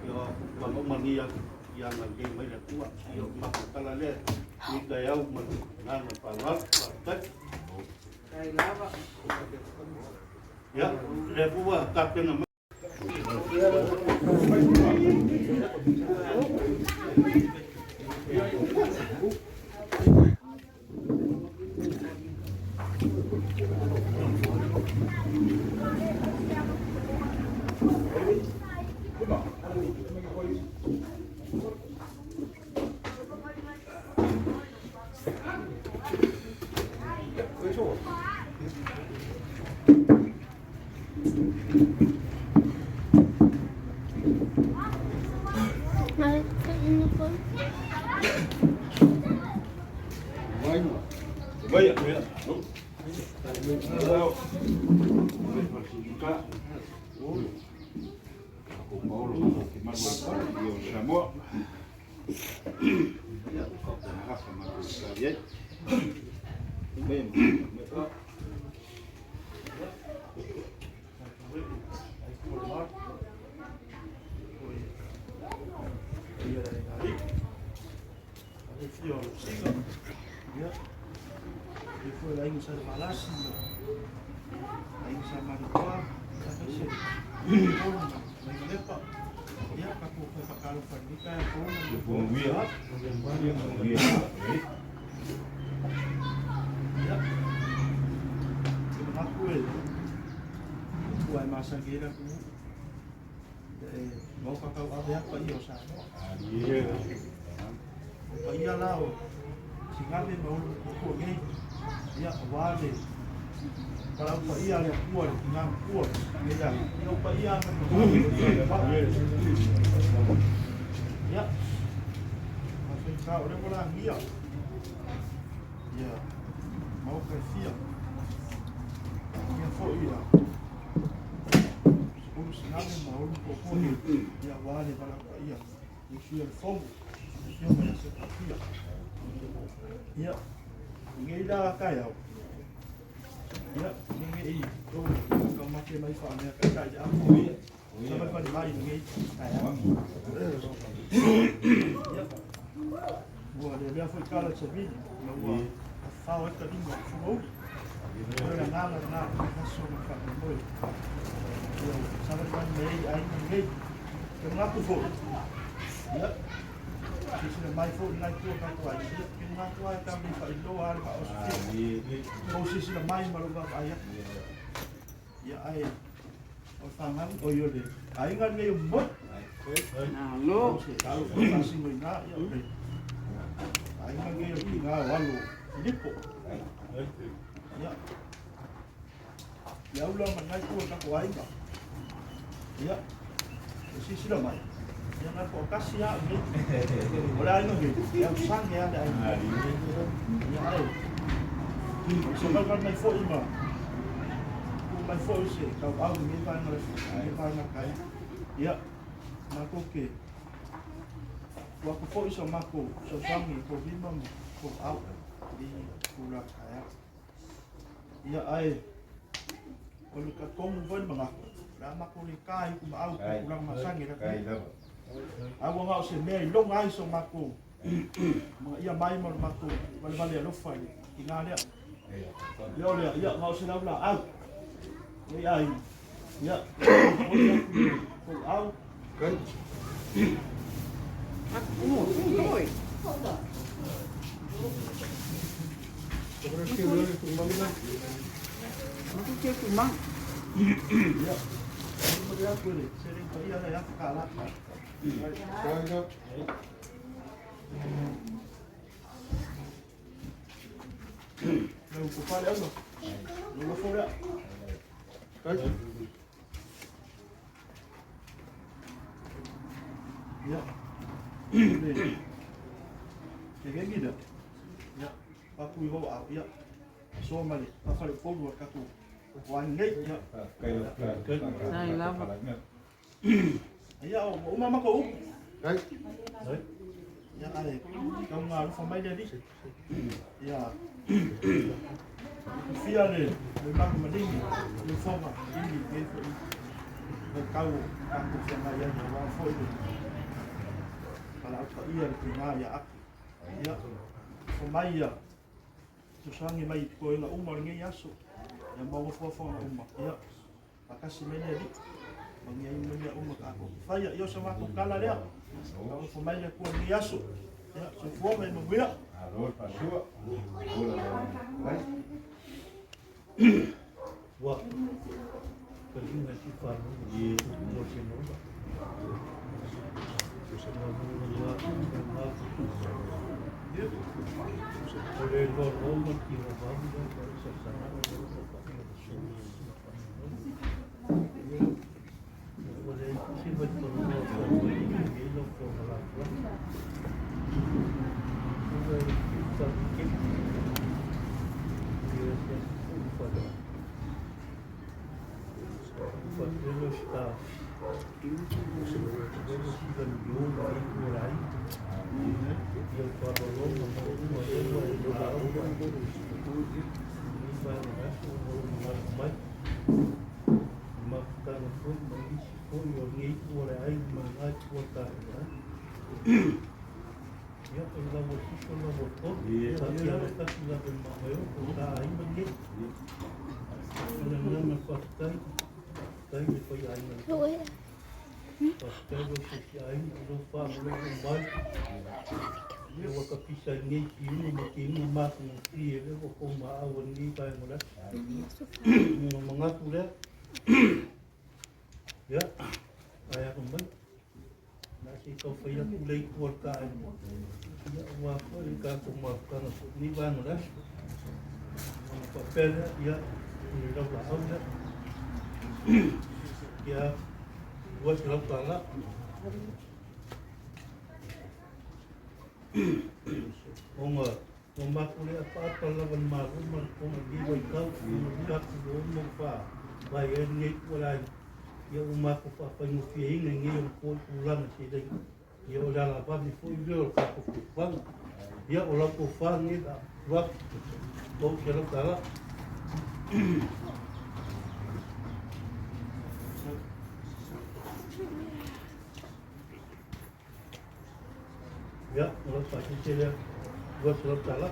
Ia, ua uma lenei aso, ia agalelei mai le Atua. Ia, o le matou tala lea i lenei taeao ma le agaga faaaloalo. Faafetai. Ia, lea foi ua tapena mai. Fesoasoani mai i totoega uma o lenei aso, ia maua fuafuaga uma, ia faatasi mai le Alii, manuia ai ma mea uma tatou te faia. Ia o se matou tala lea, faamamafa mai le Atua i lenei aso. Ia, soifua ma ia manuia. Malo le faasoa. Ua taliga si falo i mo se nova. Se nova no ma o le lo lo ma ki o va mu ba sa sa na o lo pa pa so o le si va to no ko i lo ko la la o le sa ki i se fa fa lo sta Onga o makule a papa lava le malo ma le ponga ni wai kau ma le kaku o mo fa vai e nei kua lai ia o mako fa fa ngo fie inga ngi o ko kulanga se dei ia o la va mi fu i o ka ko fu ia o la ko fa ngi da wa o ke la tala ia o la fa se le wa se la tala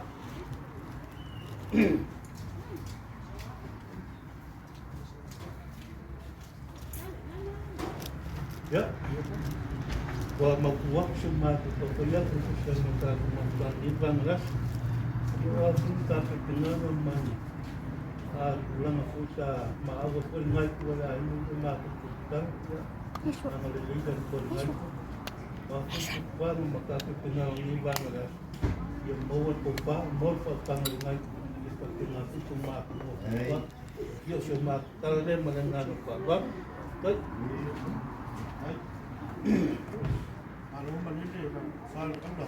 ia ua maupua se matou taufai atu e tusa ai ma le tatou mafutaga i vaega le aso. Ia o a foi ni tapenapenaga ma ni tulaga foi sa maau ai foi lenā itu o le aiga ma le matou tausaga, ia agalelei le Atua i lenā itu. O a foi ni fuafuaga ma tapenapenaga o lenei vaega o le aso, ia maua le tofa, maua le faautaga i lenā itu, ia faapena foi so matou fuafuaga. Ia o si o matou tala lea ma le agaga faaaloalo. Faafetai. Malo malele lau fale aula.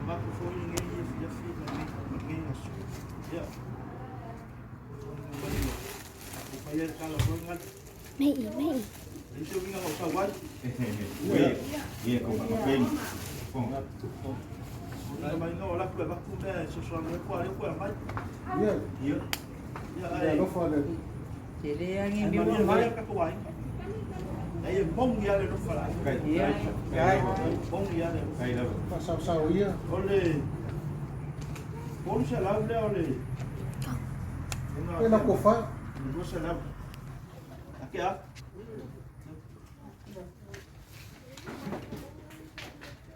Maku foi lenei afiafi ma lenei aso. Ia. O pai e tala foi ngal. Mei, mei. Nei se uiga o sau ai. Ia ko ma pen. O mai no la ku e vaku mea e sosoa mai ku ale ku e mai. Ia. Ia. Ia ai. Alofa le Alii. Te le angi Ai mi malia wa mai ka ko ai. Ai e mongi ale no fala. Ia. Mongi ale. Kai lava. Faasaosao ia. O le polu se lau lea o le E na kofa. Lua se lau. Ake a.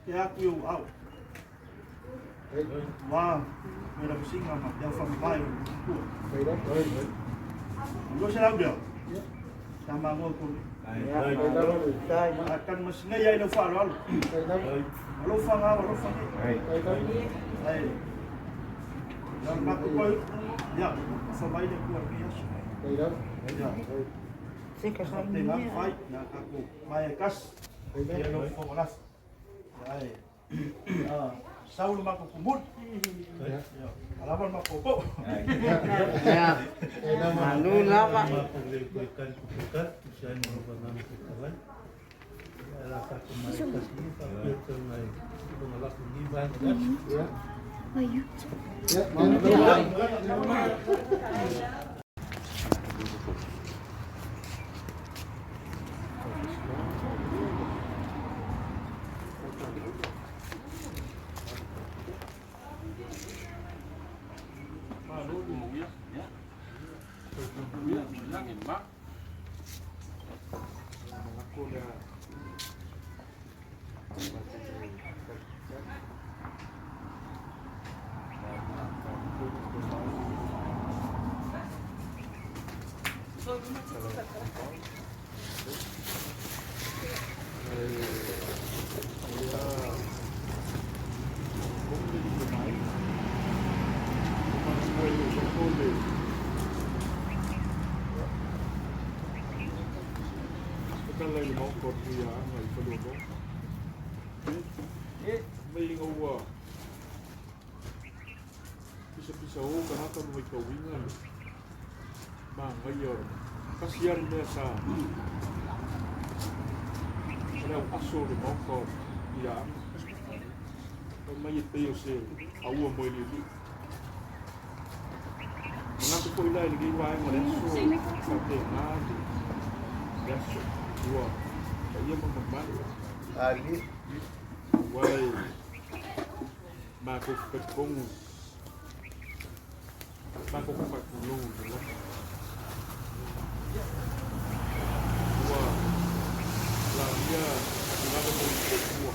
Ke a ku au au. Wa me la singa ma te fa mai o ku. Lua se lau lea. Sa ma ngo ko. A kan mas ngai ai no fa alo. Alo fa nga alo fa ngai. Ai. Ya ma ko ko ya fa mai le ku ni aso. Ya. Se ka Fa te nga fai na ka ko mai e kas. Ia no fo la. Ai. Ah, Saul ma ko kumul. Ya. Alava ma ko ko. Ya. Malu lava. Matou le koe kani ko te kani, tusa ai ma lou agaga fetalai. Ia la tatou mai tasi ia faapea tau nai lona lako i lenei vaega o le aso. o le a Pisa o kanaka mo mai kauinga le maagaia o le kasi ale mea sa o le auaso o le maoka o iaaga fai mai e pei o se aua mo elielii manatu foʻi la i lenei vaega o le aso faapegā le aso ua paia ma mamalu ua e matou fetikogu matou faatulou i le lama ua lagia atinaga mo i soifua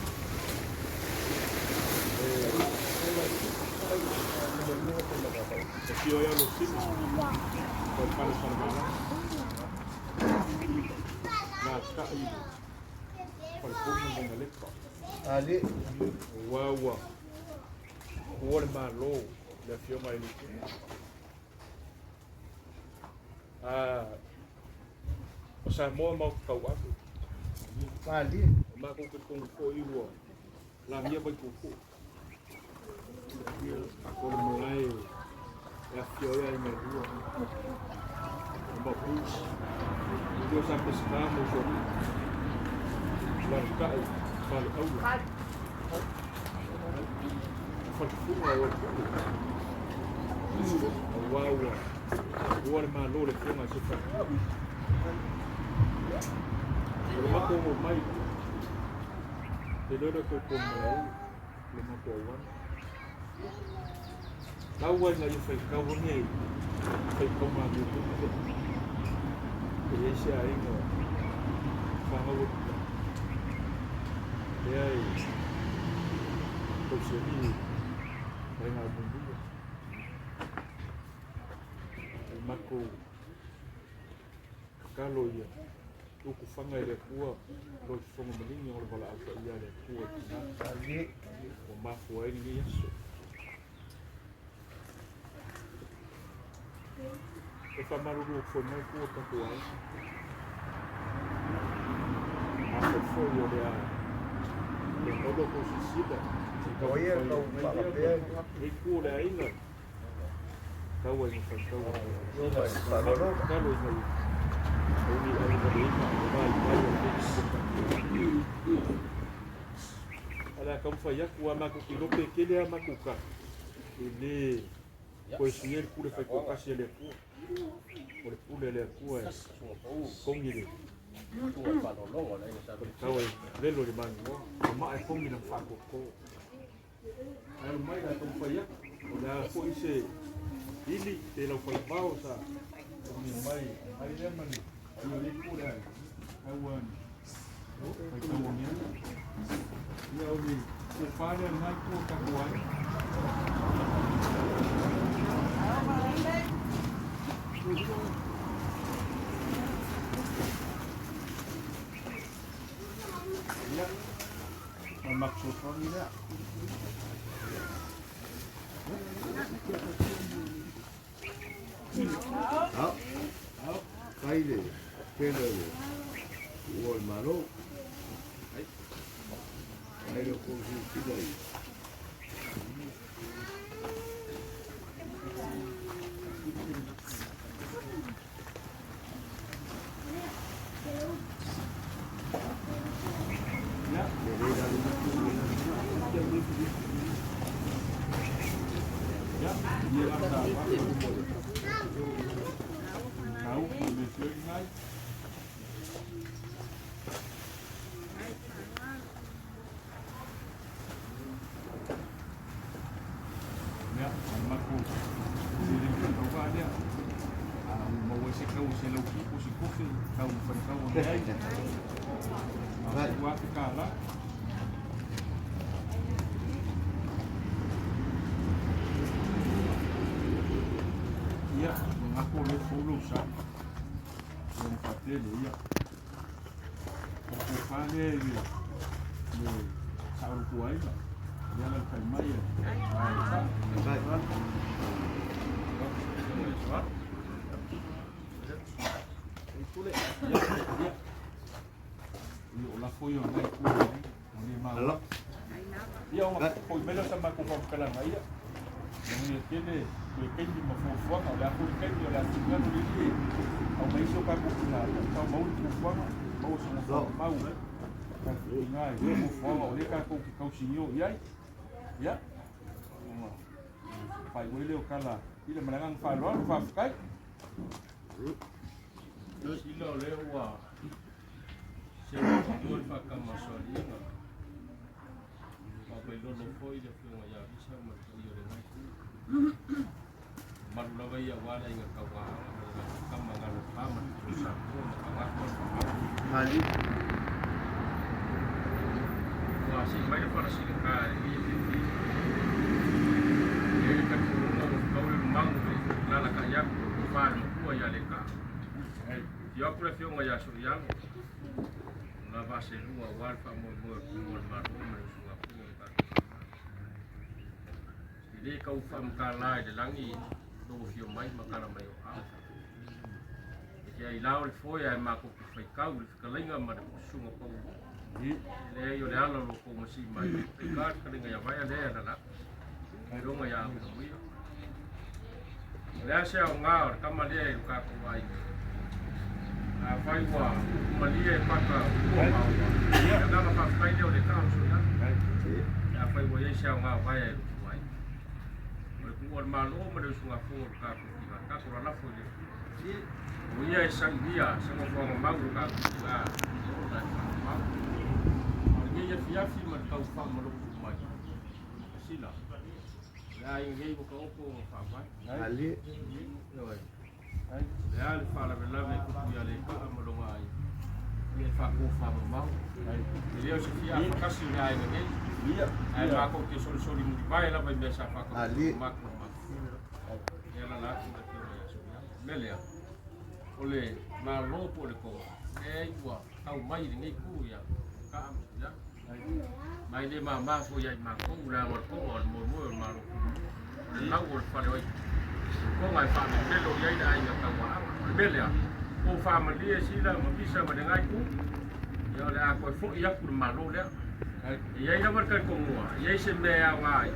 e fio ai alosina o le fale falemalama na taʻi le falepona mai galepa ua ua ua le malo le afioga i le o Samoa mau tauave o makou telitonu foʻi ua lagia vaitupu o le malae e afifio ai aiga e lua o mapu i o sa pesitā ma usoalii lalataʻi faleaula falefuga o le pule auā ua ua le malo le afioga i se faletua o le matou omai le loe le koukou malae le matou auala lau ai ina ia faitau ane faitau maluelue e i ai se aiga fanau atu lea e tausialii faiga muimui o le matou tatalo ia utufaga i le Atua lo i fofoga maligi o le valaau paia a le Atua i tina ua mafua ai lenei aso. E faamalulu atu foi mai tua tatou aiga. Afai foi o le a le olo tou silasila se i taumafai nei tua o le aiga tau ai ma faitau tatalo ina ia aua ne i avevaleina le vaivai o lenei tupu. A o le a taumafai atu a matou te iloa pe tele a matou tala e lē toe suia le pule faitoatasi a le Atua. O le pule a le Atua e togi le tau e lelo i le manuoa ma e togi lana faatoatoa. Ae alu mai le a taumafai atu o le a foi se ili pe lau falavao sa togi mai ai lea ma le paia o le pule ai tau ai faitau ane ai. Ia o le tofa lea lena itu o tatou aiga. Ia, o le matou fesoasoani lea. Fai le tele o le ua o le Malo. Ai le kou silasila i Ia, o le matou seleni faatauvaa lea. A ua maua ai se tau o se lauki po o se kofe. Taumafai tau ane ai. Ua afe kālā. Ia, manaku o lea ua fou lou sa. Ia ona faapea lea, ia, o le tofa lea i le saolotuaina, lea alaalatai mai e O lafo ia o lenei itu o le maua. Ia ona foi mai lea o sa matou faamatalaga ia. Manuia tele toe taimi ma fuafuaga o le a foi le taimi o le a finagalo le Alii e aumai ai si o tatou tina ia tau maua le fuafuaga maua se mafaufau tatou tina i fuafuaga o lea tatou te tausinio i ai. Ia ona faaiu ai lea o tala i le ma le agaga faaaloalo faafetai. Sila o lea ua seu atu le faatamasoaliiga faapailolo foi le afioga ia Visa ma le paia o lenei itu. Malu lava ia aua le aiga tauaana ma le kama galopa ma le tusa ma tagata o le faamau. Ua sii mai le falasilika e le fiafia. E le talitonuga ua fetau le lumagu i le alalatai atu o le tofa a le matua ia Lekaa. Afio atu le afioga ia Soialo, o lona vaa selua aua le faamoemoe o le tumu o le Malo ma le usugafono o le tatou Tina. E le tau faamatala i le lagi lou afio mai ma tala mai o ao. E te ailao le foe ae matou te faitau i le fetalaiga ma le susuga pau. Leai o le ala o lo tou masii mai. Faitau le fetalaiga ia Vaea lea e alala atu. Iloga ia Amuia. O le a se aoga o le tama lea i lo tatou aiga? Afai ua upu malie e paka ua maua. Le agaga faafetai lea o le tau soialo. Afai ua i ai se aoga o Vaea i lo tou aiga. O le tuua o le Malo ma le usugafono o le tatou tina. Tatou lalafo i le Atua. O ia e saunia se nofoaga mau o tatou tina i le ola e faamau. A o lenei afiafi ma le tau faamalulu mai. Sila. O le aiga nei ua taoto ona faavae. Ioe. Le a le faalavelave e tupu ia Lekaa ma lona aiga. Ia e faatofamamao. E le o se fia afatasi o le aiga nei. Ae matou te solisoli mulivae lava i mea sa faatauto matou ma. Ia la la atu le afioga ia Soia. Mea lea, o le Malo po o le Tonga, leai ua tau mai i lenei itu ia Lekaa ma Soia. Mai le mamā foi ia i matou, leaga o le Tonga o le moemoe o le Malo Kululua. O le lau o le fale o ai. Tonga e faamelomelo i ai le aiga tauaana. O le mea lea, o faamalie sila ma visa ma lengai itu, ia o le a toe foi atu le Malo lea. E i ai lava le talitonuga, e i ai se mea e aoga ai,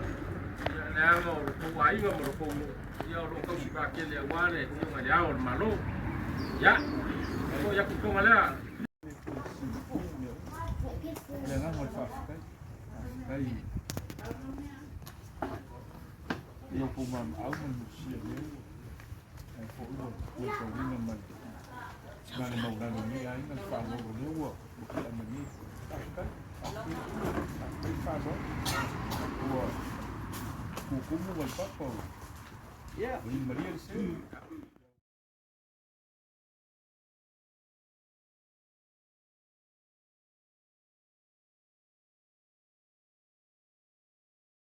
ia leaga o le tou aiga ma le tou nuu, ia o lo o tausi vaatele aua le afioga i le Ao o le Malo. Ia, foi atu le Tonga lea. Le agaga o le faafetai. Faafetai i o kou mamaau ma le musia lea ua ai foi ua matauina mai na le maulalo nei aiga le faaaloalo lea ua tea mai nei. Faafetai, faafetai, faafetai le faaaloalo. Ua kukumu mai papa o malia le seu.